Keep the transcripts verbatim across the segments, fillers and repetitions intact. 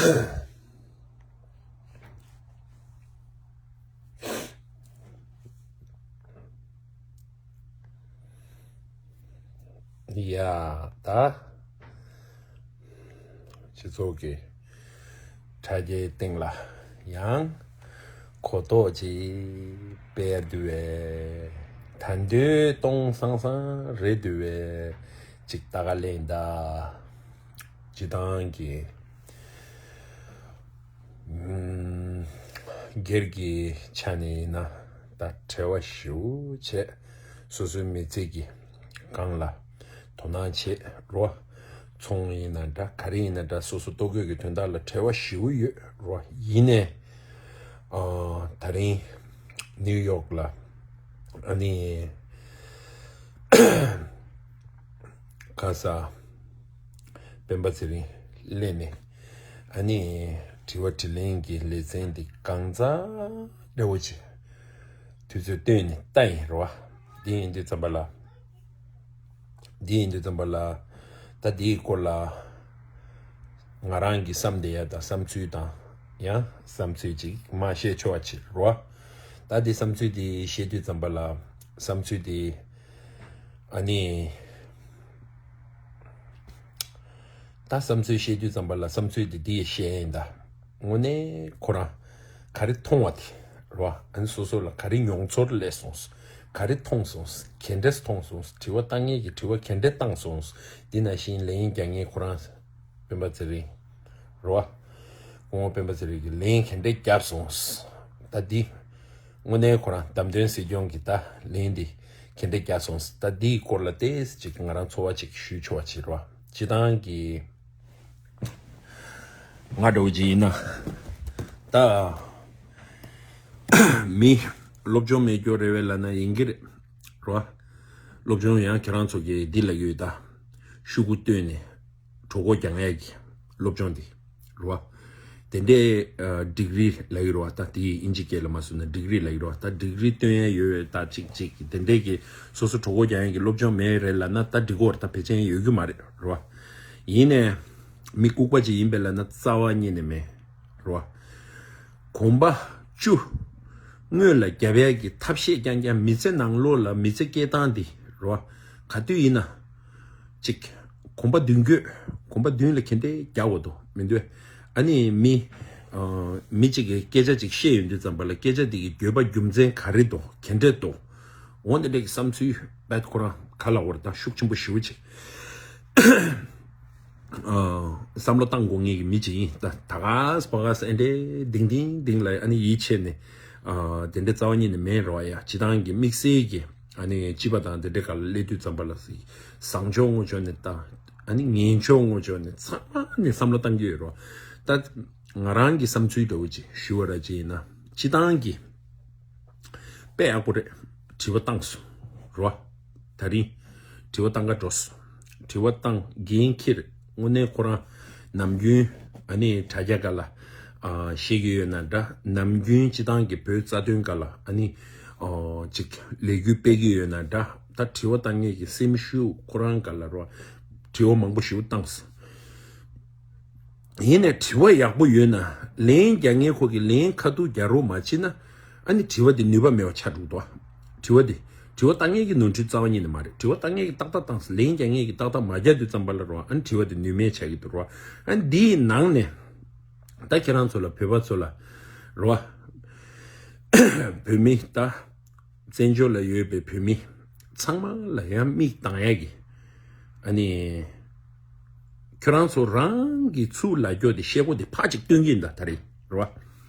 ཡ་ད། སྤྱི་ཚོགས་ཀྱི་དྲ་རྒྱའི་སྟེང་ལ་ཡང་གོ་རྟོགས་ཅིག་སྤེལ་འདུག་བས། ད་འདོད་གཏོང་སང་སང་རེད་འདུག་བས། ཅིག་ལྟ་ག་ལེན་ད། སྤྱི་བཏང་གི་སྒེར་གྱི་ཆ་ནས་ཡིན་ན་ད་བྲེལ་བ་ཞེ་པོ་བྱས། སོ་སོའི་མི་ཚེ་གི་སྒང་ལ་དོ་སྣང་བྱེད་རོ། ཚོང་ཡིན་ན་འདྲ། ག་རེ་ཡིན་ན་འདྲ། སོ་སོ་ལྟོ་གོས་ཀྱི་དོན་དག་ལ་བྲེལ་བ་ཞེ་པོ་ཡོད་རོ། ཡིན་ནའི་ཨ་ད་རིང་ནིའུ་ཡོག་ལ་ཨ་ནི་ཁ་ས་སྤེན་པ་ཚེ་རིང་སླེབས་ནས། ཨ་ནི་དྲི་བ་དྲིས་ལན་གྱི་ལེ་ཚན་འདི་གང་ཙམ་འདྲ་བོ་ཅིག་དུས་ཚོད་བཏོན་ནས་ལྟ་ཡིན་རོ། འདི་ཡིན་དུས་ཙམ་པ་ལ། འདི་ཡིན་དུས་ཙམ་པ་ལ། ད་འདིའི་སྐོར་ལ་ང་རང་གི་བསམ་བསྡད་ཡ་དང་བསམ་ཚུལ་དང་། ཡང་བསམ་ཚུལ་ཅིག་མར་བཤད་ཆོག་པ་བྱེད་རོ། ད་འདི་བསམ་ཚུལ་འདི་བཤད་དུས་ཙམ་པ་ལ། བསམ་ཚུལ་འདི་ཨ་ནི། ད་བསམ་ཚུལ་བཤད་དུས་ཙམ་པ་ལ་བསམ་ཚུལ་འདི་འདི་བཤད་ཡིན་ད། དངོས་གནས་ཁོ་རང་ག་རེ་མཐོང་བ་དེ་རོ། ཨ་ནི་སོ་སོ་ལ་ག་རེ་མྱོང་ཚོར་སླེབས་སོང་། ག་རེ་མཐོང་སོང་། ག་འདྲས་མཐོང་སོང་། དྲི་བ་བཏང་མཁན་གྱིས་དྲི་བ་ག་འདྲས་བཏང་སོང་། འདི་ནང་བཞིན་ལན་རྒྱག་མཁན་ཁོ་རང་སྤེན་པ་ཚེ་རིང་རོ། སྐུ་ངོ་སྤེན་པ་ཚེ་རིང་གིས་ལན་ག་འདྲས་བརྒྱབ་སོང་། ད་འདི་དངོས་གནས་ཁོ་རང་བདམས་ཐོན་སྲིད་སྐྱོང་གི་ད་ལན་འདི་ག་འདྲས་བརྒྱབ་སོང་། ད་འདིའི་སྐོར་ལ་ཏོག་ཙམ་ཅིག་ང་རང་ཚོར་བ་ཅིག་ཞུ་ཆོག་པ་བྱེད་རོ། སྤྱི་བཏང་གི་ང་འདྲ་བོ་ཅིག་ཡིན་ན། ད་མི་སློབ་སྦྱོང་མེད་རྒྱུ་རེད་པས་ལབ་ན་ཡིན་གྱི་རེད་རོ། སློབ་སྦྱོང་ཡང་ཁྱེད་རང་ཚོ་གིས་འདི་ལབ་ཀྱི་ཡོད་ད། ཤོག་གུ་བཏོན་ནས་གྲོད་ཁོག་རྒྱག་ཡ་གི་སློབ་སྦྱོང་འདི་རོ། དེ་འདྲའི་ཨ་ཌིག་རི་ལབ་ཀྱི་རེད་པ། ད་དེ་ཡིན་ཨིན་ཇི་སྐད་ལ་མ་བཟོས་ན་ཌིག་རི་ལབ་ཀྱི་རེད་པ། ད་ཌིག་རི་བཏོན་ཡ་ཡོད་པས། ད་ཅིག་ཅིག་དེ་འདྲའི་གི་སོ་སོ་གྲོད་ཁོག་རྒྱག་ཡ་གི་སློབ་སྦྱོང་མེད་རེད་ལབ་ན་ད་འགྲིག་གི་རེད། ད་ཕལ་ཆེར་ཡོད་རྒྱུ་མ་རེད་རོ། ཡིན་ནའི་མི་ལྐུགས་པ་ཅིག་ཡིན་པས་ལབ་ན་རྩ་བ་ཉིད་ནས་མེད་རོ། གོམ་པ་བཅུ་སྔོན་ལ་རྒྱབ་ཡ་གི་ཐབས་ཤེས་རྐྱང་རྐྱང་། མི་ཚེ་ནང་ལོགས་ལ་མི་ཚེ་སྐྱེལ་སྟངས་འདི་རོ། ག་དུས་ཡིན་ན་ཅིག་གོམ་པ་མདུན་སྐྱོད། གོམ་པ་མདུན་ལ་ག་འདྲས་རྒྱག་དགོས་འདུག་མི་འདུག་ཨ་ནི་མི་ཨ་མི་གཅིག་གིས་སྐད་ཆ་ཅིག་བཤད་ཡོང་དུས་ཙམ་པ་ལ་སྐད་ཆ་དེ་གི་དགོས་པ་རྒྱུ་མཚན་ག་རེ་འདུག་ག་འདྲས་འདུག་འོ་འདི་འདྲས་ཀྱི་བསམ་ཚུལ་བེད་ཁོ་རང་ག་ལ་བོར་ད་ཤུགས་ཆེན་པོ་ཞེ་པོ་ཅིག་ཨ་བསམ་བློ་བཏང་དགོས་ངེས་ཀྱི་མི་ཅིག་ཡིན། ད་ད་གས་བ་གས་ཨེ་འདྲས་དིང་དིང་དིང་ལ་ཨ་ནི་ཡིད་ཆེས་ནས་ཨ་དེ་འདྲས་རྩ་བ་ཉིད་ནས་མེད་རོ། ཡ་སྤྱི་བཏང་གི་དམིགས་བསལ་གྱི་ཨ་ནི་སྤྱི་པ་དང་དེ་འདྲས་ག་ལ་སླེབས་དུས་ཙམ་པ་ལ་བཟང་ཕྱོགས་ངོ་ཕྱོགས་ནས་ད་ཨ་ནི་ངན་ཕྱོགས་ངོ་ཕྱོགས་ནས་ཚང་མ་ནས་བསམ་བློ་བཏང་གི་ཡོད་རོ། ད་ང་རང་གི་བསམ་ཚུལ་འདྲ་བོ་ཅིག་ཞུ་བ་ར་ཅིག་ཡིན་ན་སྤྱི་བཏང་གི་དཔེ་ཡག་པོ་རེད། དྲི་བ་བཏང་སོང་རོ། ད་རིང་དྲི་བ་བཏང་ག་འགྲོ་སོང་། དྲི་བ་བཏང་འགན་འཁྱེར། དངོས་གནས་ཁོ་རང་ནམ་རྒྱུན་ཨ་ནི་དྲ་རྒྱ་སྒང་ལ་ཨ་བཤད་ཀྱི་ཡོད་ན་འདྲ། ནམ་རྒྱུན་སྤྱི་བཏང་གི་བོད་རྩ་དོན་སྒང་ལ་ཨ་ནི་ཨ་ཅིག་ལས་འགུལ་སྤེལ་གྱི་ཡོད་ན་འདྲ། ད་དྲི་བ་བཏང་མཁན་གྱི་སེམས་ཤུགས་ཁོ་རང་སྒང་ལ་རོ། དྲི་བ་མང་པོ་ཞེ་པོ་བཏང་སོང་། ཡིན་ནའི་དྲི་བ་ཡག་པོ་ཡོད་ན་ལན་རྒྱག་མཁན་ཁོ་གིས་ལན་ཁ་ཐུག་རྒྱག་རོགས་མ་བྱེད་ན་ཨ་ནི་དྲི་བ་དེ་ནུས་པ་མེད་པ་ཆགས་འགྲོ་གི་འདུག་དྲི་བ་དེ་དྲི་བ་བཏང་མཁན་གྱི་ནོར་འཁྲུལ་རྩ་བ་ཉིད་ནས་མ་རེད། དྲི་བ་བཏང་མཁན་གྱིས་ཏག་ཏག་བཏང་སོང་། ལན་རྒྱག་མཁན་གྱིས་ཏག་ཏག་མ་རྒྱག་དུས་ཙམ་པ་ལ་རོ། ཨ་ནི་དྲི་བ་དེ་ནུས་མེད་ཆགས་ཀྱི་འདུག་རོ། ཨ་ནི་འདིའི་ནང་ནས་ད་ཁྱེད་རང་ཚོ་ལ་བོད་པ་ཚོ་ལ་རོ། བོད་མི་ད་བཙན་བྱོལ་ལ་ཡོད་པའི་བོད་མི་ཚང་མ་ལ་ཡང་མིག་གདངས་ཡ་གི་ཨ་ནི་ཁྱོད་རང་ཚོ་རང་གི་ཚུར་ལབ་རྒྱུ་དེ་བཤད་སྒོ་དེ་ཕར་ཅིག་སྟོན་གྱི་ཡིན་ད་ད་རེད་རོ།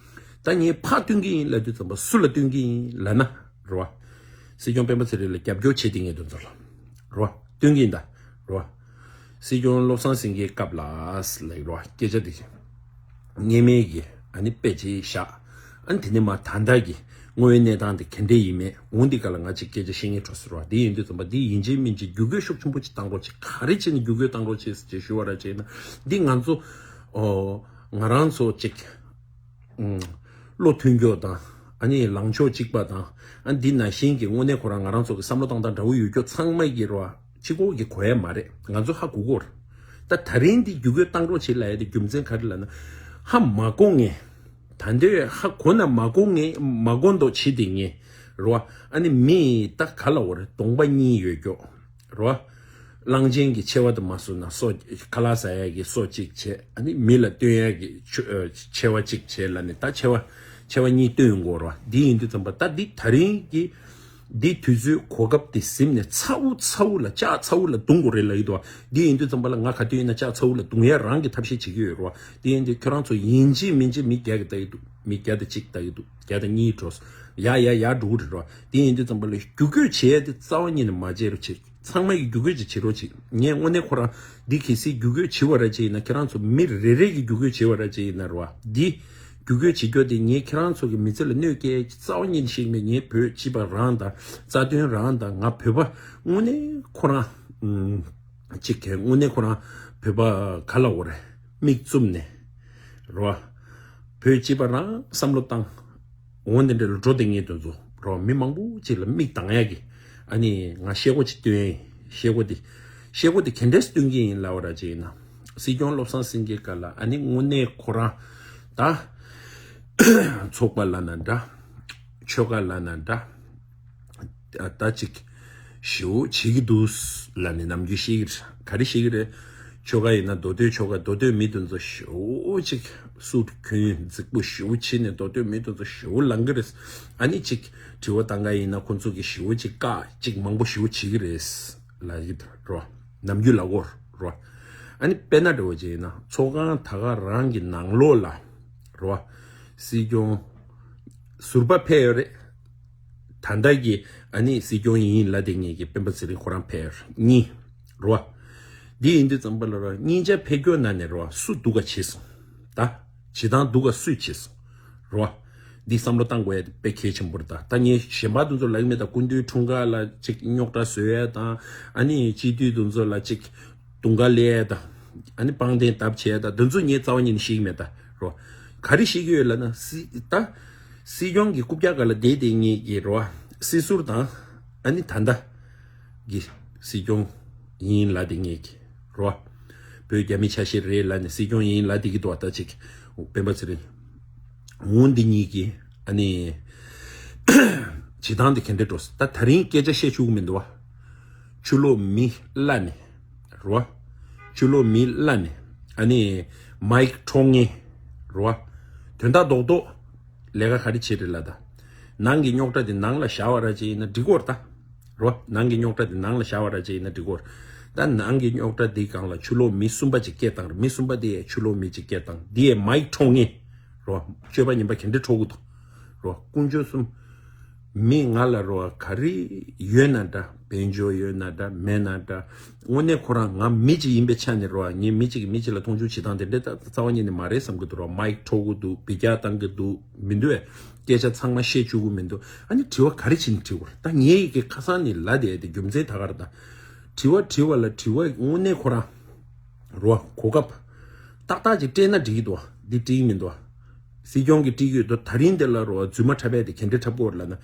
ད་ངས་ཕར་སྟོན་གྱི་ཡིན་ལབ་དུས་ཙམ་པ་སུ་ལ་སྟོན་གྱི་ཡིན་ལབ་ན་རོ། སྲིད་སྐྱོང་སྤེན་པ་ཚེ་རིང་ལ་རྒྱབ་སྐྱོར་བྱེད་དེ་ངས་དེ་ཚོ་ལ་རོ་སྟོན་གྱི་ཡིན་ད་རོ། སྲིད་སྐྱོང་བློ་བཟང་སེང་གེའི་སྐབས་ལ་ལབ་རོ་སྐད་ཆ་དེ། སྔས་མའི་གི་ཨ་ནི་དཔེ་ཅིག་བཞག་ཨ་ནི་དེ་ནས་མ་ད་ལྟ་གི་དངོས་ཡོད་གནས་སྟངས་དེ་ག་འདྲས་ཡིན་མེད་འོང་འདི་ག་ལ་ང་ཅིག་སྐད་ཆ་བཤད་ངེས་འགྲོ་ཟེར་བ་དེ་ཡིན་དུས་ཙམ་པ་འདི་ཡིན་གཅིག་མིན་གཅིག་བརྒྱུད་སྐུལ་ཤུགས་ཆེན་པོ་ཅིག་བཏང་རོགས་བྱེད། ག་རེ་བྱས་ནས་བརྒྱུད་སྐུལ་བཏང་རོགས་བྱེད་ཟེར་ཅེས་ཞུ་བ་ར་བྱས་ན་འདི་ང་ཚོ་ཨོ་ང་རང་ཚོ་ཅིག་ཨུམ་བློ་མཐུན་རྒྱུ་དང་ཨ་ནི་ལངས་ཕྱོགས་གཅིག་པ་དང་ཨ་འདི་ནང་བཞིན་གྱི་དངོས་གནས་ཁོ་རང་ང་རང་ཚོ་གི་བསམ་བློ་བཏང་སྟངས་འདྲ་བོ་ཡོད་རྒྱུ་ཚང་མ་གི་རོ། གཅིག་པོ་གི་གོ་ཡ་མ་རེད། ང་ཚོ་ཧ་གོ་གོ་རེད། ད་ད་རིང་འདི་བརྒྱུད་སྐུལ་བཏང་རོགས་བྱེད་ལབ་ཡ་དེ་རྒྱུ་མཚན་ག་རེ་ལབ་ན། ཧ་མ་གོ་ངེས། ད་འདོད་ཧ་གོ་ན་མ་གོ་ངེས་མ་གོ་མདོག་བྱེད་དེ་ངེས་རོ། ཨ་ནི་མི་ད་ག་ལ་འོ་རེད། གདོང་པ་གཉིས་ཡོད་ཀྱོག་རོ། གླང་ཆེན་གྱི་མཆེ་བ་དུ་མ་སོང་ན་སོ་ཁ་ལག་ཟ་ཡ་གི་སོ་གཅིག་བྱས། ཨ་ནི་མི་ལ་སྟོན་ཡ་གི་ཆུ་ཨ་མཆེ་བ་གཅིག་བྱས་ལ་ནི་ད་མཆེ་བ་མཆེ་བ་གཉིས་སྟོན་དགོས་རོ། འདི་ཡིན་དུས་ཙམ་པ་ད་འདི་ད་རིང་གི་འདི་དུས་ཚོད་གོ་སྐབས་དེ་ཟིན་ནས་ཚ་བོ་ཚ་བོ་ལ་ལྕགས་ཚ་བོ་ལ་རྡུང་དགོས་རེད་ལབ་ཀྱི་འདུག་འདི་ཡིན་དུས་ཙམ་པ་ལ་ང་ག་དུས་ཡིན་ན་ལྕགས་ཚ་བོ་ལ་རྡུང་ཡ་རང་གི་ཐབས་ཤེས་བྱེད་ཀྱི་ཡོད་རོ། འདི་ཡིན་དུས་ཁྱོད་རང་ཚོ་ཡིན་གཅིག་མིན་གཅིག་མི་བརྒྱ་གི་ལྟ་གི་འདུག་མི་བརྒྱ་དང་གཅིག་ལྟ་གི་འདུག་བརྒྱ་དང་གཉིས་འགྲོ། ཡ་ཡ་ཡ་འགྲོ་གི་རེད་རོ། དེ་ཡིན་དུས་ཙམ་པ་ལ་རྒྱུ་རྒྱུད་བྱེད་ཡ་དེ་རྩ་བ་ཉིད་ནས་མ་བྱེད་རོགས་བྱེད། ཚང་མ་གི་རྒྱུ་རྒྱུད་ཅིག་བྱེད་རོགས་བྱེད། ངས་དངོས་གནས་ཁོ་རང་འདི་གལ་སྲིད་རྒྱུ་རྒྱུད་བྱེད་པ་ར་ཅིག་ཡིན་ན་ཁྱེད་རང་ཚོ་མི་རེ་རེ་གི་རྒྱུ་རྒྱུད་བྱེད་པ་ར་ཅིག་ཡིན་ན་རོ། འདི་རྒྱུ་རྒྱུད་བྱེད་རྒྱུ་དེ་ངས་ཁྱེད་རང་ཚོ་གི་མི་ཚེ་ལ་གནོད་སྐྱེལ་རྩ་བ་ཉིད་ནས་ཤེས་མེད། ངས་བོད་སྤྱི་པ་རང་དང་རྩ་དོན་རང་དང་ང་བོད་པ་དངོས་གནས་ཁོ་རང་ཅིག་གི་དངོས་གནས་ཁོ་རང་བོད་པ་ག་ལ་འོ་རེད། མིག་བཙུམ་ནས་རོ། བོད་སྤྱི་པ་རང་བསམ་བློ་བཏང་། འོ་འདི་འདྲ་ལ་འགྲོ་བསྡད་མཁན་དེ་ཚོ་རོ། མི་མང་པོ་ཅིག་ལ་མིག་གདངས་ཡ་གི་ཨ་ནི་ང་ཤེལ་སྒོ་ཅིག་སྟོན། ཤེལ་སྒོ་འདི་ཤེལ་སྒོ་འདི་ག་འདྲས་སྟོན་གྱི་ཡིན་ལབ་པ་ར་ཅིག་ཡིན་ན། སྲིད་སྐྱོང་བློ་བཟང་སེང་གེ་སྐབས་ལ་ཨ་ནི་དངོས་གནས་ཁོ་རང་ད་ཚོགས་པ་ལབ་ན་འདྲ། ཆོལ་ཁ་ལབ་ན་འདྲ། ད་ཅིག་ཞེ་པོ་བྱེད་ཀྱི་འདུག་ལབ་ནས་ནམ་རྒྱུན་བཤད་ཀྱི་རེད། ག་རེ་བཤད་ཀྱི་རེད། ཆོལ་ཁ་ཡིན་ན་མདོ་སྟོད་ཆོལ་ཁ་མདོ་སྟོད་མི་དེ་ཚོ་ཞེ་པོ་ཅིག་སུ་གུན་རྫིག་པོ་ཞེ་པོ་བྱེད་ནས་མདོ་སྟོད་མི་དེ་ཚོ་ཞེ་པོ་ལངས་ཀྱི་རེད། ཨ་ནི་ཅིག་དྲི་བ་བཏང་ག་ཡིན་ན་ཁོ་ཚོ་གི་ཞེ་པོ་ཅིག་བཀག་ཅིག་མང་པོ་ཞེ་པོ་བྱེད་ཀྱི་རེད་ལབ་ཀྱི་རོ། ནམ་རྒྱུན་ལབ་ཀྱི་ཡོད་རོ། ཨ་ནི་དཔེར་ན་འདྲ་བོ་ཅིག་ཡིན་ན་ཚོགས་ཁང་ད་ག་རང་གི་ནང་ལོགས་ལ་རོ། སྲིད་སྐྱོང་ཟུར་པ་ཕེབས་ཡོད་རེད། ད་ལྟ་གི་ཨ་ནི་སྲིད་སྐྱོང་ཡིན་ལབ་བསྡད་མཁན་གྱི་སྤེན་པ་ཚེ་རིང་ཁོ་རང་ཕེབས་ཡོད་རེད། གཉིས་རོ། འདི་ཡིན་དུས་ཙམ་པ་ལ་རོ་གཉིས་ཆ་ཕེབས་སྐྱོར་ནང་ནས་རོ་སུ་སྡུག་ག་བྱས་སོང་། ད་བྱེད་སྟངས་སྡུག་ག་སུས་བྱས་སོང་རོ། འདི་བསམ་བློ་བཏང་དགོས་ཡ་དེ་དཔེ་གལ་ཆེན་པོ་རེད། ད་ད་ངས་གཞན་པ་དེ་ཚོ་ལབ་ཀྱི་མེད། ད་སྐུ་མདུན་འཁྲུངས་སྐར་ལ་ཅིག་རྙོག་དྲ་བཟོ་ཡ་དང་ཨ་ནི་སྤྱི་འཐུས་དེ་ཚོ་ལ་ཅིག་དུང་དཀར་ལས་ཡ་དང་ཨ་ནི་པང་གདན་བརྡབ་བྱས་ཡ་དང་དེ་ཚོ་ངས་རྩ་བ་ཉིད་ནས་ཤེས་ཀྱི་མེད་ད་རོ། ག་རེ་ཤེས་ཀྱི་ཡོད་ལབ་ན་སྲིད་ད་སྲིད་སྐྱོང་གི་རྐུབ་བཀྱག་སྒང་ལ་བསྡད་བསྡད་མཁན་གྱི་རོ། སྲིད་ཟུར་དང་ཨ་ནི་ད་ལྟ་གི་སྲིད་སྐྱོང་ཡིན་ལབ་བསྡད་མཁན་གྱི་རོ། བོད་རྒྱ་མི་ཆ་ཤས་རེད་ལབ་ནས་སྲིད་སྐྱོང་ཡིན་ལབ་བསྡད་ཀྱི་འདུག་ད་ཅིག་སྤེན་པ་ཚེ་རིང་། འོ་འདི་གཉིས་ཀྱི་ཨ་ནི་བྱེད་སྟངས་དེ་ག་འདྲ་འགྲོ། ད་ད་རིང་སྐད་ཆ་བཤད་བཅུག་གི་མི་འདུག་བ། ཆུ་ལོག་མི་བླ་ནས་རོ། ཆུ་ལོག་མི་བླ་ནས་ཨ་ནི་མའིག་འཕྲོག་མཁན་རོ། དོན་དག་རྡོག་རྡོག་ལས་ཀ་ག་རེ་བྱེད་རེད་ལ་ད། ནང་གི་རྙོག་དྲ་དེ་ནང་ལ་བཞག་པ་ར་ཅིག་ཡིན་ན་འགྲིག་གོ་ར་ད། རོ། ནང་གི་རྙོག་དྲ་དེ་ནང་ལ་བཞག་པ་ར་ཅིག་ཡིན་ན་འགྲིག་གོ་ར། ད་ནང་གི་རྙོག་དྲ་དེ་སྒང་ལ་ཆུ་ལོག་མི་གསུམ་པ་ཅིག་སྐད་བཏང་ར། མི་གསུམ་པ་དེ་ཡས་ཆུ་ལོག་མི་ཅིག་སྐད་བཏང་། དེ་ཡས་མའིག་འཕྲོག་མཁན་རོ། སྤྱོད་པ་ངན་པ་ག་འདྲ་འཕྲོག་གི་འདུག་རོ། དཀོན་མཆོག་གསུམ། མི་ང་ལ་རོ་ག་རེ་ཡོད་ན་འདྲ། དཔལ་འབྱོར་ཡོད་ན་འདྲ་མེད་ན་འདྲ། དངོས་གནས་ཁོ་རང་ང་མི་གཅིག་ཡིན་པའི་ཆ་ནས་རོ། ངས་མི་གཅིག་གིས་མི་གཅིག་ལ་མཐོང་ཆུང་བྱེད་སྟངས་དེ་འདྲ་ད་རྩ་བ་ཉིད་ནས་མ་རེད་བསམ་གྱི་འདུག་རོ། མའིག་འཕྲོག་གི་འདུག་འབུད་རྒྱག་བཏང་གི་འདུག་མི་འདུག་བས། སྐད་ཆ་ཚང་མ་བཤད་བཅུག་གི་མི་འདུག་ཨ་ནི་དྲི་བ་ག་རེ་བྱས་ནས་དྲི་དགོས་རེད། ད་ངས་ཡི་གེ་ཁ་སང་ནས་ལབ་བསྡད་དེ་རྒྱུ་མཚན་ད་ག་རེ་ད། དྲི་བ་དྲི་བ་ལ་དྲི་བ་དངོས་གནས་ཁོ་རང་རོ། གོ་སྐབས་ཏག་ཏག་ཅིག་སྤྲད་ན་འགྲིག་གི་འདུག་བ། འདི་སྤྲད་ཀྱི་མི་འདུག་བ། སྲིད་སྐྱོང་གིས་སྤྲད་ཀྱི་ཡོད་དོ། ད་རིང་འདི་ལ་རོ་རྫུན་མ་འཁྲབ་པས་དེ་ག་འདྲ་འཁྲབ་དགོས་རེད་ལབ་ན།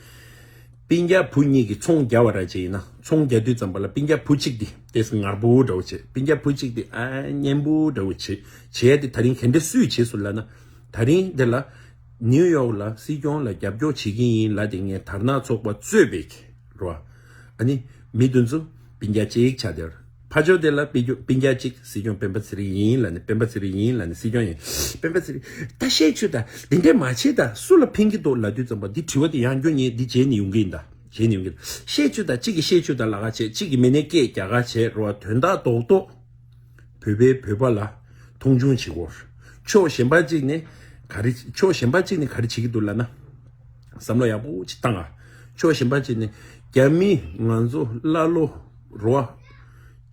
སྤུན་ཀྱག་བུ་གཉིས་ཀྱིས་ཚོང་རྒྱག་པ་ར་ཅིག་ཡིན་ན། ཚོང་རྒྱག་དུས་ཙམ་པ་ལ་སྤུན་ཀྱག་བུ་གཅིག་དེ་ཏོག་ཙམ་ངར་པོ་འདྲ་བོ་བྱེད། སྤུན་ཀྱག་བུ་གཅིག་དེ་ཨ་མཉེན་པོ་འདྲ་བོ་བྱེད། བྱས་ཏེ་ད་རིང་ག་འདྲ་སུས་བྱས་སོང་ལབ་ན། ད་རིང་འདི་ལ་ནིའུ་ཡོག་ལ་སྲིད་སྐྱོང་ལ་རྒྱབ་སྐྱོར་བྱེད་ཀྱི་ཡིན་ལབ་དེ་ངས་དར་ནག་ཚོགས་པ་གཙོས་པའི་རོ། ཨ་ནི་མི་དེ་ཚོ་སྤུན་ཀྱག་གཅིག་ཆགས་བསྡད་ཡོད་རེད། ཕར་ཕྱོགས་དེ་ལ་སྤུན་ཀྱག་སྤུན་ཀྱག་གཅིག་སྲིད་སྐྱོང་སྤེན་པ་ཚེ་རིང་ཡིན་ལབ་ནས། སྤེན་པ་ཚེ་རིང་ཡིན་ལབ་ནས་སྲིད་སྐྱོང་ཡིན། སྤེན་པ་ཚེ་རིང་ད་བཤད་བཅུག་ད། འདི་འདྲས་མ་བྱེད་ད། སུ་ལ་ཕན་གྱི་འདུག་ལབ་དུས་ཙམ་པ་འདི་དྲི་བ་དེ་ཡང་བསྐྱར་ངས་འདི་བྱས་ནས་ཡོང་གི་ཡིན་ད། བྱས་ནས་ཡོང་གི་ཡིན། བཤད་བཅུག་ད། གཅིག་གིས་བཤད་བཅུག་ད་ལབ་ག་བྱས། གཅིག་གིས་མི་སྣའི་སྐད་རྒྱག་ག་བྱས་རོ། དོན་དག་རྡོག་རྡོག་བོད་པའི་བོད་པ་ལ་མཐོང་ཆུང་བྱེད་དགོས། ཕྱོགས་གཞན་པ་གཅིག་ནས་ག་རེ། ཕྱོགས་གཞན་པ་གཅིག་ནས་ག་རེ་བྱེད་ཀྱི་འདུག་ལབ་ན། བསམ་བློ་ཡག་པོ་ཅིག་བཏང་ཨ། ཕྱོགས་གཞན་པ་གཅིག་ནས་རྒྱ་མི་ང་ཚོ་ཀླ་ཀློ་རོ།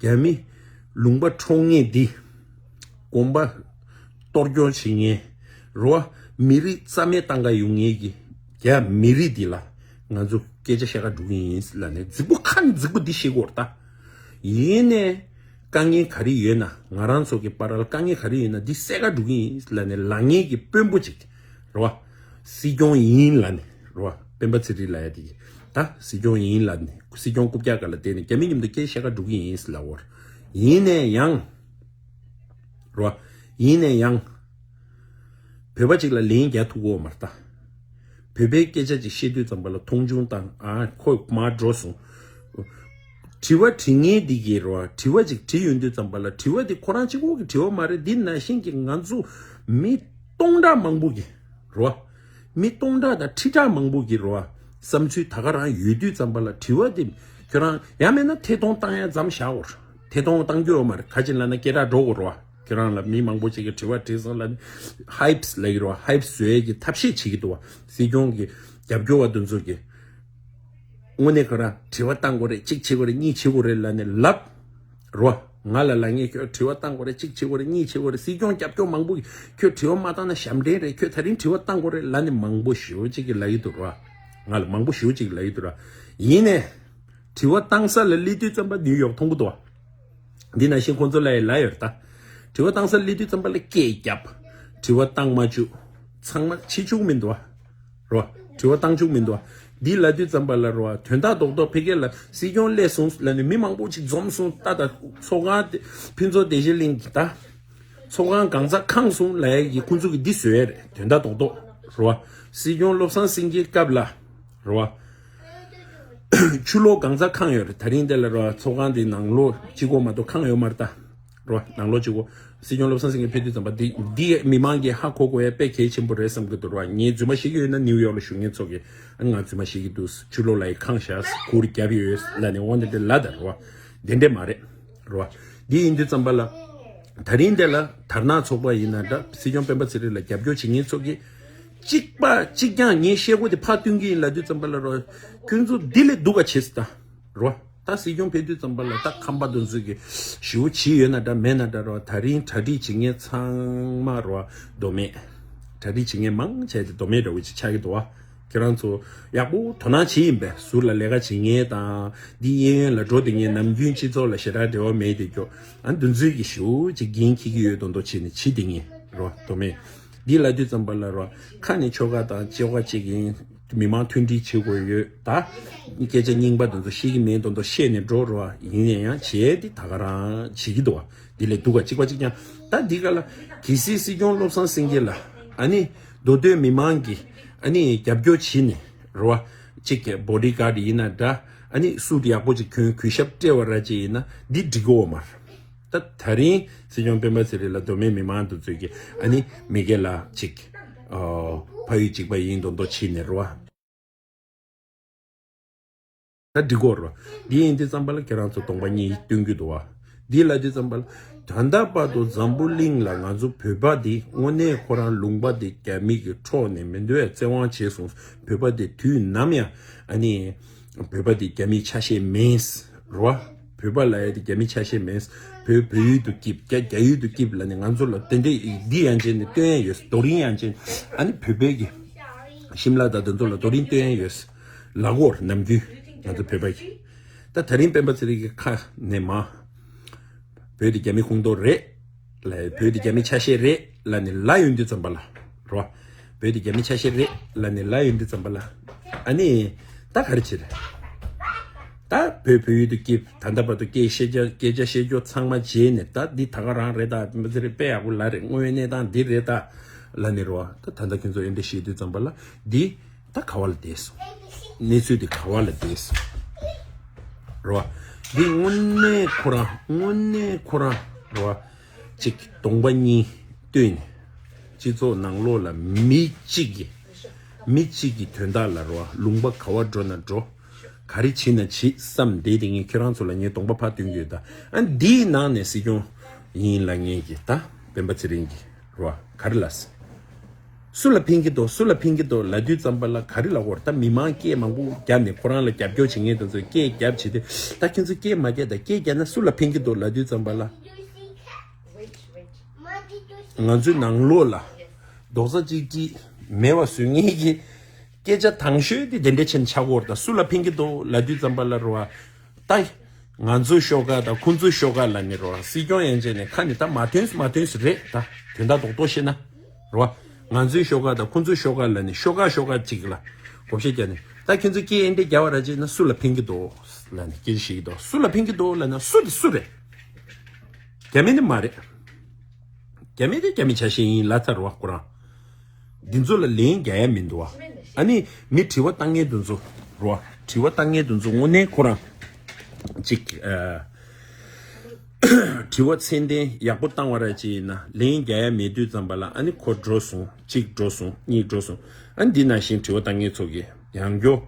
རྒྱ་མི་ལུང་པ་འཕྲོག་མཁན་འདི། གོམ་པ་གཏོར་སྐྱོན་བྱེད་མཁན་རོ། མི་རིགས་རྩ་མེད་བཏང་ག་ཡོང་མཁན་གྱི་རྒྱ་མི་རིགས་འདི་ལ་ང་ཚོ་སྐད་ཆ་བཤད་ག་འགྲོ་གི་ཡིན་ལབ་ནས་རྫིག་པོ་ཁ་ནས་རྫིག་པོ་འདི་བཤད་དགོས་རེད་ད། ཡིན་ནའི་དཀའ་ངལ་ག་རེ་ཡོད་ན། ང་རང་ཚོ་གི་བར་ལ་དཀའ་ངལ་ག་རེ་ཡོད་ན་འདི་སེལ་ག་འགྲོ་གི་ཡིན་ལབ་ནས་ལབ་མཁན་གྱི་དཔོན་པོ་ཅིག་རེད་བ། སྲིད་སྐྱོང་ཡིན་ལབ་ནས་རེད་བ། སྤེན་པ་ཚེ་རིང་ལབ་ཡ་དེ་གི་ད་སྲིད་སྐྱོང་ཡིན་ལབ་ནས་སྲིད་སྐྱོང་རྐུབ་བཀྱག་སྒང་ལ་བསྡད་ནས་རྒྱ་མི་མཉམ་དུ་སྐད་བཤད་ག་འགྲོ་གི་ཡིན་ལབ་བོར། ཡིན་ནའི་ཡང་རེད་བ། ཡིན་ནའི་ཡང་། བོད་པ་ཅིག་ལ་ལན་རྒྱག་ཐུབ་ཀྱི་ཡོད་མ་རེད་ད། བོད་པའི་སྐད་ཆ་ཅིག་བཤད་དུས་ཙམ་པ་ལ་མཐོང་ཆུང་བཏང་། ཨ་ཁོ་མར་འགྲོ་སོང་། དྲི་བ་དྲི་མཁན་འདི་གིས་རེད་བ། དྲི་བ་ཅིག་དྲིས་ཡོང་དུས་ཙམ་པ་ལ་དྲི་བ་འདི་ཁོ་རང་གཅིག་པོ་གི་དྲི་བ་མ་རེད། འདི་ནང་བཞིན་གྱི་ང་ཚོ་མི་སྟོང་ཕྲག་མང་པོ་གི་རེད་བ། མི་སྟོང་ཕྲག་དང་ཁྲི་ཕྲག་མང་པོ་གི་རེད་བ། བསམ་ཚུལ་ད་ག་རང་ཡོད་དུས་ཙམ་པ་ལ་དྲི་བ་འདི་ཁྱོད་རང་ཡང་མིན་ན་ཐད་གཏོང་བཏང་ཡ་མཚམས་བཞག་འོ། ཐད་གཏོང་བཏང་རྒྱུ་ཡོད་མ་རེད། ག་ཅིག་ལབ་ན་སྐད་གྲགས་འགྲོ་དགོས་རེད་བ། ཁྱོད་རང་ལ་མི་མང་པོ་ཅིག་གིས་དྲི་བ་དྲིས་སོང་ལབ་ནས་ཧའིབ་ལབ་ཀྱི་རེད་བ། ཧའིབ་བཟོ་ཡས་ཀྱི་ཐབས་ཤེས་བྱེད་ཀྱི་འདུག་བ། སྲིད་སྐྱོང་གི་རྒྱབ་སྐྱོར་བ་དེ་ཚོ་གིས་དངོས་གནས་ཁོ་རང་དྲི་བ་བཏང་དགོས་རེད། གཅིག་བྱེད་དགོས་རེད། གཉིས་བྱེད་དགོས་རེད་ལབ་ནས་ལབ་རེད་བ། ང་ལ་ལབ་ངེས་ཁྱོད་དྲི་བ་བཏང་དགོས་རེད། གཅིག་བྱེད་དགོས་རེད། གཉིས་བྱེད་དགོས་རེད། སྲིད་སྐྱོང་རྒྱབ་སྐྱོར་མང་པོ་གིས་ཁྱོད་དྲི་བ་མ་བཏང་ན་ཞབས་འདྲེན་རེད། ཁྱོད་ད་རིང་དྲི་བ་བཏང་དགོས་རེད་ལབ་ནས་མང་པོ་ཞེ་པོ་ཅིག་གིས་ལབ་ཀྱི་འདུག་རེད་བ། ང་ལ་མང་པོ་ཞེ་པོ་ཅིག་ལབ་ཀྱི་འདུག་རེད་བ། ཡིན་ནས། དྲི་བ་བཏང་ས་ལ་སླེབས་དུས་ཙམ་པ་ནིའུ་ཡོག་མཐོང་གི་འདུག་བ། འདི་ནང་བཞིན་ཁོང་ཚོ་ལ་ཡང་ལབ་ཡོད་རེད་ད། དྲི་བ་བཏང་ས་སླེབས་དུས་ཙམ་པ་ལ་སྐད་རྒྱབ། དྲི་བ་བཏང་མ་བཅུག་ཚང་མ་བྱེད་བཅུག་མི་འདུག་བ། རེད་བ། དྲི་བ་བཏང་བཅུག་མི་འདུག་བ། འདི་ལབ་དུས་ཙམ་པ་ལ་རེད་བ། དོན་དག་རྡོག་རྡོག་ཕ་གི་ལ་སྲིད་སྐྱོང་སླེབས་སོང་ལབ་ནས་མི་མང་པོ་ཅིག་འཛོམས་སོང་། ད་ད་ཚོགས་ཁང་དེ་ཕུན་ཚོགས་བདེ་ཆེན་གླིང་གི་ད། ཚོགས་ཁང་གང་ཚ་ཁེངས་སོང་ལབ་ཡ་གི་ཁོང་ཚོ་གི་འདི་བཟོས་ཡ་རེད། དོན་དག་རྡོག་རྡོག་རེད་བ། སྲིད་སྐྱོང་བློ་བཟང་སེང་གེའི་སྐབས་ལ་རེད་བ། ཆུ་ལོག་གང་ཚ་ཁེངས་ཡོད་རེད། ད་རིང་དེ་ལ་རེད་བ། ཚོགས་ཁང་འདི་ནང་ལོགས་གཅིག་པོ་མ་གཏོགས་ཁེངས་ཡོད་མ་རེད་ད། རེད་བ། ནང་ལོགས་གཅིག་པོ། སྲིད་སྐྱོང་བློ་བཟང་སེང་གེ་ཕེབས་དུས་ཙམ་པ་འདི་འདི་མི་མང་གིས་ཧ་གོ་དགོས་ཡ་དཔེ་གལ་ཆེན་པོ་རེད་བསམ་གི་འདུག་རེད་བ། ངས་རྫུན་མ་བཤད་ཀྱི་ཡོད་ན་ནིའུ་ཡོག་ལ་བཞུགས་མཁན་ཚོ་གིས་ཨ་ང་རྫུན་མ་བཤད་ཀྱི་འདུག་ཆུ་ལོག་ལ་ཡི་ཁེངས་ཤག་གུར་རྒྱབ་ཡོད་ལབ་ནས་འོ་འདི་འདྲ་ལབ་ད་རེད་བ། དེ་འདྲས་མ་རེད། རེད་བ། འདི་ཡིན་དུས་ཙམ་པ་ལ། ད་རིང་འདི་ལ་དར་ནག་ཚོགས་པ་ཡིན་ན་འདྲ། སྲིད་སྐྱོང་སྤེན་པ་ཚེ་རིང་ལ་རྒྱབ་སྐྱོར་བྱེད་མཁན་ཚོ་གིས། གཅིག་པ་གཅིག་རྐྱང་ངས་བཤད་སྒོ་དེ་ཕར་སྟོན་གྱི་ཡིན་ལབ་དུས་ཙམ་པ་ལ་རོ། ཁྱོད་ཚོ་འདི་ལས་སྡུག་ག་བྱེད་སྲིད་ད། རོ། ད་སྲིད་སྐྱོང་ཕེབས་དུས་ཙམ་པ་ལ་ད་ཁམས་པ་དེ་ཚོ་གིས་ཞེ་པོ་བྱས་ཡོད་ན་འདྲ་མེད་ན་འདྲ་རོ། ད་རིང་གྲ་སྒྲིག་བྱེད་མཁན་ཚང་མ་རོ། མདོ་སྨད། གྲ་སྒྲིག་བྱེད་མཁན་མང་ཆེ་དེ་མདོ་སྨད་འདྲ་བོ་ཅིག་ཆགས་ཀྱི་འདུག་བ། ཁྱེད་རང་ཚོ་ཡག་པོ་དོ་སྣང་བྱེད་ཡིན་པས། ཟུར་ལ་ལས་ཀ་བྱེད་མཁན་དང་། འདི་གཡས་གཡོན་ལ་འགྲོ་བསྡད་མཁན། ནམ་རྒྱུན་སྤྱི་ཚོགས་ལ་ཞེ་དྲག་འབྲེལ་བ་མེད་དེ་ཀྱོ། ཨ་འདི་ཚོས་ཀྱི་ཞེ་པོ་ཅིག་འགན་འཁྱེར་གྱི་ཡོད་མདོག་མདོག་བྱས་ནས་བྱེད་བསྡད་མཁན་རོ། མདོ་སྨད། འདི་ལབ་དུས་ཙམ་པ་ལ་རོ། ཁ་ནས་ཆོལ་ཁ་དང་ཆོལ་ཁ་གཅིག་ཡིན། མི་མང་མཐུན་སྒྲིལ་བྱེད་དགོས་ཡོད་ད། སྐད་ཆ་རྙིང་པ་དེ་ཚོ་བཤད་ཀྱི་མེད་མདོག་མདོག་བཤད་ནས་འགྲོ་རོ། ཡིན་ན་ཡང་བྱས་ཏེ་ད་ག་རང་བྱེད་ཀྱི་འདུག་བ། འདི་ལས་སྡུག་ག་གཅིག་པ་གཅིག་རྐྱང་། ད་འདི་ག་ལ་གལ་སྲིད་སྲིད་སྐྱོང་བློ་བཟང་སེང་གེ་ལ་ཨ་ནི་མདོ་སྟོད་མི་མང་གིས་ཨ་ནི་རྒྱབ་སྐྱོར་བྱས་ནས་རེད་བ། གཅིག་གི་བོ་ཌི་གཱཌ་ཡིན་ན་འདྲ། ཨ་ནི་སུཊ་ཡག་པོ་ཅིག་གྱོན། གུས་ཞབས་སྤྲད་པ་ར་ཅིག་ཡིན་ན་འདི་འགྲིག་གི་ཡོད་མ་རེད། ད་ད་རིང་སྲིད་སྐྱོང་སྤེན་པ་ཚེ་རིང་ལ་མདོ་སྨད་མི་མང་དེ་ཚོས་ཀྱིས་ཨ་ནི་མི་སྒེར་ལ་ཅིག་ཨ་ཕ་ཡུལ་གཅིག་པ་ཡིན་མདོག་མདོག་བྱས་ནས་རེད་བ། ད་འགྲིག་གོ་རོ། འདི་ཡིན་དུས་ཙམ་པ་ལ་ཁྱེད་རང་ཚོ་གདོང་པ་གཉིས་སྟོན་གྱི་འདུག་བ། འདི་ལབ་དུས་ཙམ་པ་ལ་ད་ལྟ་བར་དུ་འཛམ་བུ་གླིང་ལ་ང་ཚོ་བོད་པ་འདི་དངོས་གནས་ཁོ་རང་ལུང་པ་འདི་རྒྱ་མི་གི་འཕྲོག་ནས་མི་འདོད་ཡ་བཙན་དབང་བྱས་སོང་། བོད་པ་འདི་དུས་ནམ་ཡང་ཨ་ནི་བོད་པ་འདི་རྒྱ་མིའི་ཆ་ཤས་མིན་རོ། བོད་པ་ལབ་ཡ་འདི་རྒྱ་མིའི་ཆ་ཤས་མིན། བོད་བོད་ཡུལ་དུ་སྐྱིབས། རྒྱ་རྒྱ་ཡུལ་དུ་སྐྱིབས་ལབ་ནས་ང་ཚོ་ལ་དེ་འདྲས་འདི་ཡང་བྱས་ནས་སྟོན་ཡ་ཡོད། རྡོ་རིང་ཡང་བྱས་ནས་ཨ་ནི་བོད་པའི་གི་ཤིམ་ལ་དང་དེ་ཚོ་ལ་རྡོ་རིང་སྟོན་ཡ་ཡོད། ལ་གོར་ནམ་རྒྱུན་ང་ཚོ་བོད་པ་གི། ད་ད་རིང་སྤེན་པ་ཚེ་རིང་གི་ཁ་ནས་མ། བོད་དེ་རྒྱ་མི་ཁོངས་གཏོགས་རེད། ལ་བོད་དེ་རྒྱ་མི་ཆ་ཤས་རེད་ལབ་ནས་ལབ་ཡོང་དུས་ཙམ་པ་ལ། རོ། བོད་དེ་རྒྱ་མི་ཆ་ཤས་རེད་ལབ་ནས་ལབ་ཡོང་དུས་ཙམ་པ་ལ། ཨ་ནི། ད་ག་རེ་བྱེད་རེད། ད་བོད་བོད་ཡུལ་དུ་སྐྱིབས། ད་ལྟ་བར་དུ་སྐད་བཤད་རྒྱ་སྐད་ཆ་བཤད་རྒྱུ་ཚང་མ་བརྗེད་ནས་ད་འདི་ད་ག་རང་རེད། ད་མི་ཚེ་རིང་དཔེ་ཡག་པོ་ལབ་རེད། དངོས་ཡོད་གནས་སྟངས་འདི་རེད་ད། ལབ་ནས་རོ། ད་ད་ལྟ་ཁྱོད་ཚོ་འོན་ཏེ་བཤད་དུས་ཙམ་པ་ལ་འདི། ད་ག་བ་ལ་བསྡད་སོང་། གནས་ཚུལ་དེ་ག་བ་ལ་བསྡད་སོང་། རོ། འདི་དངོས་གནས་ཁོ་རང་དངོས་གནས་ཁོ་རང་རོ། གཅིག་གདོང་པ་གཉིས་བསྟུན་ནས། སྤྱི་ཚོགས་ནང་ལོགས་ལ་མི་གཅིག་གིས་མི་གཅིག་གི་དོན་དག་ལ་རོ། ལུང་པ་ག་བ་འགྲོ་ན་འགྲོ། ག་རེ་བྱེད་ན་བྱེད་བསམ་བསྡད་དེ་ངས་ཁྱེད་རང་ཚོ་ལ་ངས་གདོང་པ་ཕར་སྟོན་གྱི་ཡོད་ད། ཨ་འདིའི་ནང་ནས་སྲིད་སྐྱོང་ཡིན་ལབ་མཁན་གྱི་ད་སྤེན་པ་ཚེ་རིང་གི་རོ། ག་རེ་ལབ་སོང་། སུ་ལ་ཕན་གྱི་འདུག་སུ་ལ་ཕན་གྱི་འདུག་ལབ་དུས་ཙམ་པ་ལ་ག་རེ་ལབ་དགོས་རེད། ད་མི་མང་སྐད་མང་པོ་བརྒྱབ་ནས་ཁོ་རང་ལ་རྒྱབ་སྐྱོར་བྱེད་མཁན་དེ་ཚོས་སྐད་བརྒྱབ་བྱས་ཏེ། ད་ཁྱེད་ཚོས་སྐད་མ་བརྒྱབ་དང་། སྐད་བརྒྱབ་ན་སུ་ལ་ཕན་གྱི་འདུག་ལབ་དུས་ཙམ་པ་ལ། ང་ཚོའི་ནང་ལོགས་ལ་རྡོག་རྩ་གཅིག་སྒྲིལ་མེད་པ་བཟོ་མཁན་གྱི་སྐད་ཆ་དང་ཤོས་དེ་དེ་འདྲ་ཆེན་ཆགས་ཀྱི་ཡོད་རེད། ད་སུ་ལ་ཕན་གྱི་འདུག་ལབ་དུས་ཙམ་པ་ལ་རེད་བ། ད་ང་ཚོའི་ཤོག་ཁ་དང་ཁོང་ཚོའི་ཤོག་ཁ་ལབ་ནས་རེད་བ། སྲིད་སྐྱོང་ཡན་ཆད་ནས་ཁ་ནས་ད་མ་ཐོན་མ་ཐོན་རེད། ད་དོན་དག་རྡོག་རྡོག་བཤད་ན་རེད་བ། ང་ཚོའི་ཤོག་ཁ་དང་ཁོང་ཚོའི་ཤོག་ཁ་ལབ་ནས་ཤོག་ཁ་ཤོག་ཁ་གཅིག་ལ་བགོ་བཤའ་བརྒྱབ་ནས། ད་ཁྱོད་ཚོ་སྐད་ཨེ་འདྲ་རྒྱབ་པ་ར་བྱས་ན་སུ་ལ་ཕན་གྱི་འདུག་ལབ་ནས་སྐད་ཆ་བཤད་ཀྱི་འདུག་སུ་ལ་ཕན་གྱི་འདུག་ལབ་ན་སུ་དེ་སུ་རེད། རྒྱ་མི་ནི་མ་རེད། རྒྱ་མི་དེ་རྒྱ་མི་ཆ་ཤས་ཡིན་ལབ་ཚར་བ་ཁོ་རང་། འདི་ཚོ་ལ་ལན་རྒྱག་ཡ་མི་འདུག་བ། ཨ་ནི་མི་དྲི་བ་བཏང་མཁན་དེ་ཚོ་རོ། དྲི་བ་བཏང་མཁན་དེ་ཚོ་དངོས་གནས་ཁོ་རང་ཅིག་ཨ། དྲི་བ་ཚད་ལྡན་ཡག་པོ་བཏང་བ་ར་ཅིག་ཡིན་ན་ལན་རྒྱག་ཡ་མེད་དུས་ཙམ་པ་ལ། ཨ་ནི་ཁོ་འགྲོ་སོང་། གཅིག་འགྲོ་སོང་། གཉིས་འགྲོ་སོང་། ཨ་ནི་འདི་ནང་བཞིན་དྲི་བ་བཏང་མཁན་ཚོ་གིས་ཡང་བསྐྱར་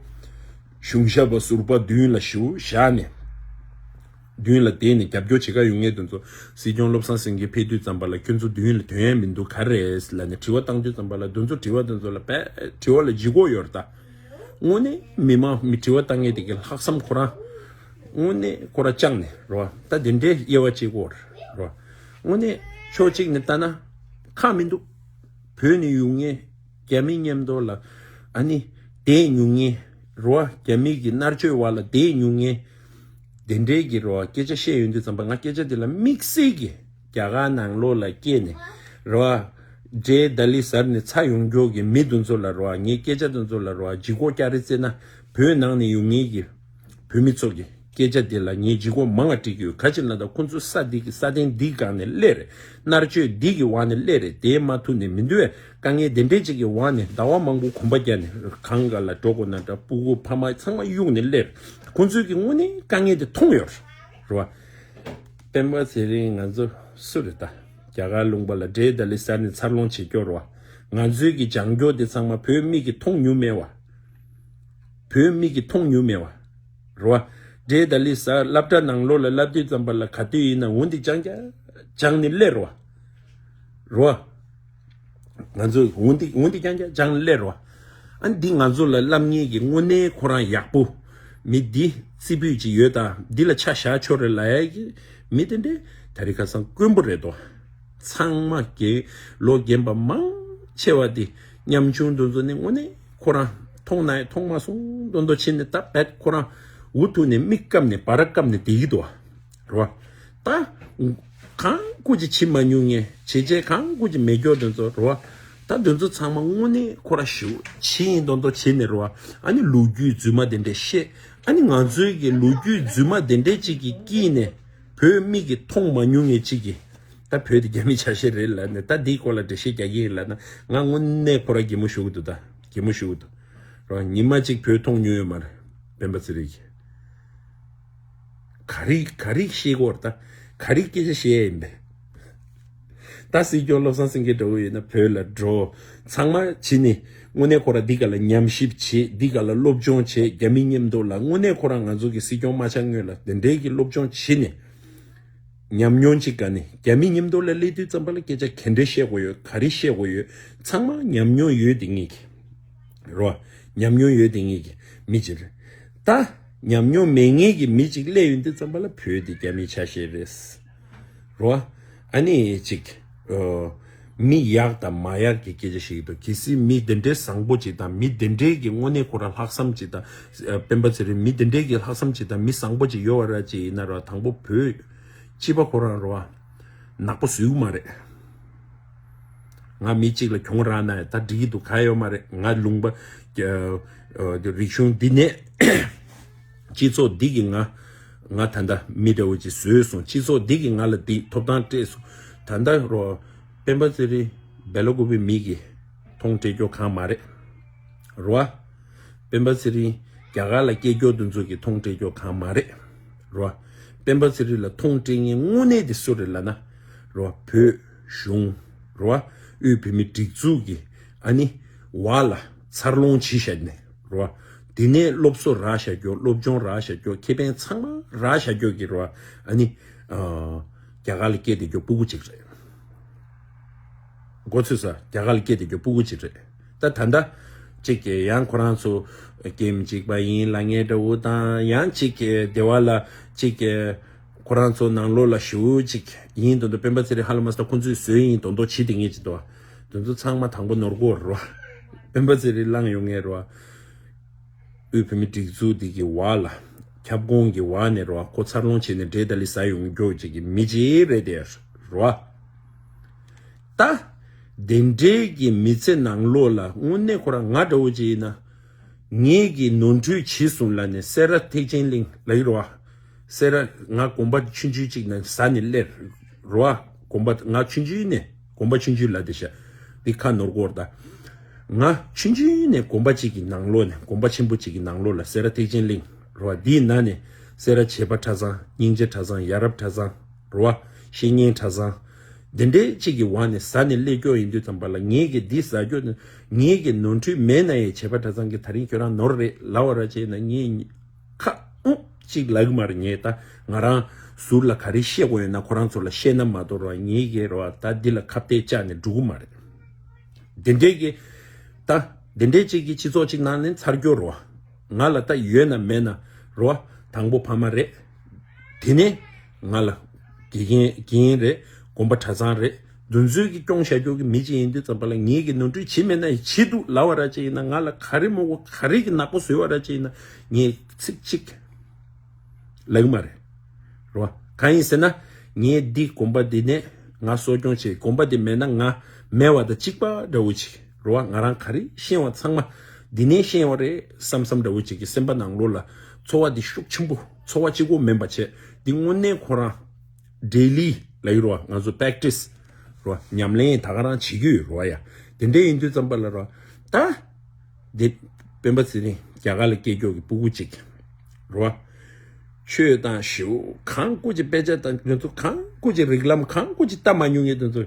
གཞུང་ཞབས་པ་ཟུར་པ་མདུན་ལ་ཞུ་བཞག་ནས། མདུན་ལ་བསྡད་ནས་རྒྱབ་སྐྱོར་བྱེད་ག་ཡོང་མཁན་དེ་ཚོ། སྲིད་སྐྱོང་བློ་བཟང་སེང་གེ་ཕེབས་དུས་ཙམ་པ་ལ་ཁྱོད་ཚོ་མདུན་ལ་དོན་ཡ་མི་འདུག་ག་རེ་རེད་ལབ་ནས་དྲི་བ་བཏང་དུས་ཙམ་པ་ལ་དེ་ཚོ་དྲི་བ་དེ་ཚོ་ལ་བས་དྲི་བ་ལ་ལྗིད་ཁོག་ཡོད་རེད་ད། དངོས་གནས་མི་མང་མི་དྲི་བ་བཏང་མཁན་དེ་གི་ལྷག་བསམ་ཁོ་རང་དངོས་གནས་ཁོ་རང་བཅངས་ནས་རོ། ད་དེ་འདྲའི་དབྱེ་བ་གཅིག་གོ་རོ། དངོས་གནས་ཕྱོགས་གཅིག་ནས་ལྟ་ན་ཁག་མི་འདུག་བོད་ནས་ཡོང་མཁན་རྒྱ་མི་མཉམ་དུ་ལ་ཨ་ནི་བསྡད་མྱོང་མཁན་རོ། རྒྱ་མི་གི་མནར་གཅོད་བར་ལ་བསྡད་མྱོང་མཁན་དེ་འདྲའི་གི་རོ་སྐད་ཆ་བཤད་ཡོང་དུས་ཙམ་པ། ང་སྐད་ཆ་དེ་ལ་དམིགས་བསལ་གྱི་རྒྱ་གར་ནང་ལོགས་ལ་སྐྱེས་ནས་རོ། འདྲེ་ད་ལི་ཟར་ནས་ཚ་ཡོང་མགྱོགས་ཀྱི་མི་དེ་ཚོ་ལ་རོ། ངའི་སྐད་ཆ་དེ་ཚོ་ལ་རོ་ལྗིད་ཁོག་རྒྱག་རེས་བྱས་ན། བོད་ནང་ནས་ཡོང་མཁན་གྱི་བོད་མི་ཚོ་གི་སྐད་ཆ་དེ་ལ་ངས་ལྗིད་ཁོག་མང་བ་སྤྲད་ཀྱི་ཡོད། ག་ཅི་ལབ་ན་ཁོང་ཚོ་ས་འདི་གི་ས་སྟེང་འདི་སྒང་ནས་སླེབས་རེད། མནར་གཅོད་འདི་གི་འོག་ནས་སླེབས་རེད། དེ་མ་ཐུག་ནས་མི་འདུག་བས། དཀའ་ངལ་དེ་འདྲས་ཅིག་གི་འོག་ནས་ཟླ་བ་མང་པོ་གོམ་པ་རྒྱག་ནས་གང་ག་ལ་འགྲོ་དགོས་ན་འདྲ། སྤུ་གུ་ཕ་མ་ཚང་མ་གཡུགས་ནས་སླེབས་རེད། ཁོང་ཚོས་ཀྱི་དངོས་གནས་དཀའ་ངལ་དེ་མཐོང་ཡོད་རེད་བ། སྤེན་པ་ཚེ་རིང་ང་ཚོ་སུ་རེད་ད། རྒྱ་གར་ལུང་པ་ལ་འདྲེ་ད་ལི་ཟར་ནས་འཚར་ལོངས་བྱེད་སྐྱོར་བ། ང་ཚོའི་གི་ལྗང་སྐྱོ་དེ་ཚང་མ་བོད་མི་གི་མཐོང་མྱོང་མེད་བ། བོད་མི་གི་མཐོང་མྱོང་མེད་བ། རེད་བ། འདྲེ་ད་ལི་ཟ་སློབ་གྲྭ་ནང་ལོགས་ལ་བསླབ་དུས་ཙམ་པ་ལ་ག་དུས་ཡིན་ན་འོ་འདི་ཅང་ཅང་ཅང་ནི་སླེབས་རེད་བ། རེད་བ། ང་ཚོས་འོ་འདི་འོ་འདི་ཅང་ཅང་ཅང་སླེབས་རེད་བ། ཨ་འདི་ང་ཚོ་ལ་བསླབ་མཁན་གྱི་དངོས་གནས་ཁོ་རང་ཡག་པོ། མི་འདི་རྩེ་ཕུད་ཅིག་ཡོད་ད། འདི་ལ་ཆ་བཞག་ཆོག་རེད་ལབ་ཡ་གི་མི་དེ་འདྲས་ད་རེས་ཁ་སང་དཀོན་པོ་རེད་དོ། ཚང་མ་རྒན་ལོ་རྒན་པ་མང་ཆེ་བ་དེ་ཉམ་ཆུང་དེ་ཚོ་ནི་དངོས་གནས་ཁོ་རང་མཐོང་ན་ཡང་མཐོང་མ་སོང་མདོག་མདོག་བྱས་ནས་ད་བད་ཁོ་རང་འུ་ཐུག་ནས་མིག་བཀབ་ནས་བ་ར་བཀབ་ནས་བསྡད་ཀྱི་འདུག་བ། རེད་བ། ད་གང་ཁོ་ཅིག་བྱེད་མ་མྱོང་ངས་བྱས་རྗེས་གང་ཁོ་ཅིག་མེད་སྐྱོ་དེ་ཚོ་རེད་བ། ད་དེ་ཚོ་ཚང་མ་དངོས་གནས་ཁོ་རང་ཞེ་པོ་བྱེད་ཡིན་མདོག་མདོག་བྱས་ནས་རེད་བ། ཨ་ནི་ལོ་རྒྱུས་རྫུན་མ་དེ་འདྲས་བཤད། ཨ་ནི་ང་ཚོའི་གི་ལོ་རྒྱུས་རྫུན་མ་དེ་འདྲས་ཅིག་གི་དཀྱིལ་ནས་བོད་མི་གི་མཐོང་མ་མྱོང་ངས་ཅིག་གི་ད་བོད་དེ་རྒྱ་མི་ཆ་ཤས་རེད་ལབ་ནས་ད་འདིའི་སྐོར་ལ་འགྲེལ་བཤད་རྒྱག་གི་ཡིན་ལབ་ན་ང་དངོས་གནས་ཁོ་རང་གད་མོ་ཤོར་གི་འདུག་ད་གད་མོ་ཤོར་གི་འདུག་རོ། ཉི་མ་གཅིག་བོད་མཐོང་མྱོང་ཡོད་མ་རེད། སྤེན་པ་ཚེ་རིང་གིས་ག་རེ་ག་རེ་བཤད་ཀྱི་ཡོད་རེད། ད་ག་རེ་སྐད་ཆ་བཤད་ཡ་ཡིན་པས། ད་སྲིད་སྐྱོང་བློ་བཟང་སེང་གེ་འདྲ་བོ་ཡིན་ན་བོད་ལ་འགྲོ། ཚང་མ་བྱས་ནས་དངོས་གནས་ཁོ་རང་འདི་ག་ལ་ཉམས་ཞིབ་བྱེད། འདི་ག་ལ་སློབ་སྦྱོང་བྱེད། རྒྱ་མི་མཉམ་དུ་ལ་དངོས་གནས་ཁོ་རང་ང་ཚོ་གི་སྲིད་སྐྱོང་མ་ཆགས་སྔོན་ལ་དེ་འདྲའི་གི་སློབ་སྦྱོང་བྱས་ནས། ཉམས་མྱོང་ཅིག་ག་ནས་རྒྱ་མི་མཉམ་དུ་ལ་སླེབས་དུས་ཙམ་པ་ལ་སྐད་ཆ་ག་འདྲ་བཤད་དགོས་ཡོད། ག་རེ་བཤད་དགོས་ཡོད། ཚང་མ་ཉམས་མྱོང་ཡོད་དེ་ངེད་ཀྱི་རོ། ཉམས་མྱོང་ཡོད་དེ་ངེད་ཀྱི་མི་ཅིག་རེད། ད་ཉམས་མྱོང་མེད་ངེད་ཀྱི་མི་ཅིག་སླེབས་ཡོང་དུས་ཙམ་པ་ལ་བོད་དེ་རྒྱ་མི་ཆ་ཤས་རེད། རོ། ཨ་ནི་ཅིག་ཨ། མི་ཡག་དང་མ་ཡག་གི་སྐད་ཆ་ཞིག་འདུག་གལ་སྲིད་མི་དེ་འདྲའི་བཟང་པོ་ཅིག་དང་མི་དེ་འདྲའི་གི་དངོས་གནས་ཁོ་རང་ལྷག་བསམ་ཅིག་དང་། ཨ། སྤེན་པ་ཚེ་རིང་མི་དེ་འདྲའི་གི་ལྷག་བསམ་ཅིག་དང་མི་བཟང་པོ་ཅིག་ཡོད་པ་ར་ཅིག་ཡིན་ན་ར་དང་པོ་བོད་སྤྱི་པ་ཁོ་རང་ར་ནག་པོ་བཟོ་གི་མ་རེད། ང་མི་གཅིག་ལ་གྱོང་རག་ན་ཡང་ད་འགྲིག་གི་འདུག་ག་ཡོད་མ་རེད། ང་ལུང་པ་ཨ། རིག་གཞུང་འདི་ནས་སྤྱི་ཚོགས་འདི་གི་ང་ང་ད་ལྟ་མི་འདྲ་བོ་ཅིག་བཟོས་སོང་། སྤྱི་ཚོགས་འདི་གི་ང་ལ་འདི་ཐོབ་ཐང་སྤྲད་སོང་། ད་ལྟ་རོ། སྤེན་པ་ཚེ་རིང་སྦེལ་ཀོབ་པའི་མི་གི་མཐོང་སྤྲད་རྒྱུ་གང་མ་རེད། རོ། སྤེན་པ་ཚེ་རིང་རྒྱ་གར་ལ་སྐྱེས་རྒྱུ་དེ་ཚོ་གི་མཐོང་སྤྲད་རྒྱུ་གང་མ་རེད། རོ། སྤེན་པ་ཚེ་རིང་ལ་མཐོང་སྤྲད་མཁན་དངོས་གནས་དེ་སུ་རེད་ལབ་ན། རོ། བོད་གཞུང་། རོ། དབུས་བོད་མི་སྒྲིག་འཛུགས་ཀྱི་ཨ་ནི་བར་ལ་འཚར་ལོངས་བྱེད་བཞག་ནས། རོ། དེ་ནས་སློབ་གསོ་རག་བཞག་རྒྱུ། སློབ་སྦྱོང་རག་བཞག་རྒྱུ། ཁེ་ཕན་ཚང་མ་རག་བཞག་རྒྱུ་གི་རོ། ཨ་ནི་ཨ། རྒྱ་གར་ལ་སྐྱེས་བསྡད་རྒྱུ་སྤུ་གུ་གཅིག་རེད། མགོ་ཚོས་ས་རྒྱ་གར་ལ་སྐྱེས་བསྡད་རྒྱུ་སྤུ་གུ་གཅིག་རེད། ད་ད་ལྟ་གཅིག་གི་ཡང་ཁོ་རང་ཚོ་སྐད་མི་གཅིག་པ་ཡིན་ལབ་མཁན་འདྲ་བོ་དང་། ཡང་གཅིག་གི་སྡེ་བ་ལ་གཅིག་གི་ཁོ་རང་ཚོ་ནང་ལོགས་ལ་ཞེ་པོ་ཅིག་ཡིན་མདོག་མདོག་སྤེན་པ་ཚེ་རིང་ཧ་ལམ་ས་ཁོ་ཚོས་བཟོས་ཡིན་མདོག་མདོག་བྱེད་བསྡད་མཁན་ཅིག་འདུག་དེ་ཚོ་ཚང་མ་དང་པོ་ནོར་གོ་རོ། སྤེན་པ་ཚེ་རིང་ལངས་ཡོང་མཁན་རོ། དབུས་བོད་མི་སྒྲིག་འཛུགས་འདི་གི་བར་ལ། ཁྱབ་ཁོངས་ཀྱི་བར་ནས་རོ། ཁོ་འཚར་ལོངས་བྱས་ནས་འདྲེ་ད་ལི་ཟ་ཡོང་རྒྱུ་ཅིག་གི་མི་ཅིག་རེད་དེ་རོ། ད། དེ་འདྲའི་གི་མི་ཚེ་ནང་ལོགས་ལ་དངོས་གནས་ཁོ་རང་ང་འདྲ་བོ་ཅིག་ཡིན་ན། ངེད་ཀྱིས་ནོར་འཁྲུལ་བྱས་སོང་ལབ་ནས་སེ་ར་ཐེག་ཆེན་གླིང་ལ་ཡོད་རོ། སེ་ར་ང་དགོན་པ་ཆུང་ཆུང་ཅིག་ནས་ཟ་ནས་སླེབས་རོ། དགོན་པ་ང་ཆུང་ཆུང་ནས་དགོན་པ་ཆུང་ཆུང་ལ་དེ་ཤ་འདི་ཁ་ནོར་གོ་ར་ད། ང་ཆུང་ཆུང་ནས་དགོན་པ་གཅིག་གི་ནང་ལོགས་ནས་དགོན་པ་ཆེན་པོ་གཅིག་གི་ནང་ལོགས་ལ་སེ་ར་ཐེག་ཆེན་གླིང་རེད་བ། འདིའི་ནང་ནས་སེ་ར་བྱེས་པ་གྲྭ་ཚང་། སྙིང་རྗེ་གྲྭ་ཚང་། ཡ་རབས་གྲྭ་ཚང་རེད་བ། བཤེས་གཉེན་གྲྭ་ཚང་། འདི་འདྲའི་གཅིག་གི་འོག་ནས་ཟ་ནས་སླེབས་ཀྱོག་ཡིན་དུས་ཙམ་པ་ལ། ངེད་ཀྱིས་འདི་ཟ་ཀྱོག་ནས་ངེད་ཀྱི་ནོར་འཁྲུལ་མེད་ན་ཡང་བྱེས་པ་གྲྭ་ཚང་གིས་ད་རིང་ཁྱོད་རང་ནོར་རེད་ལབ་པ་ར་བྱས་ན། ངས་ཁ་ཨུ་གཅིག་ལབ་ཀྱི་མ་རེད། ངས་ད་ང་རང་ཟུར་ལ་ག་རེ་བཤད་དགོས་ཡོད་ན་ཁོ་རང་ཚོ་ལ་བཤད་ན་མ་གཏོགས་ར། ངེད་ཀྱིས་ར་ད་འདི་ལ་ཁ་གཏད་བཅག་ནས་འགྲོ་གི་མ་རེད། དེ་འདྲའི་གི་ད་དེ་འདྲའི་གཅིག་གི་སྤྱི་ཚོགས་གཅིག་ནང་ནས་འཚར་ཀྱོག་ར་བ། ང་ལ་ད་ཡོད་ན་མེད་ན་ར་བ། དང་པོ་ཕ་མ་རེད། དེ་ནས་ང་ལ་དགེ་རྒན་དགེ་རྒན་རེད། དགོན་པ་གྲྭ་ཚང་རེད། འདི་ཚོའི་གི་སྐྱོང་བཞག་ཀྱོག་གི་མི་གཅིག་ཡིན་དུས་ཙམ་པ་ལ། ངེད་ཀྱི་ནོར་འཁྲུལ་བྱེད་མེད་ན་ཡང་བྱེད་འདུག་ལབ་པ་ར་གཅིག་ཡིན་ན། ང་ལ་ག་རེ་མོ་གོ་ག་རེ་གི་ནག་པོ་བཟོས་པ་ར་གཅིག་ཡིན་ན། ངས་ཚིག་གཅིག་ལབ་ཀྱི་མ་རེད། རེད་བ། གང་ཡིན་ཟེར་ན། ངས་འདི་དགོན་པ་འདི་ནས་ང་གསོ་སྐྱོང་བྱེད། དགོན་པ་འདི་མེད་ན་ང་མེད་པ་དང་གཅིག་པ་འདྲ་བོ་ཅིག་རེད་བ། ང་རང་ག་རེ་ཤེས་པ་ཚང་མ་འདི་ནས་ཤེས་པ་རེད་བསམ་བསམ་འདྲ་བོ་ཅིག་གི་སེམས་པ་ནང་ལོགས་ལ་ཚོར་བ་འདི་ཤུགས་ཆེན་པོ། ཚོར་བ་གཅིག་པོ་མིན་པ་བྱས། འདི་དངོས་གནས་ཁོ་རང་ཌེ་ལི་ལབ་ཀྱི་རེད་བ། ང་ཚོ་པེག་ཊི་སི་རེད་བ། ཉམས་ལེན་ད་ག་རང་བྱེད་ཀྱི་ཡོད་རེད་བ་ཡ། དེ་འདྲ་ཡིན་དུས་ཙམ་པ་ལ་རེད་བ། ད་འདི་སྤེན་པ་ཚེ་རིང་རྒྱ་གར་ལ་སྐྱེས་ཀྱོག་གི་སྤུ་གུ་ཅིག་རེད་བ། ཆོས་དང་ཞེའུ་གང་སྐུ་ཅི་དཔེ་ཆ་དང་དེ་ཚོ་གང་སྐུ་ཅི་རིགས་ལམ་གང་སྐུ་ཅི་ལྟ་མ་མྱོང་ངས་དེ་ཚོ།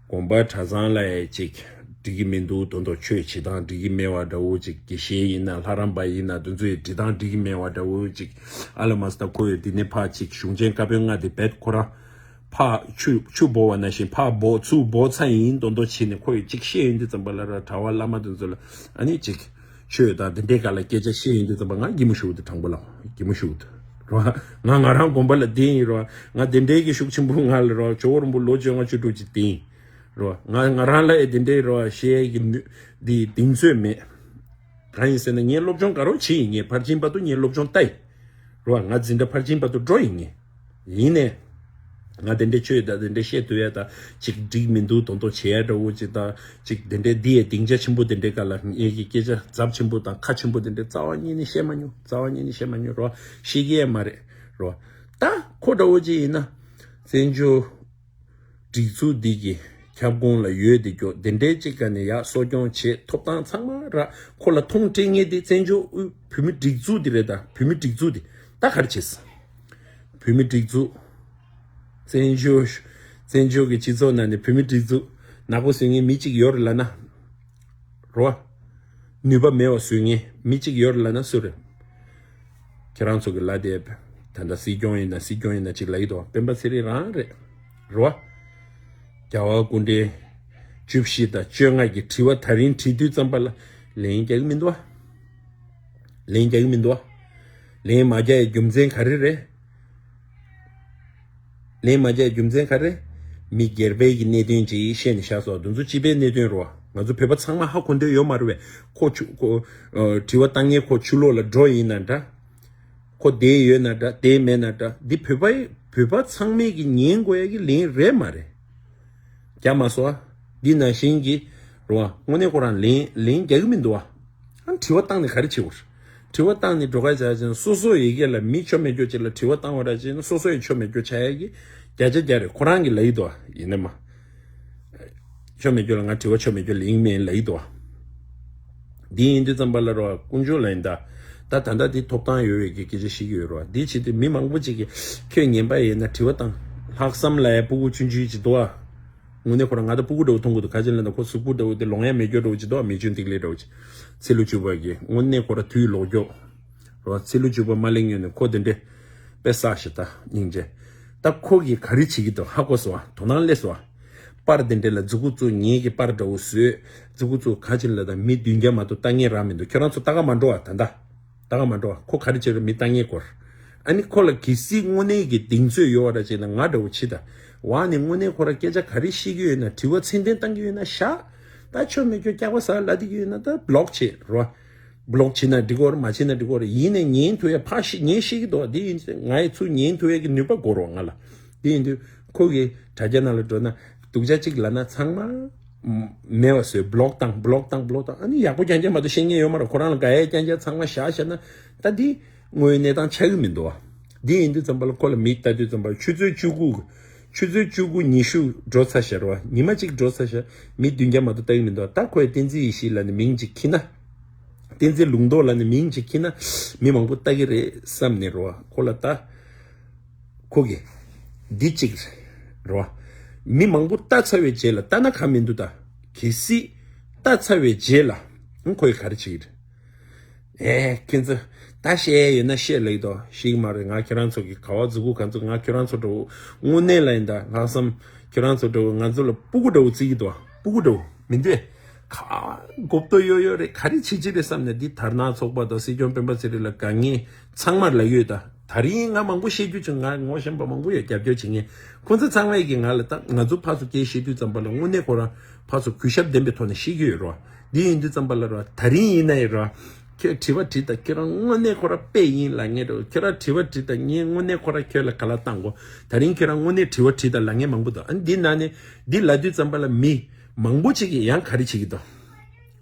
དགོན་པ་གྲྭ་ཚང་ལ་ཡ་ཅིག་འགྲིག་གི་མི་འདུག་དོན་དུ་ཆོས་བྱེད་སྟངས་འགྲིག་གི་མེད་པ་འདྲ་བོ་ཅིག་དགེ་བཤེས་ཡིན་ན་ལྷ་རམས་པ་ཡིན་ན་དེ་ཚོའི་འབྲི་སྟངས་འགྲིག་གི་མེད་པ་འདྲ་བོ་ཅིག་ཨ་ལ་མ་སྟ་ཁོ་ཡོད་འདི་ནས་ཕར་ཅིག་གཞུང་ཆེན་བཀའ་པོད་ལྔ་དེ་བེད་ཁོ་རང་ཕར་ཆུ་ཆུ་འབོ་བ་ནང་བཞིན་ཕར་འབོ་ཚུར་འབོ་ཚར་ཡིན་དོན་དུ་བྱས་ནས་ཁོ་ཡོད་ཅིག་བཤད་ཡོང་དུས་ཙམ་པ་ལ་ར་གྲྭ་པ་བླ་མ་དེ་ཚོ་ལ་ཨ་ནི་ཅིག་ཆོས་དང་དེ་འདྲའི་སྒང་ལ་སྐད་ཆ་བཤད་ཡོང་དུས་ཙམ་པ་ང་སྐྱིད་མོ་ཞུ་འདུག་དྲང་པོ་ལ་སྐྱིད་མོ་ཞུ་འདུག་རོ། ང་ང་རང་དགོན་པ་ལ་བསྡད་ཡིན་རོ། ང་དེ་འདྲའི་གི་ཤུགས་ཆེན་པོ་ང་ལ་རོ་ཇོ་བོ་རིན་པོ་ལོ་བཅོ་ལྔ་བཅུ་དྲུག་ཅིག་བསྡད་ཡིན་རོ། ང་ང་རང་ལ་ཨེ་དེ་འདྲའི་རོ་བཤད་ཡས་ཀྱི་ནུས་འདི་གདེང་ཚོད་མེད། གང་ཡིན་ཟེར་ན་ངས་སློབ་སྦྱོང་དགའ་རོགས་བྱེད་ཡིན། ངས་ཕར་ཕྱིན་བར་དུ་ངས་སློབ་སྦྱོང་ལྟ་ཡིན་རོ། ང་འཛིན་གྲྭ་ཕར་ཕྱིན་བར་དུ་འགྲོ་ཡིན་ངས། ཡིན་ནས། ང་དེ་འདྲའི་ཆོས་དང་དེ་འདྲའི་བཤད་ཐུབ་ཡ་དང་ཅིག་འགྲིག་མི་འདུག་དོན་དུ་བྱེད་ཡ་འདྲ་བོ་ཅིག་དང་ཅིག་དེ་འདྲའི་འདི་ཡའི་སྡིངས་ཆ་ཆེན་པོ་དེ་འདྲའི་སྒང་ལ་ངེད་ཀྱི་སྐད་ཆ་ཚབས་ཆེན་པོ་དང་ཁ་ཆེན་པོ་དེ་འདྲའི་རྩ་བ་ཉིད་ནས་བཤད་མ་མྱོང་། རྩ་བ་ཉིད་ནས་བཤད་མ་མྱོང་རོ། བཤད་ཀྱི་ཡ་མ་རེད་རོ། ད་ཁོ་འདྲ་བོ་ཅིག་ཡིན་ན་བཙན་བྱོལ་སྒྲིག་འཛུགས་འདི་གི་ཁྱབ་ཁོངས་ལ་ཡོད་དེ་ཀྱོ་དེ་འདྲའི་ཅིག་ག་ནས་ཡག་གསོ་སྐྱོང་བྱེད་ཐོབ་ཐང་ཚང་མ་ར་ཁོ་ལ་མཐོང་སྤྲད་ངེས་དེ་བཙན་བྱོལ་དབུས་བོད་མི་སྒྲིག་འཛུགས་འདི་རེད། ད་བོད་མི་སྒྲིག་འཛུགས་འདི་ད་ག་རེ་བྱེད། བོད་མི་སྒྲིག་འཛུགས། བཙན་བྱོལ་བཙན་བྱོལ་གྱི་སྤྱི་ཚོགས་ནང་ནས་བོད་མི་སྒྲིག་འཛུགས་ནག་པོ་བཟོ་མཁན་མི་གཅིག་ཡོད་རེད་ལབ་ན། རོ། ནུས་པ་མེད་པ་བཟོ་མཁན་མི་གཅིག་ཡོད་རེད་ལབ་ན་སུ་རེད། ཁྱེད་རང་ཚོ་གི་ལ་དེ་ད་ལྟ་སྲིད་སྐྱོང་ཡིན་ན་སྲིད་སྐྱོང་ཡིན་ན་གཅིག་ལབ་ཀྱི་འདུག་སྤེན་པ་ཚེ་རིང་རང་རེད། རོ། རྒྱལ་བ་སྐུ་ཕྲེང་བཅུ་བཞི་དང་བཅོ་ལྔ་གི་དྲི་བ་ད་རིང་དྲིས་དུས་ཙམ་པ་ལ་ལན་རྒྱག་གི་མི་འདུག་བ། ལན་རྒྱག་གི་མི་འདུག་བ། ལན་མ་རྒྱག་ཡའི་རྒྱུ་མཚན་ག་རེ་རེད། ལན་མ་རྒྱག་རྒྱུ་མཚན་ག་རེ། མི་སྒེར་པའི་གི་གནད་དོན་ཅིག་བཤད་ནས་བཞག་སོང་། འདི་ཚོ་སྤྱི་པའི་གནད་དོན་རོ། ང་ཚོ་བོད་པ་ཚང་མ་ཧ་གོ་འདོད་ཡོད་མ་རེད་པས། ཁོ་ཆུ་ཁོ་ཨ་དྲི་བ་བཏང་མཁན་ཁོ་ཆུ་ལོག་ལ་འགྲོ་ཡིན་ན་འདྲ། ཁོ་བསྡད་ཡོད་ན་འདྲ་བསྡད་མེད་ན་འདྲ། འདི་བོད་པའི་བོད་པ་ཚང་མས་གི་ཉན་དགོས་ཡ་གི་ལན་རེད་མ་རེད། རྒྱ་མ་སོ། འདི་ནང་བཞིན་གྱི་རོ། དངོས་གནས་ཁོ་རང་ལན་ལན་རྒྱག་གི་མི་འདུག་བ། ཨ་དྲི་བ་བཏང་ནས་ག་རེ་བྱེད་དགོས། དྲི་བ་བཏང་ནས་འགྲོ་ཁ་བྱ་ཅན་སོ་སོ་ཡི་གེ་ལ་མི་ཆོ་མེད་སྐྱོ་ཅིག་ལ་དྲི་བ་བཏང་བ་ར་ཅན་སོ་སོ་ཡི་ཆོ་མེད་སྐྱོ་ཆ་ཡ་གི་བརྒྱ་ཆ་བརྒྱ་རེད། ཁོ་རང་གི་ལ་ཡི་འདུག་བ། ཡིན་ནས་མ། ཆོ་མེད་སྐྱོ་ལ་ང་དྲི་བ་ཆོ་མེད་སྐྱོ་ལིང་མེན་ལ་ཡི་འདུག་བ། འདི་ཡིན་དུས་ཙམ་པ་ལ་རོ་དཀོན་མཆོག་ལ་ཡིན་ད། ད་ད་ལྟ་འདི་ཐོབ་ཐང་ཡོད་པའི་གི་སྐད་ཆ་ཞིག་ཡོད་རོ། འདི་བྱེད་དུས་མི་མང་པོ་ཅིག་གིས་ཁྱོད་ངན་པ་ཡིན་ན་དྲི་བ་བཏང་། ལྷག་བསམ་ལ་ཡ་སྤུ་གུ་ཆུང་ཆུང་ཅིག་འདུག་བ། དངོས་གནས་ཁོ་རང་ང་ད་སྤུ་གུ་འདྲ་བོ་མཐོང་གི་འདུག་ག་ཅི་ལབ་ན་ཁོ་གཟུགས་པོ་འདྲ་བོ་དེ་ལོང་ཡ་མེད་སྐྱོ་འདྲ་བོ་ཅིག་འདུག་མེ་ཆུང་ཐིག་ལེ་འདྲ་བོ་ཅིག་ཚེ་ལོ་བཅུ་པ་གི་དངོས་གནས་ཁོ་ར་དུས་ལོག་སྐྱོ། རོ་ཚེ་ལོ་བཅུ་པ་མ་གླེང་ཡོད་ནས་ཁོ་དེ་འདྲས་དཔེ་བསགས་ཤིག་ད་སྙིང་རྗེ། ད་ཁོ་གིས་ག་རེ་བྱེད་ཀྱི་འདུག་ཧ་གོ་སོང་བ། དོ་སྣང་སླེབས་སོང་བ། པར་དེ་འདྲས་ལ་མཛུ་གུ་བཙུགས་ངེད་ཀྱི་པར་འདྲ་བོ་བཟོས། མཛུ་གུ་བཙུགས་ག་ཅི་ལབ་ད་མི་བདུན་བརྒྱ་མ་གཏོགས་ལྟ་མཁན་རག་མི་འདུག་ཁྱོད་རང་ཚོ་ལྟ་ག་མ་འགྲོ་བ་ད་ད། ད་ག་མ་འགྲོ་བ། ཁོ་ག་རེ་བྱེད་རུང་མི་ལྟ་མཁན་སྐོར། ཨ་ནི་ཁོ་ལ་གལ་སྲིད་དངོས་གནས་ཀྱི་གདེང་ཚོད་ཡོད་པ་ར་བྱས་ན་ང་འདྲ་བོ་བྱེད་ད། འོག་ནས་དངོས་གནས་ཁོ་ར་སྐད་ཆ་ག་རེ་བཤད་ཀྱི་ཡོད་ན་དྲི་བ་ཚད་ལྡན་བཏང་གི་ཡོད་ན་བཞག་ད་ཆོ་མེད་སྐྱོ་སྐྱག་པ་ཟ་ལབ་བསྡད་ཀྱི་ཡོད་ན་ད་བློག་བྱེད་རོ། བློག་བྱེད་ན་འགྲིག་གོ་ར་མ་བྱེད་ན་འགྲིག་གོ་ར། ཡིན་ནས་ཉན་ཐུབ་ཡ་ཕ་ཤི་ཉན་ཤེས་ཀྱི་འདུག་དེ་ཡིན་ཚེ་ང་ཡི་ཚུར་ཉན་ཐུབ་ཡ་གི་ནུས་པ་དགོས་རོ་ང་ལ། དེ་ཡིན་དུས་ཁོ་གིས་དྲ་རྒྱ་ནང་ལ་འགྲོ་ན་སྡུག་ཅག་གཅིག་ལབ་ན་ཚང་མ་མེད་པ་བཟོས། བློག་བཏང་བློག་བཏང་བློག་བཏང་། ཨ་ནི་ཡག་པོ་རྐྱང་རྐྱང་མ་གཏོགས་བཤད་མཁན་ཡོད་མ་རེད། ཁོ་རང་ལ་དགའ་ཡས་རྐྱང་རྐྱང་ཚང་མ་བཞག་བཞག་ན་ད་འདི་དངོས་ཡོད་གནས་སྟངས་ཆགས་ཀྱི་མི་འདུག་བ། འདི་ཡིན་དུས་ཙམ་པ་ལ་ཁོ་ལ་མིག་ལྟ་དུས་ཙམ་པ་ལ་ཆུ་ཚོད་བཅུ་དགུ་ ཆུ་ཚོད་བཅུ་དགུ་ཉི་ཤུ་འགྲོ་ཚར་ཤག་རེད་བ། ཉི་མ་གཅིག་འགྲོ་ཚར་ཤག། མི་བདུན་བརྒྱ་མ་གཏོགས་ལྟ་གི་མི་འདུག། ད་ཁོས་བསྟན་འཛིན་ཡེ་ཤེས་ལབ་ནས་མིང་གཅིག་འཁྱེར་ན། བསྟན་འཛིན་ལུང་རྟོགས་ལབ་ནས་མིང་གཅིག་འཁྱེར་ན། མི་མང་པོ་ལྟ་གི་རེད་བསམ་ནས་རེད་བ། ཁོ་ལ་ལྟ། ཁོ་གིས་འདི་གཅིག་རེད་བ། མི་མང་པོ་ལྟ་ཚར་བའི་རྗེས་ལ་ལྟ་ན་ཁག་མི་འདུག། ད་གལ་སྲིད་ལྟ་ཚར་བའི་རྗེས་ལ་ཁོས་ག་རེ་བྱེད་ཀྱི་རེད། ཨེ། ཁྱེད་ཚོ་ད་བཤད་ཡ་ཡོད་ན་བཤད་ལབ་ཀྱི་འདུག། ཤེས་ཀྱི་མ་རེད། ང་ཁྱེད་རང་ཚོ་གི་ག་བ་མཛུ་གུ་ག་ཚོ། ང་ཁྱེད་རང་ཚོ་འདྲ་བོ་དངོས་གནས་ལ་ཡིན་ད། ལྷག་བསམ་ཁྱེད་རང་ཚོ་འདྲ་བོ་ང་ཚོ་ལ་སྤུ་གུ་འདྲ་བོ་བརྩི་གི་འདུག། སྤུ་གུ་འདྲ་བོ་མི་འདུག། ག་མགོ་བཏོ་ཡོད་ཡོད་རེད། ག་རེ་བྱེད་ཀྱི་རེད་བསམ་ནས། འདི་དར་ནག་ཚོགས་པ་དང་སྲིད་སྐྱོང་སྤེན་པ་ཚེ་རིང་ལ་དགའ་ངེས་ཚང་མར་ལབ་ཡོད་ད། ད་རིང་ང་མང་པོ་བཤད་རྒྱུ་བྱུང་། ང་ངོ་ཤེས་པ་མང་པོ་ཡོད། རྒྱབ་སྐྱོར་བྱེད་མཁན། ཁོང་ཚོ་ཚང་མ་ཡིས་ཀྱིས་ང་ལ་ད་ང་ཚོ་ཕར་ཚུར་སྐད་བཤད་དུས་ཙམ་པ་ལ་དངོས་གནས་ཁོ་རང་ཕར་ཚུར་གུས་ཞབས་ལྡན་པའི་ཐོག་ནས་བཤད་ཀྱི་ཡོད་རེད་བ། འདི་ཡིན་དུས་ཙམ་པ་ལ་རེད་བ། ད་རིང་ཡིན་ན་ཡང་རེད་བ། ཁྱོད་དྲི་བ་དྲིས་དང་། ཁྱོད་རང་དངོས་གནས་ཁོ་རང་དཔེ་ཡིན་ལབ་མཁན་རེད་བ། ཁྱོད་རང་དྲི་བ་དྲིས་དང་། ངས་དངོས་གནས་ཁོ་རང་ཁྱོད་ལ་ག་ལ་བཏང་གོ། ད་རིང་ཁྱོད་རང་དངོས་གནས་དྲི་བ་དྲིས་དང་ལབ་མཁན་མང་པོ་འདུག། ཨ་ནི་འདི་ནང་ནས་འདི་ལབ་དུས་ཙམ་པ་ལ་མི་མང་པོ་ཅིག་གིས་ཡང་ག་རེ་བྱེད་ཀྱི་འདུག།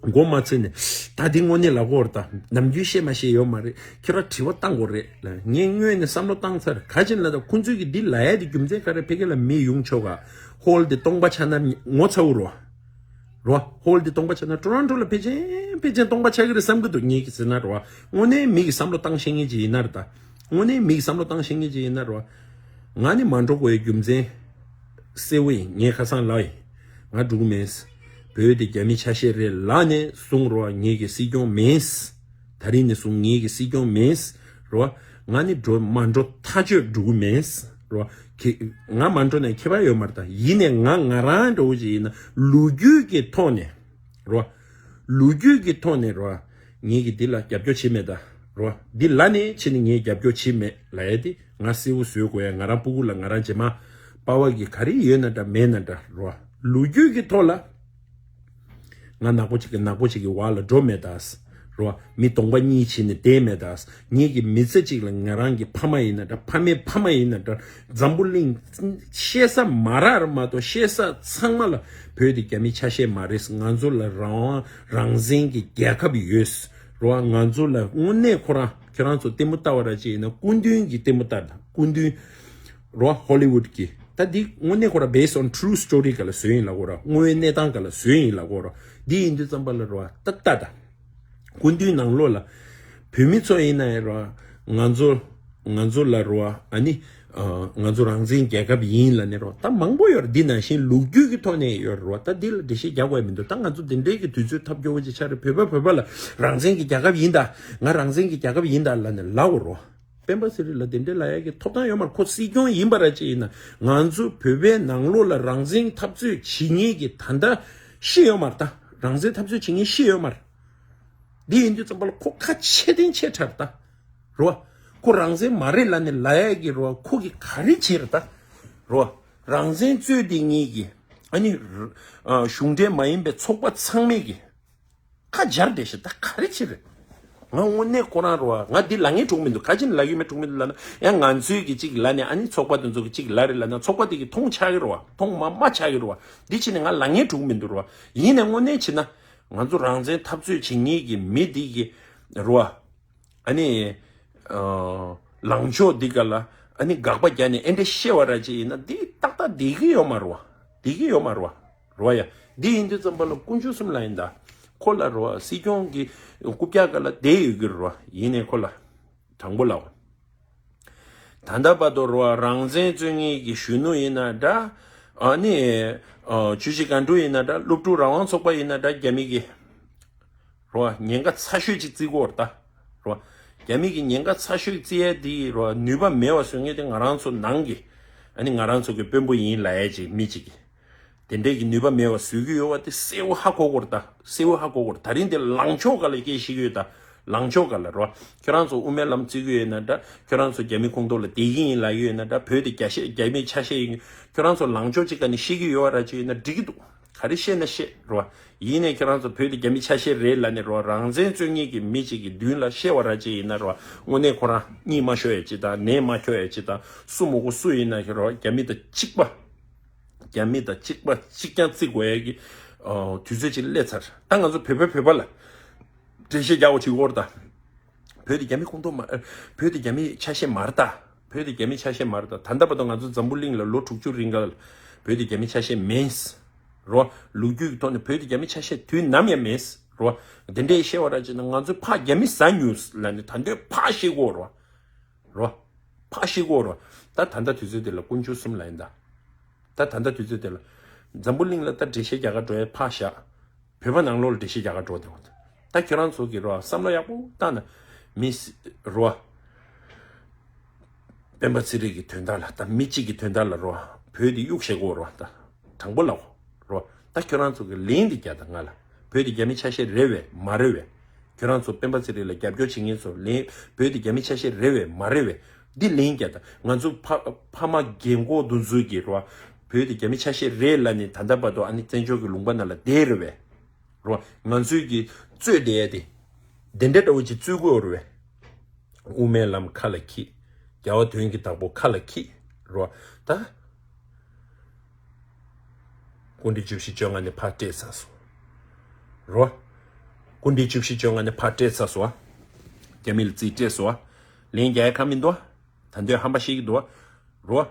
མགོ་མ་ཚོས་ནས། ད་འདི་དངོས་གནས་ལབ་ཀྱི་ཡོད་རེད་ད། ནམ་རྒྱུན་བཤད་མ་བཤད་ཡོད་མ་རེད། ཁྱོད་རང་དྲི་བ་བཏང་དགོས་རེད་ལབ། ངས་སྔོན་ནས་བསམ་བློ་བཏང་ཚར། ག་ཅི་ལབ་ན་ད་ཁོང་ཚོས་ཀྱིས་འདི་ལབ་ཡ་དེ་རྒྱུ་མཚན་ག་རེ། ཕ་གི་ལ་མི་ཡོང་ཆོག་ག། ཧོལ་དེ་སྟོང་པ་ཆགས་ན་ངོ་ཚ་བོ་རེད་བ། རེད་བ། ཧོལ་དེ་སྟོང་པ་ཆགས་ན་ཊོ་རོན་ཊོ་ལ་ཕལ་ཆེར་ཕལ་ཆེར་སྟོང་པ་ཆགས་ཀྱི་རེད་བསམ་གྱི་འདུག། ངས་ཀྱིས་ཟེར་ན་རེད་བ། དངོས་གནས་མི་གིས་བསམ་བློ་བཏང་ཤེས་མཁན་ཅིག་ཡིན་ན་རེད་ད། དངོས་གནས་མི་གིས་བསམ་བློ་བཏང་ཤེས་མཁན་ཅིག་ཡིན་ན་རེད་བ། ང་ནི་མ་འགྲོ་དགོས་ཡའི་རྒྱུ་མཚན་གསལ་བོ་ཡིན། ངས་ཁ་སང་ལབ་ཡིན། ང་འགྲོ་གི་མིན། བོད་དེ་རྒྱ་མི་ཆ་ཤས་རེད་ལབ་ནས་བཟུང་རེད་བ། ངེད་ཀྱི་སྲིད་སྐྱོང་མིན། ད་རིང་ནས་བཟུང་ངེད་ཀྱི་སྲིད་སྐྱོང་མིན། རེད་བ། ང་ནི་འགྲོ་མ་འགྲོ་ཐག་ཆོད་འགྲོ་གི་མིན། རེད་བ། ཁྱེད་ང་མ་འགྲོ་ན་ཁྱད་པར་ཡོད་མ་རེད་ད། ཡིན་ནས་ང་ང་རང་འདྲ་བོ་ཅིག་ཡིན་ན་ལོ་རྒྱུས་ཀྱི་ཐོག་ནས། རེད་བ། ལོ་རྒྱུས་ཀྱི་ཐོག་ནས་རེད་བ། ངེད་ཀྱིས་འདི་ལ་རྒྱབ་སྐྱོར་བྱེད་མེད་ད། རེད་བ། འདི་ལབ་ནས་ཕྱིན་ནས་ངས་རྒྱབ་སྐྱོར་བྱེད་མེད་ལབ་ཡ་དེ། ང་གསལ་བོ་བཟོ་དགོས་ཡ། ང་རང་སྤུ་གུ་ལ་ང་རང་རྗེས་མ་པ་ཝར་གྱི་ག་རེ་ཡོད་ན་འདྲ་མེད་ན་འདྲ། རེད་བ། ལོ་རྒྱུས་ཀྱི་ཐོག་ལ་ང་ནག་པོ་ཅིག་གི་ནག་པོ་ཅིག་གི་འོག་ལ་འགྲོ་མེད་ད། རེད་བ། མི་གདོང་པ་གཉིས་བྱས་ནས་བསྡད་མེད་ད། ངེད་ཀྱི་མི་ཚེ་གཅིག་ལ་ང་རང་གི་ཕ་མ་ཡིན་ན་འདྲ། ཕ་མའི་ཕ་མ་ཡིན་ན་འདྲ། འཛམ་བུ་གླིང་ཤེས་ས་མ་རག་མ་གཏོགས་ཤེས་ས་ཚང་མ་ལ་བོད་དེ་རྒྱ་མི་ཆ་ཤས་མ་རེད། ང་ཚོ་ལ་རང་དབང་རང་བཙན་གྱི་རྒྱལ་ཁབ་ཡོད། རེད་བ། ང་ཚོ་ལ་དངོས་གནས་ཁོ་རང་ཁྱེད་རང་ཚོ་ལྟད་མོ་ལྟ་བ་ར་ཅིག་ཡིན་ན་སྐུ་མདུན་གྱི་ལྟད་མོ་ལྟ་དང་། སྐུ་མདུན། རེད་བ། ཧོ་ལི་ཝུད་ཀྱི། ད་འདི་དངོས་གནས་ཁོ་ར་based on true story་ག་ལ་བཟོས་ཡིན་ལབ་ཀྱི་ཡོད་ར། དངོས་ཡོད་གནས་སྟངས་ག་ལ་བཟོས་ཡིན་ལབ་ཀྱི་ཡོད་ར། འདི་ཡིན་དུས་ཙམ་པ་ལ་རེད་བ། ད་ལྟ་དང་། སྐུ་མདུན་ནང་ལོགས་ལ་བོད་མི་ཚོ་ཡིན་ན་ཡང་རེད་བ། ང་ཚོ་ང་ཚོ་ལ་རེད་བ། ཨ་ནི་ཨ་ང་ཚོ་རང་བཙན་རྒྱལ་ཁབ་ཡིན་ལབ་ནས་རེད་བ། ད་མང་པོ་ཡོད་རེད། འདི་ནང་བཞིན་ལོ་རྒྱུས་ཀྱི་ཐོག་ནས་ཡོད་རེད་བ། ད་འདི་ལ་འགྲེལ་བཤད་རྒྱག་དགོས་མི་འདུག། ད་ང་ཚོ་འདི་འདྲའི་གི་དུས་ཚོད་ཐབས་སྐྱོ་བོ་ཅིག་ཆགས་རེད། བོད་པ་བོད་པ་ལ་རང་བཙན་གྱི་རྒྱལ་ཁབ་ཡིན་ད། ང་རང་བཙན་གྱི་རྒྱལ་ཁབ་ཡིན་ད་ལབ་ནས་ལབ་དགོས་རེད་བ། སྤེན་པ་ཚེ་རིང་ལ་དེ་འདྲའི་ལབ་ཡ་གི་ཐོབ་ཐང་ཡོད་མ་རེད། ཁོ་སྲིད་སྐྱོང་ཡིན་པ་ར་ཅིག་ཡིན་ན། ང་ཚོ་བོད་པའི་ནང་ལོགས་ལ་རང་བཙན་འཐབ་རྩོད་བྱེད་མཁན་གྱི་ད་ལྟ་ཤི་ཡོད་མ་རེད་ད། རང་བཙན་འཐབ་རྩོད་བྱེད་མཁན་ཤི་ཡོད་མ་རེད། འདི་ཡིན་དུས་ཙམ་པ་ལ་ཁོ་ཁ་ཆེ་ཐེངས་ཆེ་དྲགས་རེད་ད། རེད་བ། ཁོ་རང་བཙན་མ་རེད་ལབ་ནས་ལབ་ཡ་གི་རེད་བ། ཁོ་གི་ག་རེ་བྱས་རེད་ད། རེད་བ། རང་བཙན་རྩོད་དེ་ངེད་ཀྱི་ཨ་ནི་ཨ་གཞུང་འབྲེལ་མ་ཡིན་པའི་ཚོགས་པ་ཚང་མས་ཀྱི་ཁ་སྦྱར་བསྡད་ཤག། ད་ག་རེ་བྱེད་རེད། ང་དངོས་གནས་ཁོ་རང་རེད་བ། ང་འདི་ལབ་མཁན་འགྲོ་གི་མི་འདུག། ག་ཅི་ལབ་ཡོད་མེད་འགྲོ་གི་མི་འདུག་ལབ་ན། ཡང་ང་ཚོའི་གི་གཅིག་ལབ་ནས་ཨ་ནི་ཚོགས་པ་དེ་ཚོ་གི་གཅིག་ལབ་རེད་ལབ་ན། ཚོགས་པ་དེ་གི་མཐོང་ཆགས་ཀྱི་རེད་བ། མཐོང་མ་མ་ཆགས་ཀྱི་རེད་བ། འདི་བྱས་ནས་ང་ལབ་མཁན་འགྲོ་གི་མི་འདུག་རེད་བ། ཡིན་ནས་དངོས་གནས་བྱས་ན་ང་ཚོ་རང་བཙན་འཐབ་རྩོད་བྱེད་མཁན་གྱི་མི་འདི་གི་རེད་བ། ཨ་ནི་ཨ་ལངས་ཕྱོགས་འདི་ག་ལ་ཨ་ནི་དགག་པ་རྒྱག་ནས་ཨེ་འདྲ་བཤད་པ་ར་ཅིག་ཡིན་ན། འདི་ཏག་ཏག་བསྡད་ཀྱི་ཡོད་མ་རེད་བ། བསྡད་ཀྱི་ཡོད་མ་རེད་བ། རེད་བ་ཡ། འདི་ཡིན་དུས་ཙམ་པ་ལ་དཀོན་མཆོག་གསུམ་ལ་ཡིན་ད། ཁོ་ལ་རེད་བ། སྲིད་སྐྱོང་གི་རྐུབ་བཀྱག་སྒང་ལ་བསྡད་ཡོད་ཀྱི་རེད་བ། ཡིན་ནའི་ཁོ་ལ་དྲང་པོ་ལབ། ད་ལྟ་བར་དུ་རེད་བ། རང་བཙན་རྩོད་མཁན་གྱི་གཞོན་ནུ་ཡིན་ན་འདྲ། ཨ་ནི་ཨ་ཆུ་བཞི་སྒང་དྲུག་ཡིན་ན་འདྲ། སློབ་ཕྲུག་རང་དབང་ཚོགས་པ་ཡིན་ན་འདྲ། རྒྱ་མི་གི་རེད་བ། ཉེན་ཁ་ཚ་ཤོས་ཅིག་བརྩི་གི་ཡོད་རེད་ད། རེད་བ། རྒྱ་མི་གི་ཉེན་ཁ་ཚ་ཤོས་བརྩི་ཡས་དེ་རེད་བ། ནུས་པ་མེད་པ་བཟོ་མཁན་དེ་ང་རང་ཚོ་ནང་གི་ཨ་ནི་ང་རང་ཚོ་གི་དཔོན་པོ་ཡིན་ལབ་ཡས་ཅིག་མི་ཅིག་གིས། དེ་འདྲས་ཀྱི་ནུས་པ་མེད་པ་བཟོ་གི་ཡོད་པ་དེ་གསལ་བོ་ཧ་གོ་གི་ཡོད་རེད་ད། གསལ་བོ་ཧ་གོ་གི་ཡོད་རེད། ད་རིང་དེ་ལངས་ཕྱོགས་སྒང་ལ་སྐད་བཤད་ཀྱི་ཡོད་ད། ལངས་ཕྱོགས་སྒང་ལ་རེད་བ། ཁྱོད་རང་ཚོ་དབུ་མའི་ལམ་བརྩི་གི་ཡོད་ན་འདྲ། ཁྱོད་རང་ཚོ་རྒྱ་མི་ཁོངས་གཏོགས་ལ་བསྡད་ཀྱི་ཡིན་ལབ་ཀྱི་ཡོད་ན་འདྲ། བོད་དེ་རྒྱ་ཤ་རྒྱ་མིའི་ཆ་ཤས་ཡིན། ཁྱོད་རང་ཚོ་ལངས་ཕྱོགས་གཅིག་སྒང་ནས་བཤད་ཀྱི་ཡོད་པ་ར་ཅིག་ཡིན་ན་འགྲིག་གི་འདུག། ག་རེ་བཤད་ན་བཤད་རེད་བ། ཡིན་ནའི་ཁྱོད་རང་ཚོ་བོད་དེ་རྒྱ་མི་ཆ་ཤས་རེད་ལབ་ནས་རེད་བ། རང་བཙན་རྩོད་མཁན་གྱི་མི་གཅིག་གི་མདུན་ལ་བཤད་པ་ར་ཅིག་ཡིན་ན་རེད་བ། དངོས་གནས་ཁོ་རང་གཉིད་མ་ཤོར་ཡ་ཅིག་དང་། ནད་མ་ཁྱོག་ཡ་ཅིག་དང་། སུ་མོ་གོ་སུ་ཡིན་ན་རེད་བ། རྒྱ་མི་དང་གཅིག་པ། རྒྱ་མི་དང་གཅིག་པ་གཅིག་རྐྱང་བརྩི་དགོས་ཡ་གི་ཨ་དུས་ཚོད་ཅིག་སླེབས་ཚར། ད་ང་ཚོ་བོད་པ་བོད་པ་ལ་འགྲེལ་བཤད་རྒྱག་དགོས་བྱེད་ཀྱི་ཡོད་རེད་ད། བོད་དེ་རྒྱ་མི་ཁོངས་གཏོགས་མ། བོད་དེ་རྒྱ་མི་ཆ་ཤས་མ་རེད་ད། བོད་དེ་རྒྱ་མི་ཆ་ཤས་མ་རེད་ད། ད་ལྟ་བར་དུ་ང་ཚོ་འཛམ་བུ་གླིང་ལ་ལོ་དྲུག་ཅུ་རིང་ག་ལ་བོད་དེ་རྒྱ་མི་ཆ་ཤས་མིན། རོ། ལོ་རྒྱུས་ཀྱི་ཐོག་ནས་བོད་དེ་རྒྱ་མི་ཆ་ཤས་དུས་ནམ་ཡང་མིན། རོ། དེ་འདྲའི་བཤད་པ་ར་ཅིག་ན་ང་ཚོས་ཕག་རྒྱ་མི་ཟ་ཉུས་ལ་ནི་ད་འདོད་ཕག་ཤི་གོ་རོ། རོ། ཕག་ཤི་གོ་རོ། ད་ད་ལྟ་དུས་ཚོད་དེ་ལ་དཀོན་མཆོག་གསུམ་ལ་ཡིན་ད། ད་ད་ལྟ་དུས་ཚོད་དེ་ལ། འཛམ་བུ་གླིང་ལ་ད་འགྲེལ་བཤད་རྒྱག་ག་འགྲོ་ཡ་ཕག་ཤ། བོད་པ་ནང་ལོགས་ལ་འགྲེལ་བཤད་རྒྱག་ག་འགྲོ་དེ་འོང་། ད་ཁྱོད་རང་ཚོ་གི་རོ་བསམ་བློ་ཡག་པོ་བཏང་ན། མི་སི་རོ། སྤེན་པ་ཚེ་རིང་གི་དོན་དག་ལ་ད་མི་གཅིག་གི་དོན་དག་ལ་རོ། བོད་དེ་གཡུག་བཞེས་གོ་རོ་ད། དྲང་པོ་ལབ་རོ། ད་ཁྱོད་རང་ཚོ་གི་ལན་དེ་རྒྱག་ད་ང་ལ། བོད་དེ་རྒྱ་མི་ཆ་ཤས་རེད་བས་མ་རེད་བས། ཁྱོད་རང་ཚོ་སྤེན་པ་ཚེ་རིང་ལ་རྒྱབ་སྐྱོར་བྱེད་མཁན་ཚོ་ལན། བོད་དེ་རྒྱ་མི་ཆ་ཤས་རེད་བས་མ་རེད་བས། འདི་ལན་རྒྱག་ད། ང་ཚོ་ཕ་ཕ་མ་རྒན་གོག་དུ་འཛུལ་གི་རོ། བོད་དེ་རྒྱ་མི་ཆ་ཤས་རེད་ལ་ནི་ད་ལྟ་བར་དུ་ཨ་ནི་བཙན་བྱོལ་གི་ལུང་པ་ནང་ལ་བསྡད་རེད་བས། རོ། ང་ཚོའི་གི་རྩོད་བསྡད་ཡ་དེ། དེ་འདྲ་འདྲ་བོ་ཅིག་རྩོད་དགོས་རེད་བས། དབུ་མའི་ལམ་ཁ་ལ་འཁྱེར། རྒྱལ་བ་དོན་གྱི་བདག་པོ་ཁ་ལ་འཁྱེར། རོ། ད། སྐུ་ཕྲེང་བཅུ་བཞི་བཅོ་ལྔ་ནས་ཕར་སྤྲད་ཚར་སོང་། རོ། སྐུ་ཕྲེང་བཅུ་བཞི་བཅོ་ལྔ་ནས་ཕར་སྤྲད་ཚར་སོང་། རྒྱ་མི་ལ་རྩིས་སྤྲད་སོང་། ལན་རྒྱག་ཡ་ཁ་མི་འདུག་ད་འདོད་ཧམ་པ་ཤེས་ཀྱི་འདུག་རོ།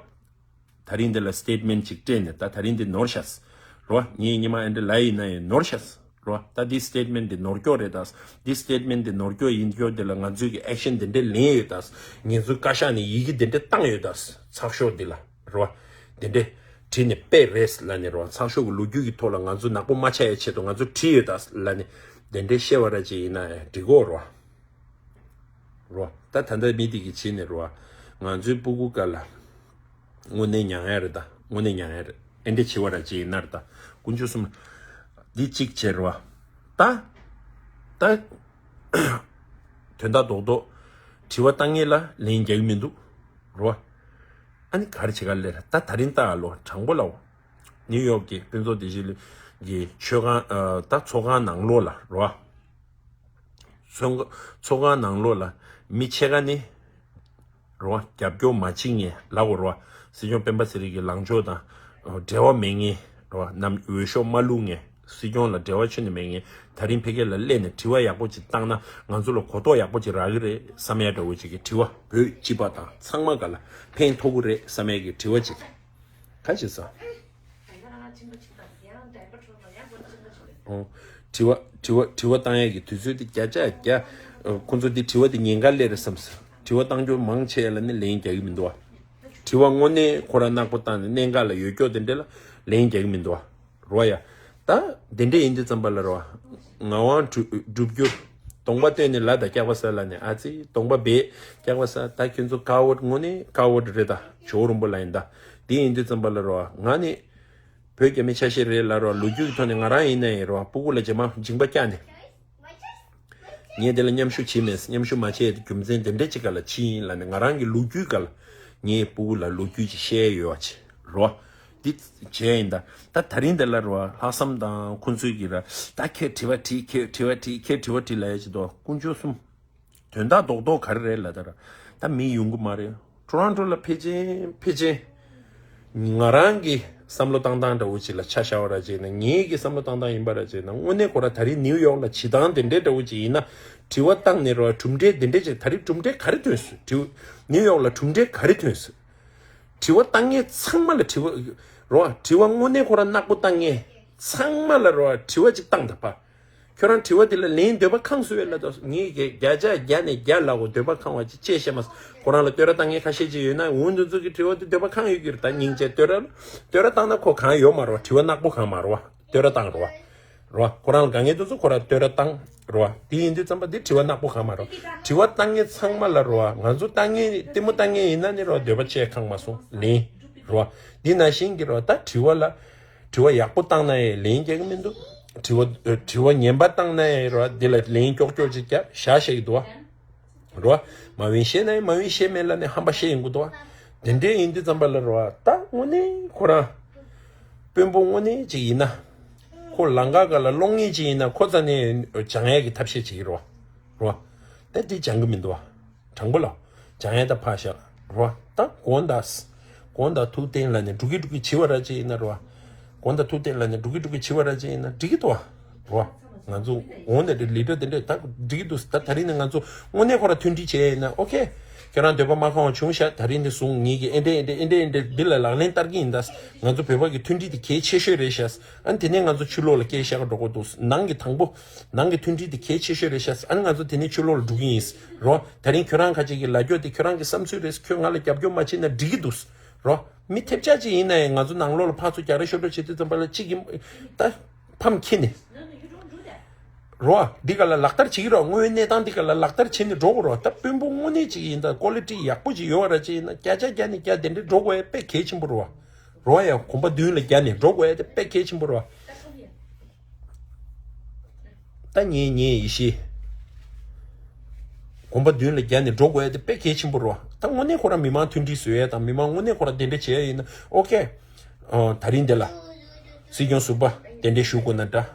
ད་རིང་འདི་ལ་སི་ཊེཊ་མེན་ཊི་ཅིག་སྤྲད་ནས་ད་ད་རིང་འདི་ནོར་ཤག་རོ། ངས་ཉི་མ་ཨེ་འདྲ་ལ་ཡིན་ན་ཡང་ནོར་ཤག་རོ། ད་འདི་སི་ཊེཊ་མེན་ཊི་འདི་ནོར་སྐྱོ་རེད་ད། འདི་སི་ཊེཊ་མེན་ཊི་འདི་ནོར་སྐྱོ་ཡིན་སྐྱོ་འདི་ལ་ང་ཚོས་ཀྱི་ཨེག་ཤན་འདི་འདྲ་ལེན་ཡོད་ད། ངེད་ཚོའི་བཀའ་ཤག་ནས་ཡི་གེ་འདི་འདྲ་བཏང་ཡོད་ད། ཚགས་ཤོག་འདི་ལ་རོ། འདི་འདྲ་བྲིས་ནས་དཔེ་རེད་ལ་ནི་རོ། ཚགས་ཤོག་གི་ལོ་རྒྱུས་ཀྱི་ཐོག་ལ་ང་ཚོ་ནག་པོ་མ་ཆགས་ཡའི་ཆེད་དུ་ང་ཚོ་བྲིས་ཡོད་ད་ལ་ནི། འདི་འདྲ་བཤད་པ་ར་ཅིག་ཡིན་ན་ཡང་འགྲིག་གོ་རོ། རོ། ད་ད་ལྟ་མི་དེ་གི་བྱས་ནས་རོ། ང་ཚོའི་སྤུ་གུ་ཀ་ལ། དངོས་གནས་མྱང་ཡ་རེད་ད། དངོས་གནས་མྱང་ཡ་རེད། ཨེ་འདྲ་བྱེད་པ་ར་ཅིག་ཡིན་ན་རེད་ད། དཀོན་མཆོག་གསུམ། འདི་གཅིག་བྱས་རོ། ད། ད། དོན་དག་རྡོག་རྡོག་དྲི་བ་བཏང་ངེས་ལ་ལན་རྒྱག་གི་མི་འདུག་རོ། ཨ་ནི་ག་རེ་བྱེད་ག་ལེར་ད་ད་རིང་ལྟ་ཨ་ལོ་དྲང་པོ་ལའོ། ནིའུ་ཡོག་གི་དཔེ་ཚོགས་སྡེ་བཞི་གི་ཆོས་ཁང་ཨ་ད་ཚོགས་ཁང་ནང་ལོགས་ལ་རོ། ཚོགས་ཚོགས་ཁང་ནང་ལོགས་ལ་མི་ཕྱེད་ཀ་ནི་རོ། རྒྱབ་སྐྱོར་མ་བྱེད་མཁན་ལབ་དགོས་རོ། སྲིད་སྐྱོང་སྤེན་པ་ཚེ་རིང་གི་ལངས་ཕྱོགས་དང་འབྲེལ་བ་མེད་མཁན་རོ། ནམ་འོས་ཤོག་མ་བླུགས་མཁན། སྲིད་སྐྱོང་ལ་འབྲེལ་བ་ཆོད་ནས་མེད་མཁན། ད་རིང་ཕ་གི་ལ་སླེབས་ནས་དྲི་བ་ཡག་པོ་ཅིག་བཏང་ན་ང་ཚོ་ལ་གོ་རྟོགས་ཡག་པོ་ཅིག་རག་གི་རེད་བསམ་ཡ་འདྲ་བོ་ཅིག་གི་དྲི་བ་བོད་སྤྱི་པ་དང་ཚང་མ་ག་ལ་ཕན་ཐོགས་ཀྱི་རེད་བསམ་ཡ་གི་དྲི་བ་ཅིག་ག་ཅིག་ཟ། ཨོ། དྲི་བ་དྲི་བ་དྲི་བ་བཏང་ཡས་ཀྱི་དུས་ཚོད་དེ་བརྒྱ་ཆ་བརྒྱ། ཁོ་ཚོ་འདི་དྲི་བ་དེ་ཉེན་ཁ་སླེབས་རེད་བསམ་ཟེར། དྲི་བ་བཏང་རྒྱུ་མང་ཆེ་ལ་ནི་ལན་རྒྱག་གི་མི་འདུག་བ། དྲི་བ་དངོས་གནས་ཁོ་རང་ནག་པོ་བཏང་ནས་གནད་འགག་ལ་ཡོད་སྐྱོ་དེ་འདྲ་ལ་ལན་རྒྱག་གི་མི་འདུག་བ། རོ་ཡ། ད་དེ་འདྲ་ཡིན་དུས་ཙམ་པ་ལ་རོ། ངག་དབང་སྒྲུབ་སྒྲུབ་རྒྱུ། གདོང་པ་སྟོན་ནས་ལ་དང་སྐྱག་པ་ཟ་ལ་ནས་ཨ་ཙི་གདོང་པ་བེ་སྐྱག་པ་ཟ། ད་ཁྱོད་ཚོ་ཀ་ཝར་དངོས་གནས་ཀ་ཝར་རེད་ད། ཇོ་བོ་རིན་པོ་ལ་ཡིན་ད། དེ་ཡིན་དུས་ཙམ་པ་ལ་རོ་ང་ནི། བོད་རྒྱ་མི་ཆ་ཤས་རེད་ལ་རོ། ལོ་རྒྱུས་ཀྱི་ཐོག་ནས་ང་རང་ཡིན་ན་ཡིན་རོ། སྤུ་གུ་ལ་རྗེས་མ་མཇིང་པ་བཀྱག་ནས། ངས་དེ་ལ་མཉམ་ཞུགས་བྱས་མེད། མཉམ་ཞུགས་མ་བྱས་རྒྱུ་མཚན་དེ་འདྲ་ཅིག་ག་ལ་ཕྱིན་ཡིན་ལ་ནི་ང་རང་གི་ལོ་རྒྱུས་ག་ལ་ངའི་སྤུ་གུ་ལ་ལོ་རྒྱུས་ཅིག་བཤད་ཡོད་བ་ཅིག་རོ། འདི་བྱས་ཡིན་ད། ད་ད་རིང་འདི་ལ་རོ་ལྷག་བསམ་དང་ཁོང་ཚོའི་གི་ར་ད་ཁྱེད་དྲི་བ་དྲིས་ཁྱེད་དྲི་བ་དྲིས་ཁྱེད་དྲི་བ་དྲིས་ལ་ཡ་ཅིག་དོ་དཀོན་མཆོག་གསུམ། དོན་དག་རྡོག་རྡོག་ག་རེ་རེད་ལ་ད་ར། ད་མི་ཡོང་གི་མ་རེད། ཊོ་རོན་ཊོ་ལ་ཕེབས་ཅིང་ཕེབས་ཅིང་། ང་རང་གི་བསམ་བློ་བཏང་སྟངས་འདྲ་བོ་ཅིག་ལ་ཆ་བཞག་པ་ར་བྱས་ན་ངེད་ཀྱི་བསམ་བློ་བཏང་སྟངས་ཡིན་པ་ར་བྱས་ན་དངོས་གནས་ཁོ་ར་ད་རིང་ནིའུ་ཡོག་ལ་བྱེད་སྟངས་དེ་འདྲའི་འདྲ་བོ་ཅིག་ཡིན་ན། དྲི་བ་བཏང་ནས་རོ་གྲུབ་འབྲས་དེ་འདྲས་ཅིག་ད་རིང་གྲུབ་འབྲས་ག་རེ་ཐོན་སོང་དྲི་བ། ནིའུ་ཡོག་ལ་གྲུབ་འབྲས་ག་རེ་ཐོན་སོང་། དྲི་བ་བཏང་མཁན་ཚང་མ་ལ་དྲི་བ། རོ་དྲི་བ་དངོས་གནས་ཁོ་ར་ནག་པོ་བཏང་མཁན་ཚང་མ་ལ་རོ་དྲི་བ་ཅིག་བཏང་ད་པ། ཁྱོད་རང་དྲི་བ་དེ་ལ་ལན་འདོད་པ་ཁེངས་སོང་བས་ལ་ད་ངས་བརྒྱ་ཆ་བརྒྱ་ནས་བརྒྱ་ལ་གོ་འདོད་པ་ཁེངས་པ་ཅིག་བྱས་ཤེས་མ་སོང་། ཁོ་རང་ལ་བསྟོད་ར་བཏང་མཁན་ཁ་ཤས་ཅིག་ཡོད་ན་འོ་འདི་ཚོ་གི་དྲི་བ་དེ་འདོད་པ་ཁེངས་ཡོད་ཀྱི་རེད། ད་སྙིང་རྗེ་བསྟོད་ར་བསྟོད་ར་བཏང་ན་ཁོ་གང་ཡོད་མ་རེད་བ། དྲི་བ་ནག་པོ་གང་མ་རེད་བ། བསྟོད་ར་བཏང་རེད་བ། རེད་བ། ཁོ་རང་ལ་དཀའ་ངལ་དེ་ཚོ་ཁོ་རང་བསྟོད་ར་བཏང་རེད་བ། དེ་ཡིན་དུས་ཙམ་པ་དེ་དྲི་བ་ནག་པོ་གང་མ་རེད་བ། དྲི་བ་བཏང་མཁན་ཚང་མ་ལ་རེད་བ། ང་ཚོ་བཏང་མཁན་ལྟད་མོ་བཏང་མཁན་ཡིན་ན་ནི་རེད་བ། འདོད་པ་ཆེ་ཁེངས་མ་སོང་ལན་རེད་བ། འདི་ནང་བཞིན་གྱི་རེད་བ། ད་དྲི་བ་ལ། དྲི་བ་ཡག་པོ་བཏང་ན་ཡང་ལན་རྒྱག་གི་མི་འདུག་དྲི་བ་དྲི་བ་ངན་པ་བཏང་ན་ཡང་རོ་འདི་ལ་ལན་ཀྱོག་ཀྱོག་ཅིག་རྒྱབ་བཞག་བཤད་ཀྱི་འདུག་བ། རོ། མ་འོན་བཤད་ན་ཡང་མ་འོན་བཤད་མེད་ལ་ནི་ཧམ་པ་བཤད་ཡོང་གི་འདུག་བ། དེ་འདྲའི་ཡིན་དུས་ཙམ་པ་ལ་རོ་ད་དངོས་གནས་ཁོ་རང་། དཔོན་པོ་དངོས་གནས་ཅིག་ཡིན་ན། ཁོ་ལམ་ཁ་སྒང་ལ་སློང་མཁན་ཅིག་ཡིན་ན་ཁོ་རྩ་ནས་སྦྱང་ཡས་ཀྱི་ཐབས་ཤེས་ཅིག་ཡིན་རོ། རོ། ད་འདི་སྦྱང་གི་མི་འདུག་བ། དྲང་པོ་ལ། སྦྱང་ཡས་ད་ཕར་བཞག་རོ། ད་གོང་དང་། གོང་དང་ཐུག་བསྟན་ལ་ནི་འགྲོ་གི་འགྲོ་གི་བྱི་བ་ར་ཅིག་ཡིན་ན་རོ། གོང་དང་ཐུག་བསྟན་ལ་ནི་འགྲོ་གི་འགྲོ་གི་བྱི་བ་ར་ཅིག་ཡིན་ན་འགྲིག་གི་འདུག་བ། རོ། ང་ཚོ་འོང་དེ་འདྲ་ལི་འདྲ་དེ་འདྲ་ད་འགྲིག་གི་འདུག་ད་ད་རིང་ནས་ང་ཚོ་དངོས་གནས་ཁོ་ར་མཐུན་སྒྲིལ་བྱས་ཡིན་ན་ཨོ་ཁེ། ཁྱོད་རང་འདོད་པ་མ་ཁེངས་པ་བྱུང་ཤག་ད་རིང་འདི་བཟུང་ངེད་ཀྱིས་ཨེ་འདྲས་ཨེ་འདྲས་ཨེ་འདྲས་ཨེ་འདྲས་འདི་ལ་ལག་ལེན་བསྟར་གྱི་ཡིན་ད། ང་ཚོ་བོད་པ་གི་མཐུན་སྒྲིལ་དེ་གལ་ཆེ་ཤོས་རེད་ཤག་ཨ་ནི་དེ་ནས་ང་ཚོ་ཕྱི་ལོགས་ལ་སྐད་བཤད་ག་འགྲོ་གི་འདུག་ནང་གི་དང་པོ། ནང་གི་མཐུན་སྒྲིལ་དེ་གལ་ཆེ་ཤོས་རེད་ཤག་ཨ་ནི་ང་ཚོ་དེ་ནས་ཕྱི་ལོགས་ལ་འགྲོ་གི་ཡིན་རོ། ད་རིང་ཁྱོད་རང་ཁ་ཅིག་གི་ལབ་རྒྱུ་དེ་ཁྱོད་རང་གི་བསམ་ཚུལ་རེད། ཁྱོད་ང་ལ་རྒྱབ་སྐྱོར་མ་བྱེད་ན་འགྲིག་གི་འདུག་རོ། མི་ཐེབས་ཆག་ཅིག་ཡིན་ན་ཡང་ང་ཚོ་ནང་ལོགས་ལ་ཕར་ཚུར་རྒྱག་རེས་ཤོར་རེས་བྱེད་དུས་ཙམ་པ་ལ་གཅིག་གིས་ད་ཕམ་ཁྱེར་ནས། རོ། འདི་ག་ལ་ལག་བསྟར་བྱེད་ཀྱི་རོ། དངོས་ཡོད་གནས་སྟངས་འདི་ག་ལ་ལག་བསྟར་བྱེད་ནས་འགྲོ་དགོས་རོ། ད་དཔོན་པོ་དངོས་གནས་ཅིག་ཡིན་ད་ཀོ་ལི་ཊི་ཡག་པོ་ཅིག་ཡོད་ར་ཅིག་ཡིན་ན་བརྒྱ་ཆ་བརྒྱ་ནས་བརྒྱ་དེ་འདྲས་འགྲོ་དགོས་ཡ་དཔེ་གལ་ཆེན་པོ་རོ། རོ། ཡ་གོམ་པ་མདུན་ལ་བརྒྱབ་ནས་འགྲོ་དགོས་ཡ་དེ་དཔེ་གལ་ཆེན་པོ་རོ། ད་ངས་ངས་ཡེ་ཤེས། གོམ་པ་མདུན་ལ་བརྒྱབ་ནས་འགྲོ་དགོས་ཡ་དེ་དཔེ་གལ་ཆེན་པོ་རོ། ད་དངོས་གནས་ཁོ་རང་མི་མང་མཐུན་སྒྲིལ་བཟོ་ཡ་དང་མི་མང་དངོས་གནས་ཁོ་རང་དེ་འདྲ་བྱེད་ཡ་ཡིན་ན་ཨོ་ཀེ། ཨ། ད་རིང་འདི་ལ། སྲིད་སྐྱོང་ཟུར་པ་དེ་འདྲས་ཞུ་དགོས་ན་འདྲ།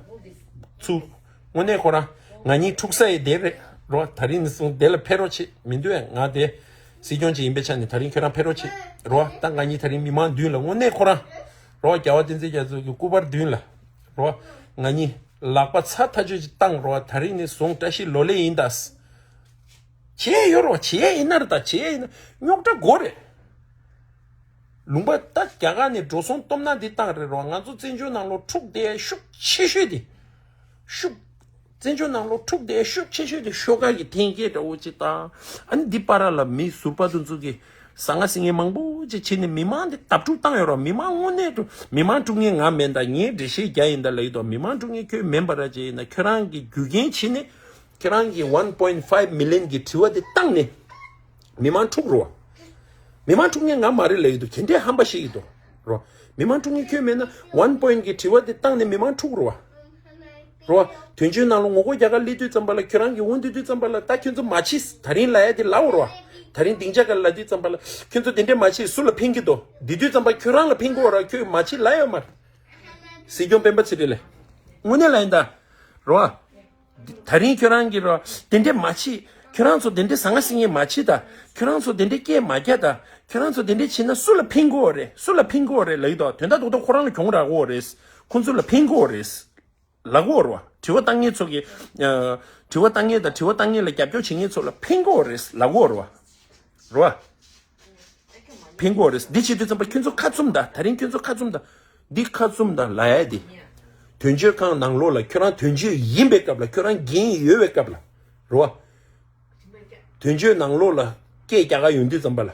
ཚུ། དངོས་གནས་ཁོ་རང་ང་གཉིས་འཁྲུག་ས་ཡི་དེ་རེད་རོ། ད་རིང་ནས་བཟུང་དེ་ལ་ཕེབས་རོགས་བྱེད་མི་འདུག་ཨེ། ང་དེ་སྲིད་སྐྱོང་ཅིག་ཡིན་པའི་ཆ་ནས་ད་རིང་ཁྱོད་རང་ཕེབས་རོགས་བྱེད་རོ། ད་ང་གཉིས་ད་རིང་མི་མང་མདུན་ལ་དངོས་གནས་ཁོ་རང་རོ། རྒྱལ་བ་བསྟན་འཛིན་རྒྱ་མཚོ་གི་སྐུ་པར་མདུན་ལ་རོ། ང་གཉིས་ལག་པ་ཚ་ཐག་ཆོད་ཅིག་བཏང་རོ། ད་རིང་ནས་བཟུང་བཀྲ་ཤིས་ལོ་ལེགས་ཡིན་ད། བྱས་ཡོད་རོ། བྱས་ཡིན་ན་རེད་ད། བྱས་ཡིན་ན་རྙོག་དྲ་དགོས་རེད། ལུང་པ་ད་རྒྱ་གར་ནས་འགྲོ་སོང་སྟོབས་ན་འདི་བཏང་རེད་རོ། ང་ཚོ་བཙན་བྱོལ་ནང་ལོགས་འཁྲུག་བསྡད་ཤུགས་ཆེ་ཤོས་དེ། ཤུགས། བཙན་བྱོལ་ནང་ལོགས་འཁྲུག་བསྡད་ཤུགས་ཆེ་ཤོས་དེ་ཤོག་ཁ་གི་འཐེན་འཁྱེར་འདྲ་བོ་ཅིག་དང་། ཨ་ནི་འདི་བར་ལ་མི་ཟུར་པ་དེ་ཚོ་གིས་ཟང་ངེ་ཟིང་ངེ་མང་པོ་ཅིག་བྱས་ནས་མི་མང་དེ་དབ་ཕྲུག་བཏང་ཡོད་རོ། མི་མང་དངོས་གནས་དུ་མི་མང་དཀྲུག་མཁན་ང་མིན་ད། ངས་འགྲེལ་བཤད་རྒྱག་ཡིན་ད་ལབ་ཡོད་དོ། མི་མང་དཀྲུག་མཁན་ཁྱོད་མིན་པ་ར་ཅིག་ཡིན་ན་ཁྱོད་རང་གི་རྒྱུ་རྐྱེན་བྱས་ནས་ཁྱོད་རང་གི་one point five million གི་དྲི་བ་དེ་བཏང་ནས། མི་མང་འཁྲུག་རོ། མི་མང་འཁྲུག་མཁན་ང་མ་རེད་ལབ་ཡོད་དོ། དེ་འདྲའི་ཧམ་པ་བཤད་ཀྱི་འདུག་རོ། མི་མང་འཁྲུག་མཁན་ཁྱོད་མེད་ན་one point གི་དྲི་བ་དེ་བཏང་ནས་མི་མང་འཁྲུག་རོ། རོ། དོན་གཅོད་ནང་ལ་ངོ་རྒོལ་རྒྱག་ག་སླེབས་དུས་ཙམ་པ་ལ་ཁྱོད་རང་གི་འོང་དུས་དུས་ཙམ་པ་ལ་ད་ཁྱོད་ཚོ་མ་བྱེད་ད་རིང་ལབ་ཡ་དེ་ལབ་རོ། ད་རིང་སྡིངས་ཆ་ག་ལ་དུས་ཙམ་པ་ལ་ཁྱོད་ཚོ་དེ་འདྲས་མ་བྱེད་སུ་ལ་ཕན་གྱི་འདུག་དེ་དུས་ཙམ་པ་ཁྱོད་རང་ལ་ཕན་གི་འོ་ར། ཁྱོད་མ་བྱེད་ལབ་ཡོད་མ་རེད། སྲིད་སྐྱོང་སྤེན་པ་ཚེ་རིང་ལ། དངོས་གནས་ལབ་ཡིན་ད། རོ། ད་རིང་ཁྱོད་རང་གིས་རོ། དེ་འདྲས་མ་བྱེད། ཁྱོད་རང་ཚོ་དེ་འདྲས་ཟང་ངེ་ཟིང་ངེ་མ་བྱེད་ད། ཁྱོད་རང་ཚོ་དེ་འདྲས་སྐད་མ་རྒྱག་ད། ཁྱོད་རང་ཚོ་དེ་འདྲས་བྱེད་ན་སུ་ལ་ཕན་གི་འོ་རེད། སུ་ལ་ཕན་གི་འོ་རེད་ལབ་ཡི་དོ། དོན་དག་རྡོག་རྡོག་ཁོ་རང་ལ་གྱོང་རག་གི་འོ་རེད། ཁོ་ཚོ་ལ་ཕན་གི་འོ་རེད། ལབ་གི་འོ་རེད་བ། དྲི་བ་བཏང་མཁན་ཚོ་གིས། ཨ། དྲི་བ་བཏང་མཁན་དང་དྲི་བ་བཏང་མཁན་ལ་རྒྱབ་སྐྱོར་བྱེད་མཁན་ཚོ་ལ་ཕན་གི་འོ་རེད་ལབ་གི་འོ་རེད་བ། རེད་བ། ཕན་གི་འོ་རེད། འདི་བྱེད་དུས་ཙམ་པ་ཁྱོད་ཚོ་ཁ་བཙུམ་ད། ད་རིང་ཁྱོད་ཚོ་ཁ་བཙུམ་ད། འདི་ཁ་བཙུམ་ད་ལབ་ཡ་དེ། དོན་གཅོད་ཁང་ནང་ལོགས་ལ་ཁྱོད་རང་དོན་གཅོད་ཡིན་པའི་སྐབས་ལ་ཁྱོད་རང་འགན་ཡོད་པའི་སྐབས་ལ། རེད་བ། དོན་གཅོད་ནང་ལོགས་ལ་སྐད་རྒྱག་ག་ཡོང་དུས་ཙམ་པ་ལ།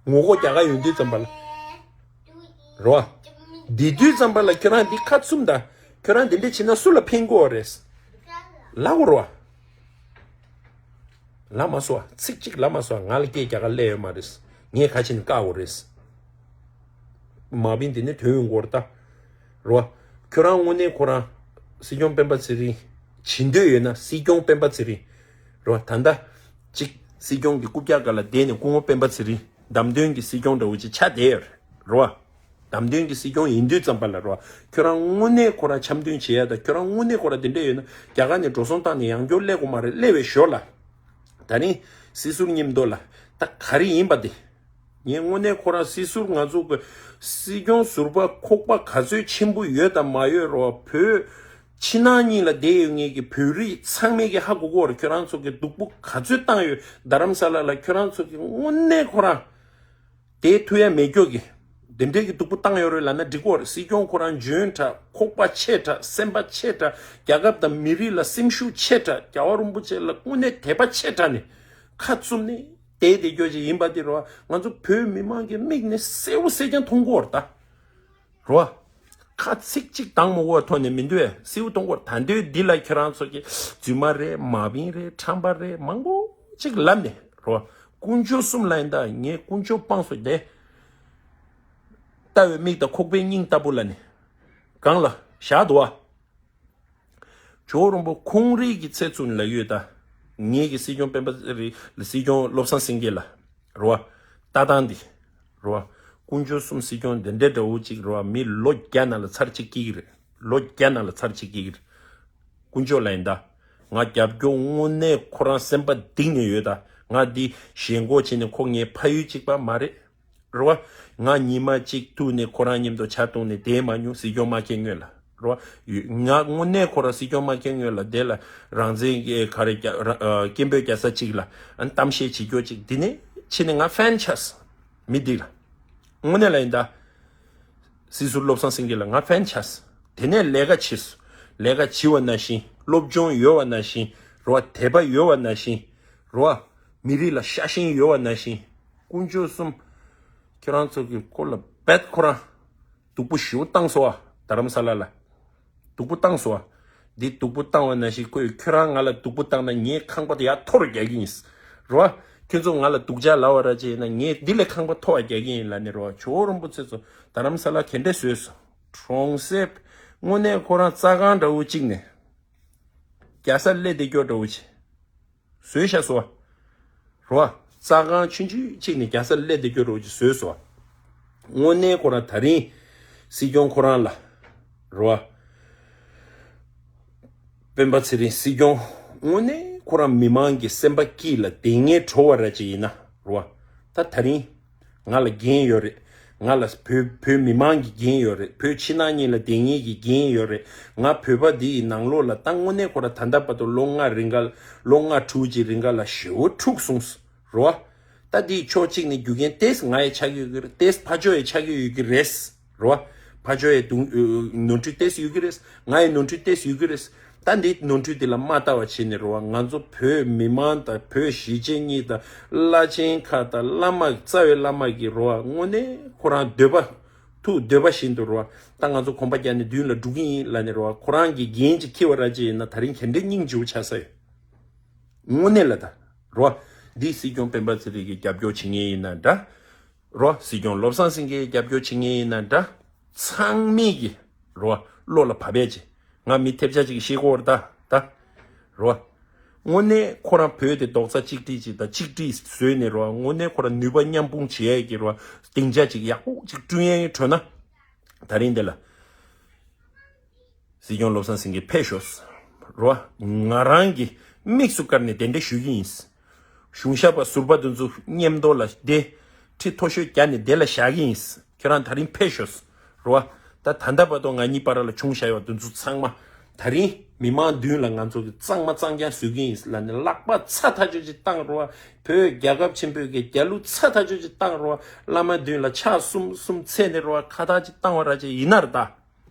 ངོ་རྒོལ་རྒྱག་ག་ཡོང་དུས་ཙམ་པ་ལ། རེད་བ། འདི་དུས་ཙམ་པ་ལ་ཁྱོད་རང་འདི་ཁ་བཙུམ་ད། ཁྱོད་རང་འདི་འདྲས་བྱེད་ན་སུ་ལ་ཕན་གི་འོ་རེད། ལབ་དགོས་རེད་བ། ལབ་མ་སོང་བ། ཚིག་གཅིག་ལབ་མ་སོང་བ། ང་ལ་སྐད་རྒྱག་ག་སླེབས་ཡོད་མ་རེད། ངས་ག་བྱས་ནས་བཀག་དགོས་རེད། མ་བིན་དེ་ནས་དོན་ཡོང་གི་རེད་ད། རེད་བ། ཁྱོད་རང་དངོས་གནས་ཁོ་རང་སྲིད་སྐྱོང་སྤེན་པ་ཚེ་རིང་བྱེད་འདོད་ཡོད་ན་སྲིད་སྐྱོང་སྤེན་པ་ཚེ་རིང་། རེད་བ། ད་ལྟ་གཅིག་སྲིད་སྐྱོང་གི་རྐུབ་བཀྱག་སྒང་ལ་བསྡད་ནས་སྐུ་ངོ་སྤེན་པ་ཚེ་རིང་བདམས་ཐོན་གྱི་སྲིད་སྐྱོང་འདྲ་བོ་ཅིག་ཆགས་བསྡད་ཡོད་རེད། རེད་བ། བདམས་ཐོན་གྱི་སྲིད་སྐྱོང་ཡིན་དུས་ཙམ་པ་ལ་རེད་བ། ཁྱོད་རང་དངོས་གནས་ཁོ་རང་འཆམ་མཐུན་བྱེད་ཡ་ད། ཁྱོད་རང་དངོས་གནས་ཁོ་རང་དེ་འདྲས་ཡོད་ན་རྒྱ་གར་ནས་འགྲོ་སོང་བཏང་ནས་ཡང་བསྐྱར་སླེབས་དགོས་མ་རེད། སླེབས་པའི་ཞོར་ལ། ད་རིང་སྲིད་ཟུར་མཉམ་དུ་ལ་ད་ག་རེ་ཡིན་པ་དེ། ངས་དངོས་གནས་ཁོ་རང་སྲིད་ཟུར་ང་ཚོ་གི་སྲིད་སྐྱོང་ཟུར་པ་ཁོག་པ་ག་ཚོད་ཆེན་པོ་ཡོད་དང་མ་ཡོད་རོ། བོད་ཕྱི་ནང་གཉིས་ལ་བསྡད་ཡོད་མཁན་གྱི་བོད་རིགས་ཚང་མས་ཀྱི་ཧ་གོ་གི་ཡོད་རེད། ཁྱོད་རང་ཚོ་གི་སྡུག་པོ་ག་ཚོད་བཏང་ཡོད། རྡ་རམ་ས་ལ་ལ་ཁྱོད་རང་ཚོ་གི་དངོས་གནས་ཁོ་རང་དེ་ཐུབ་ཡ་མེད་སྐྱོ་གི་དེ་འདྲས་ཀྱི་སྡུག་པོ་བཏང་ཡོད་རེད་ལབ་ན་འགྲིག་གི་ཡོད་རེད། སྲིད་སྐྱོང་ཁོ་རང་འཇོན་དྲགས། ཁོག་པ་ཆེ་དྲགས། སེམས་པ་ཆེ་དྲགས། རྒྱལ་ཁབ་དང་མི་རིགས་ལ་སེམས་ཤུགས་ཆེ་དྲགས། རྒྱལ་བ་རིན་པོ་ཆེ་ལ་དངོས་གནས་དད་པ་ཆེ་དྲགས་ནས་ཁ་བཙུམ་ནས་བསྡད་བསྡད་རྒྱུ་ཅིག་ཡིན་པ་དེ་རེད་བ། ང་ཚོ་བོད་མི་མང་གི་མིག་ནས་གསལ་པོ་གསལ་རྐྱང་མཐོང་གི་ཡོད་རེད་ད། རེད་བ། ཁ་ཚིག་གཅིག་བཏང་མ་དགོས་པ་ཐོག་ནས་མི་འདུག་ཨེ། གསལ་པོ་མཐོང་གི་ཡོད་རེད། ད་འདོད་འདི་ལ་ཁྱོད་རང་ཚོ་གི་རྫུན་མ་རེད། མ་བིན་རེད། ཁྲམ་པ་རེད། མང་པོ་ཅིག་ལབ་ནས་རེད་བ། དཀོན་མཆོག་གསུམ་ལ་ཡིན་ད། ངས་དཀོན་མཆོག་དཔང་སོ་དེ། ལྟ་བའི་མིག་དང་ཁོག་པའི་སྙིང་ལྟ་བུ་ལ་ནི་གང་ལ་བཞག་འདུག་བ། ཇོ་བོ་རིན་པོ་ཁོང་རིགས་ཀྱི་ཚེ་བཙུན་ལ་ཡོད་ད། ངེད་ཀྱི་སྲིད་སྐྱོང་སྤེན་པ་རི་སྲིད་སྐྱོང་བློ་བཟང་སེང་གེ་ལ་རེད་བ། ལྟ་སྟངས་འདི་རེད་བ། དཀོན་མཆོག་གསུམ། སྲིད་སྐྱོང་འདི་འདྲའི་འདྲ་བོ་ཅིག་རེད་བ། མི་ལོ་བརྒྱ་ནང་ལ་ཚར་གཅིག་སྐྱེ་གི་རེད། ལོ་བརྒྱ་ནང་ལ་ཚར་གཅིག་སྐྱེ་གི་རེད། དཀོན་མཆོག་ལ་ཡིན་ད། ང་རྒྱབ་སྐྱོར་དངོས་གནས་ཁོ་རང་སེམས་པ་གཏིང་ནས་ཡོད་ད། ང་འདི་ཞེན་ཁོག་བྱས་ནས་ཁོ་ངའི་ཕ་ཡུལ་གཅིག་པ་མ་རེད། རེད་བ། ང་ཉི་མ་གཅིག་ཐུག་ནས་ཁོ་རང་མཉམ་དུ་ཇ་འཐུང་ནས་བསྡད་མ་མྱོང་། སྲིད་སྐྱོང་མ་འཁེལ་སྔོན་ལ་རེད་བ། ཡོད། ང་དངོས་གནས་ཁོ་རང་སྲིད་སྐྱོང་མ་འཁེལ་སྔོན་ལ་དེ་ལ་རང་བཙན་གྱི་ག་རེ་རྒྱ་ར་ཨ་སྐད་འབོད་རྒྱག་ས་གཅིག་ལ་ཨ་གཏམ་བཤད་བྱེད་རྒྱུ་གཅིག་འདི་ནས་ ཕྱིན་ནས་ང་ཕེན་ཆགས། མི་འདི་ལ། དངོས་གནས་ལ་ཡིན་ད། སྲིད་ཟུར་བློ་བཟང་སེང་གེ་ལ་ང་ཕེན་ཆགས། དེ་ནས་ལས་ཀ་བྱས་སོ། ལས་ཀ་བྱས་པ་ནང་བཞིན། སློབ་སྦྱོང་ཡོད་པ་ནང་བཞིན། རེད་བ། དད་པ་ཡོད་པ་ནང་བཞིན། རེད་བ། མི་རིགས་ལ་ཤ་ཞེན་ཡོད་པ་ནང་བཞིན། དཀོན་མཆོག་གསུམ། ཁྱེད་རང་ཚོ་གི་སྐོར་ལ་རྦད་ཁོ་རང་སྡུག་པོ་ཞེ་པོ་བཏང་སོང་བ། རྡ་རམ་ས་ལ་ལ། སྡུག་པོ་བཏང་སོང་བ། འདི་སྡུག་པོ་བཏང་བ་ནང་བཞིན། ཁོས་ཁྱོད་རང་ང་ལ་སྡུག་པོ་བཏང་ན། ངས་ཁང་པ་དེ་ཡར་མཐོ་རུ་རྒྱག་གི་ཡིན། རེད་བ། ཁྱོད་ཚོ་ང་ལ་སྡུག་ཅག་ལབ་པ་ར་ཅིག་ཡིན་ན། ངས་འདི་ལས་ཁང་པ་མཐོ་བ་རྒྱག་གི་ཡིན་ལབ་ནས། རེད་བ། ཇོ་བོ་རིན་པོ་ཆེ་ཚོ་རྡ་རམ་ས་ལ་ག་འདྲས་བཟོས་སོང་། གྲོང་གསེབ། དངོས་གནས་ཁོ་རང་རྩྭ་ཁང་འདྲ་བོ་གཅིག་ནས། རྒྱ་སར་སླེབས་བསྡད་རྒྱུ་འདྲ་བོ་ཅིག་བཟོས་བཞག་སོང་བ། རེད་བ། རྩྭ་ཁང་ཆུང་ཆུང་གཅིག་ནས་རྒྱ་སར་སླེབས་བསྡད་རྒྱུ་འདྲ་བོ་ཅིག་བཟོས་སོང་བ། དངོས་གནས་ཁོ་རང་ད་རིང་སྲིད་སྐྱོང་ཁོ་རང་ལ། རེད་བ། སྤེན་པ་ཚེ་རིང་སྲིད་སྐྱོང་། དངོས་གནས་ཁོ་རང་མི་མང་གི་སེམས་པ་དཀྱིལ་ལ་བདེ་ངན་བྲོ་བ་ར་ཅིག་ཡིན་ན། རེད་བ། ད་ད་རིང་ང་ལ་འགན་ཡོད་རེད། ང་ལ་བོད་བོད་མི་མང་གི་འགན་ཡོད་རེད། བོད་ཕྱི་ནང་གཉིས་ལ་བདེ་ངན་གྱི་འགན་ཡོད་རེད། ང་བོད་པ་འདི་ཡི་ནང་ལོགས་ལ་ད་དངོས་གནས་ཁོ་རང་ད་ལྟ་བར་དུ་ལོ་ལྔ་རིང་ག་ལོ་ལྔ་དྲུག་ཅིག་རིང་ག་ལ་ཞེ་པོ་འཁྲུག་སོང་། རེད་བ། ད་འདིའི་ཕྱོགས་གཅིག་ནས་རྒྱུ་རྐྱེན་ཏོག་ཙམ་ང་ཡི་ཆགས་ཀྱི་ཡོད་ཀྱི་རེད། ཏོག་ཙམ་ཕར་ཕྱོགས་ཡི་ཆགས་ཀྱི་ཡོད་ཀྱི་རེད། རེད་བ། ཕར་ཕྱོགས་ཡི་དུང་ནོར་འཁྲུལ་ཏོག་ཙམ་ཡོད་ཀྱི་རེད། ང་ཡི་ནོར་འཁྲུལ་ཏོག་ཙམ་ཡོད་ཀྱི་རེད། ད་འདི་ནོར་འཁྲུལ་འདི་ལ་མ་ལྟ་བ་བྱས་ནས། རེད་བ། ང་ཚོ་བོད་མི་མང་དང་བོད་གཞིས་བྱེས་གཉིས་དང་། བླ་ཆེན་ཁག་དང་བླ་མ། རྩ་བའི་བླ་མ་གིས། རེད་བ། དངོས་གནས་ཁོ་རང་འདོད་པ། ཐུགས་འདོད་པ་བཞིན་དུ། རེད་བ། ད་ང་ཚོ་གོམ་པ་རྒྱག་ནས་མདུན་ལ་འགྲོ་གི་ཡིན་ལབ་ནས། རེད་བ། ཁོ་རང་གི་འགན་ཅིག་འཁྱེར་བ་ར་ཅིག་ཡིན་ན། ད་རིང་ག་འདྲའི་སྙིང་རྗེ་པོ་ཆགས་ས་ཡོད། དངོས་གནས་ལ་ད། རེད་བ། འདི་སྲིད་སྐྱོང་སྤེན་པ་ཚེ་རིང་གིས་རྒྱབ་སྐྱོར་བྱེད་མཁན་ཡིན་ན་འདྲ། རེད་བ། སྲིད་སྐྱོང་བློ་བཟང་སེང་གེས་རྒྱབ་སྐྱོར་བྱེད་མཁན་ཡིན་ན་འདྲ། ཚང་མས་ཀྱི། རེད་བ། བློ་ལ་བབས་པ་བྱས། ང་མི་ཐེབས་ཆག་ཅིག་ཤེས་གོ་རེད་ད། ད། རེད་བ། དངོས་གནས་ཁོ་རང་བོད་དེ་རྡོག་རྩ་གཅིག་སྒྲིལ་ཅིག་དང་གཅིག་སྒྲིལ་བཟོས་ནས། རེད་བ། དངོས་གནས་ཁོ་རང་ནུས་པ་མཉམ་སྤུངས་བྱེད་ཡས་ཀྱི། རེད་བ། སྡིངས་ཆ་ཅིག་ཡག་པོ་ཅིག་བསྐྲུན་ཡས་འགྲོ་ན། ད་རིང་འདི་ལ། སྲིད་སྐྱོང་བློ་བཟང་སེང་གེ་ཕེབས་ཤོག། རེད་བ། ང་རང་གིས་དམིགས་སུ་བཀར་ནས་དེ་འདྲ་ཞུ་གི་ཡིན། གཞུང་ཞབས་པ་ཟུར་པ་དེ་ཚོ་མཉམ་དུ་ལ་དེ་ཁྲི་མཐོ་ཤོས་རྒྱག་ནས་དེ་ལ་བཞག་གི་ཡིན། ཁྱོད་རང་ད་རིང་ཕེབས་ཤོག། རེད་བ། ད་ད་ལྟ་བར་དུ་ང་གཉིས་བར་ལ་བྱུང་བཞག་ཡོད་དེ་ཚོ་ཚང་མ། ད་རིང་མི་མང་མདུན་ལ་ང་ཚོ་གི་གཙང་མ་གཙང་རྐྱང་བཟོ་གི་ཡིན་ལབ་ནས། ལག་པ་ཚ་ཐག་ཆོད་ཅིག་བཏང་། རེད་བ། བོད་རྒྱལ་ཁབ་ཆེན་པོའི་གི་རྒྱལ་གླུ་ཚ་ཐག་ཆོད་ཅིག་བཏང་། རེད་བ། བླ་མ་མདུན་ལ་ཕྱག་གསུམ་གསུམ་འཚལ་ནས། རེད་བ། ཁ་བཏགས་ཅིག་བཏང་བ་ར་ཅིག་ཡིན་ན་རེད་ད།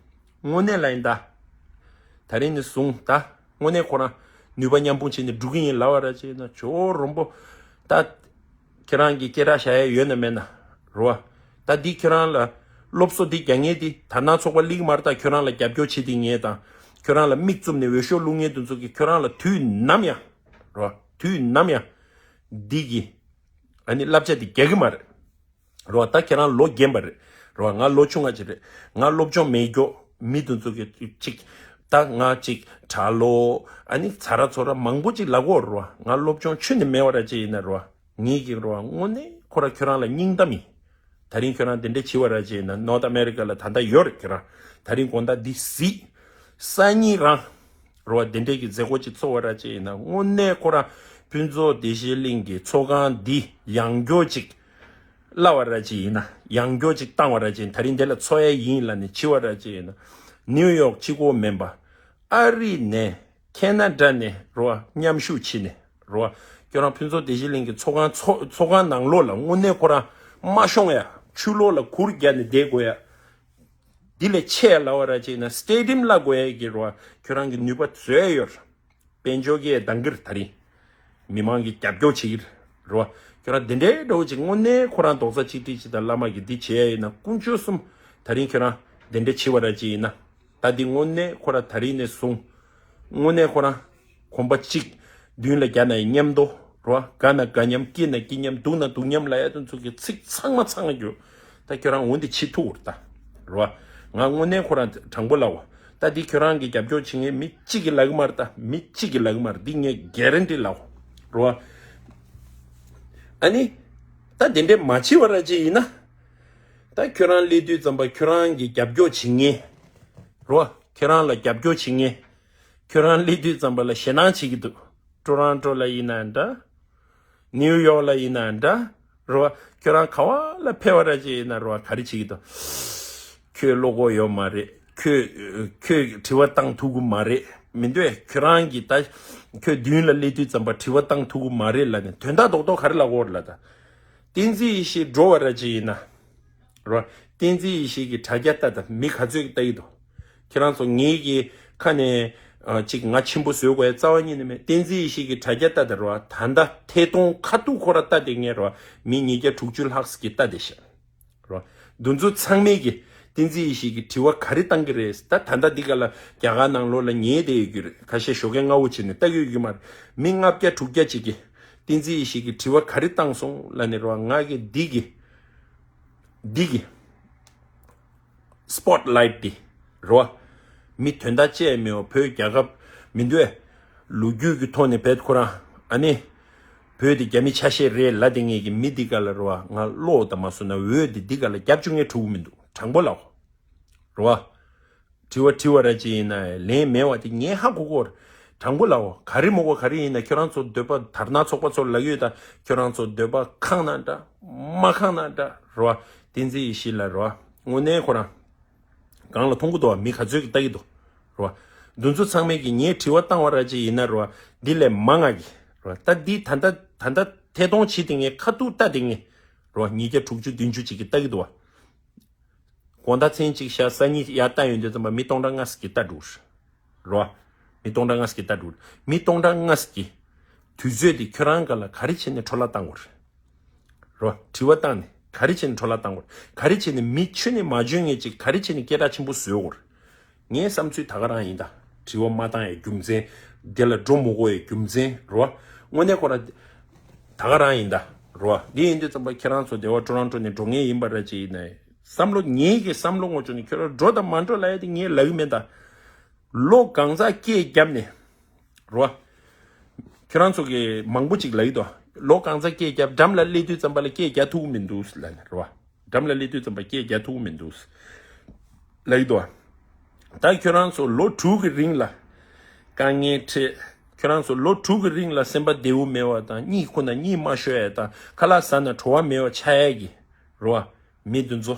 དངོས་གནས་ལ་ཡིན་ད། ད་རིང་ནས་བཟུང་ད། དངོས་གནས་ཁོ་རང་ནུས་པ་མཉམ་སྤུངས་བྱས་ནས་འགྲོ་གི་ཡིན་ལབ་པ་ར་ཅིག་ན། ཇོ་བོ་རིན་པོ། ད། ཁྱེད་རང་གི་སྐད་གྲགས་བཞག་ཡ་ཡོད་ན་མེད་ན། རེད་བ། ད་འདི་ཁྱེད་རང་ལ་སློབ་གསོ་འདི་རྒྱག་མཁན་འདི་དར་ནག་ཚོགས་པ་སླེབས་ཀྱི་མ་རེད་ད། ཁྱོད་རང་ལ་རྒྱབ་སྐྱོར་བྱེད་བསྡད་མཁན་དང་། ཁྱོད་རང་ལ་མིག་བཙུམ་ནས་འོས་ཤོག་བླུག་མཁན་དེ་ཚོ་གིས་ཁྱོད་རང་ལ་དུས་ནམ་ཡང་། རེད་བ། དུས་ནམ་ཡང་འདི་གི་ཨ་ནི་བསླབ་བྱ་འདི་རྒྱག་གི་མ་རེད། རེད་བ། ད་ཁྱེད་རང་ལོ་རྒན་པ་རེད། རེད་བ། ང་ལོ་ཆུང་ང་ཅིག་རེད། ང་སློབ་སྦྱོང་མེད་རྒྱུ་མི་དེ་ཚོ་གི་ཅིག་ད་ང་ཅིག་གྲྭ་ལོ། ཨ་ནི་ཚ་ར་ཚོ་ར་མང་པོ་ཅིག་ལབ་ཀྱི་ཡོད་རེད་བ། ང་སློབ་སྦྱོང་ཁྱོན་ནས་མེད་པ་ར་ཅིག་ཡིན་ན། རེད་བ། ངེད་ཀྱི། རེད་བ། དངོས་གནས་ཁོ་ར་ཁྱོད་རང་ལ་སྙིང་གཏམ་ཡིན། ད་རིང་ཁྱོད་རང་དེ་འདྲ་བྱེད་པ་ར་ཅིག་ཡིན་ན། ནོར་ཐ་ཨ་མེ་རི་ཀ་ལ་ད་ལྟ་ཡོད་རེད། ཁྱོད་རང་ད་རིང་དགོང་དག་འདི་གཟིགས། སང་ཉིན་རང་། རེད་བ། དེ་འདྲས་ཀྱི་མཛད་སྒོ་ཅིག་ཚོགས་པ་ར་ཅིག་ཡིན་ན། དངོས་གནས་ཁོ་རང་ཕུན་ཚོགས་བདེ་ཆེན་གླིང་གི་ཚོགས་ཁང་འདི་ཡང་སྐྱར་ཅིག་གླ་བ་ར་ཅིག་ཡིན་ན། ཡང་སྐྱར་ཅིག་བཏང་བ་ར་ཅིག་ཡིན། ད་རིང་དེ་ལ་འཚོགས་ཡ་ཡིན་ལབ་ནས་བྱེད་པ་ར་ཅིག་ཡིན་ན། ནིའུ་ཡོག་གཅིག་པོ་མིན་པ། ཨ་རི་ནས། ཁེ་ན་ཌ་ནས། རེད་བ། མཉམ་ཞུགས་བྱས་ནས། རེད་བ། ཁྱོད་རང་ཕུན་ཚོགས་བདེ་ཆེན་གླིང་གི་ཚོགས་ཁང་ཚོགས་ཚོགས་ཁང་ནང་ལོགས་ལ་དངོས་གནས་ཁོ་རང་མ་ཤོང་ཡ། ཆུ་ལོག་ལ་གུར་རྒྱག་ནས་བསྡད་དགོས་ཡ། འདི་ལས་ཆེ་ལབ་པ་ར་ཅིག་ཡིན་ན། སི་ཊེ་ཌི་ཡམ་གླ་དགོས་ཡ་གི། རེད་བ། ཁྱོད་རང་གི་ནུས་པ་བཟོས་ཡོད། དཔལ་འབྱོར་གྱི་འདང་གིར་ད་རིང་མི་མང་གི་རྒྱབ་སྐྱོར་བྱེད་ཀྱི་རེད་བ། ཁྱོད་རང་དེ་འདྲའི་འདྲ་བོ་ཅིག་དངོས་གནས་ཁོ་རང་རྡོག་རྩ་གཅིག་སྒྲིལ་ཅིག་དང་བླ་མ་གི་འདི་བྱེད་ཡ་ཡིན་ན། དཀོན་མཆོག་གསུམ། ད་རིང་ཁྱོད་རང་དེ་འདྲ་བྱེད་པ་ར་ཅིག་ཡིན་ན། ད་འདི་དངོས་གནས་ཁོ་རང་ད་རིང་ནས་བཟུང་། དངོས་གནས་ཁོ་རང་གོམ་པ་གཅིག་མདུན་ལ་རྒྱག་ན་ཡང་མཉམ་དུ། རེད་བ། དགའ་ན་དགའ་མཉམ། སྐྱིད་ན་སྐྱིད་མཉམ། སྡུག་ན་སྡུག་མཉམ་ལབ་ཡ་དེ་ཚོ་གི་ཚིག་ཚང་མ་ཚང་མ་རྒྱུ། ད་ཁྱོད་རང་འོ་འདི་བྱེད་ཐུབ་ཀྱི་རེད་ད། རེད་བ། ང་དངོས་གནས་ཁོ་རང་དྲང་པོ་ལབ་བ། ད་འདི་ཁྱོད་རང་གི་རྒྱབ་སྐྱོར་བྱེད་མཁན་མི་གཅིག་གིས་ལབ་ཀྱི་མ་རེད་ད། མི་གཅིག་གིས་ལབ་ཀྱི་མ་རེད། འདི་ངས་གྷེ་རན་ཊི་ལབ་བ། རེད་བ། ཨ་ནི། ད་དེ་འདྲས་མ་བྱེད་པ་ར་ཅིག་ཡིན་ན། ད་ཁྱོད་རང་སླེབས་དུས་ཙམ་པ་ཁྱོད་རང་གི་རྒྱབ་སྐྱོར་བྱེད་མཁན། རེད་བ། ཁྱོད་རང་ལ་རྒྱབ་སྐྱོར་བྱེད་མཁན། ཁྱོད་རང་སླེབས་དུས་ཙམ་པ་ལ་ཞེད་སྣང་བྱེད་ཀྱི་འདུག་ཊོ་རོན་ཊོ་ལ་ཡིན་ན་འདྲ། ནིའུ་ཡོག་ལ་ཡིན་ན་འདྲ། རེད་བ། ཁྱོད་རང་ག་བ་ལ་ཕེབས་པ་ར་ཅིག་ཡིན་ན། རེད་བ། ག་རེ་བྱེད་ཀྱི་འདུག་ཁྱོད་བློ་ཁོག་ཡོད་མ་རེད། ཁྱོད་ཁྱོད་དྲི་བ་བཏང་ཐུབ་ཀྱི་མ་རེད། མི་འདུག་ཁྱོད་རང་གིས་ད་ཁྱོད་མདུན་ལ་སླེབས་དུས་ཙམ་པ་དྲི་བ་བཏང་ཐུབ་ཀྱི་མ་རེད་ལབ་ནས། དོན་དག་རྡོག་རྡོག་ག་རེ་ལབ་ཀྱི་ཡོད་རེད་ལབ་ད། བསྟན་འཛིན་ཡེ་ཤེས་འགྲོ་བ་ར་ཅིག་ཡིན་ན། རོ། བསྟན་འཛིན་ཡེ་ཤེས་ཀྱི་དྲ་རྒྱ་ལྟ་དང་མི་ག་ཚོད་ཀྱི་ལྟ་ཡི་འདུག་ཁྱེད་རང་ཚོ་ངེད་ཀྱི་ཁ་ནས་ཨ་ཅིག་ང་ཆེན་པོ་བཟོས་དགོས་ཡ་རྩ་བ་ཉིད་ནས་མེད། བསྟན་འཛིན་ཡེ་ཤེས་ཀྱི་དྲ་རྒྱ་ལྟ་དང་རོ། ད་ལྟ་ཐད་གཏོང་ཁ་ཐུག་ཁོ་ར་ལྟ་དེ་ངས་རོ། མི་ཉིས་བརྒྱ་དྲུག་ཅུ་ལྷག་ཙམ་གྱི་ལྟ་དེ་ཤག་རོ། འདི་ཚོ་ཚང་མས་ཀྱི་བསྟན་འཛིན་ཡེ་ཤེས་ཀྱི་དྲི་བ་ག་རེ་བཏང་གི་རེད། ད་ད་ལྟ་འདི་ག་ལ་རྒྱ་གར་ནང་ལོགས་ལ་ཉལ་བསྡད་ཡོད་ཀྱི་རེད། ཁ་ཤས་ཞོགས་ཀས་སྔ་བོ་བྱས་ནས་ལྟ་གི་ཡོད་ཀྱི་མ་རེད། མི་ལྔ་བརྒྱ་དྲུག་བརྒྱ་ཅིག་གིས་བསྟན་འཛིན་ཡེ་ཤེས་ཀྱི་དྲི་བ་ག་རེ་བཏང་སོང་ལབ་ནས་རོ། ང་གི་འདི་གི་འདི་གི་སྤོཊ་ལའིཊ་འདི་རོ། མི་དོན་དག་ཅི་ཡང་མེད་པ་བོད་རྒྱལ་ཁབ་མི་འདུག་ཨེ། ལོ་རྒྱུས་ཀྱི་ཐོག་ནས་བེད་ཁོ་རང་ཨ་ནི། བོད་འདི་རྒྱ་མི་ཆ་ཤས་རེད་ལབ་བསྡད་མཁན་གྱི་མི་འདི་ག་ལ་རོ། ང་བློ་དང་མ་སོང་ན་འོས་འདི་འདི་ག་ལ་རྒྱབ་བཅུག་མཁན་ཕྲུ་གུ་མི་འདུག་དྲང་པོ་ལབ་རོ། དྲི་བ་དྲི་བ་ར་ཅིག་ཡིན་ན་ལན་མེད་པ་དེ་ངས་ཧ་གོ་གོ་རེད། དྲང་པོ་ལབ་འོ། ག་རེ་མོ་གོ་ག་རེ་ཡིན་ན་ཁྱོད་རང་ཚོ་འདོད་པ་དར་ནག་ཚོགས་པ་ཚོར་ལབ་ཡོད་ད། ཁྱོད་རང་ཚོ་འདོད་པ་ཁེངས་ན་འདྲ། མ་ཁེངས་ན་འདྲ་རོ། བསྟན་འཛིན་ཡེ་ཤེས་ལ་རོ། དངོས་གནས་ཁོ་རང་གང་ལ་མཐོང་གི་འདུག་བ། མི་ག་ཚོད་ཀྱི་ལྟ་གི་འདུག་རོ། འདི་ཚོ་ཚང་མས་ཀྱི་ངས་དྲི་བ་བཏང་བ་ར་ཅིག་ཡིན་ན་རོ། འདི་ལས་མང་ང་གི་རོ། ད་འདི་ད་ལྟ་ད་ལྟ་ཐད་གཏོང་བྱེད་དེ་ངས་ཁ་ཐུག་ལྟ་དེ་ངས་རོ། ཉིས་བརྒྱ་དྲུག་ཅུ་བདུན་ཅུ་ཅིག་གི་ལྟ་གི་འདུག་བ། དགོང་དག་མཚན་གཅིག་ཤར་སང་ཉིན་ཡར་ལྟ་ཡོང་དུས་ཙམ་པ་མི་སྟོང་ཕྲག་ལྔ་ཙམ་གྱིས་ལྟ་འགྲོ་གི་རེད། རོ། མི་སྟོང་ཕྲག་ལྔ་ཙམ་གྱིས་ལྟ་འགྲོ་གི་རེད། མི་སྟོང་ཕྲག་ལྔ་ཙམ་གྱིས་དུས་ཚོད་འདི་ཁྱོད་རང་སྒང་ལ་ག་རེ་བྱས་ནས་འཕྲོ་བརླག་བཏང་དགོས་རེད། རོ། དྲི་བ་བཏང་ནས་ག་རེ་བྱས་ནས་འཕྲོ་བརླག་བཏང་དགོས་རེད། ག་རེ་བྱས་ནས་མི་ཁྱོན་ནས་མ་འཇོན་མཁན་ཅིག་ག་རེ་བྱས་ནས་སྐད་གྲགས་ཆེན་པོ་བཟོས་དགོས་རེད། ངའི་བསམ་ཚུལ་ད་ག་རང་ཡིན་ད། དྲི་བ་མ་བཏང་ཡའི་རྒྱུ་མཚན། དེ་ལ་འགྲོ་མི་དགོས་ཡའི་རྒྱུ་མཚན་རོ། དངོས་གནས་ཁོ་རང་ད་ག་རང་ཡིན་ད་རོ། འདི་ཡིན་དུས་ཙམ་པ་ཁྱེད་རང་ཚོ་སྡེ་བ་ཊོ་རོན་ཊོ་ནས་འགྲོ་མཁན་ཡིན་པ་ར་ཅིག་ཡིན་ནའི། བསམ་བློ་ངེད་ཀྱི་བསམ་བློ་ངོ་ཅོག་ནས་ཁྱོད་རང་འགྲོ་དང་མ་འགྲོ་ལབ་ཡ་དེ་ངས་ལབ་གི་མེད་ད། ལོ་གང་ཙག་སྐད་བརྒྱབ་ནས་རོ། ཁྱོད་རང་ཚོ་གི་མང་པོ་ཅིག་ལབ་ཡི་དོ། ལོ་གང་ཙག་སྐད་བརྒྱབ་འགྲམ་ལ་སླེབས་དུས་ཙམ་པ་ལ་སྐད་རྒྱག་ཐུབ་ཀྱི་མི་འདུག་ལབ་ནས་རོ། འགྲམ་ལ་སླེབས་དུས་ཙམ་པ་སྐད་རྒྱག་ཐུབ་ཀྱི་མི་འདུག་ལབ་ཡི་དོ། ད་ཁྱོད་རང་ཚོ་ལོ་དྲུག་གི་རིང་ལ་དཀའ་ངལ་འཕྲད། ཁྱོད་རང་ཚོ་ལོ་དྲུག་གི་རིང་ལ་སེམས་པ་བདེ་བོ་མེད་པ་དང་གཉིད་ཁུག་ན་གཉིད་མ་ཤོར་ཡ་དང་ཁ་ལག་ཟ་ན་བྲོ་བ་མེད་པ་ཆགས་ཡ་གི་རོ། མི་འདི་ཚོ།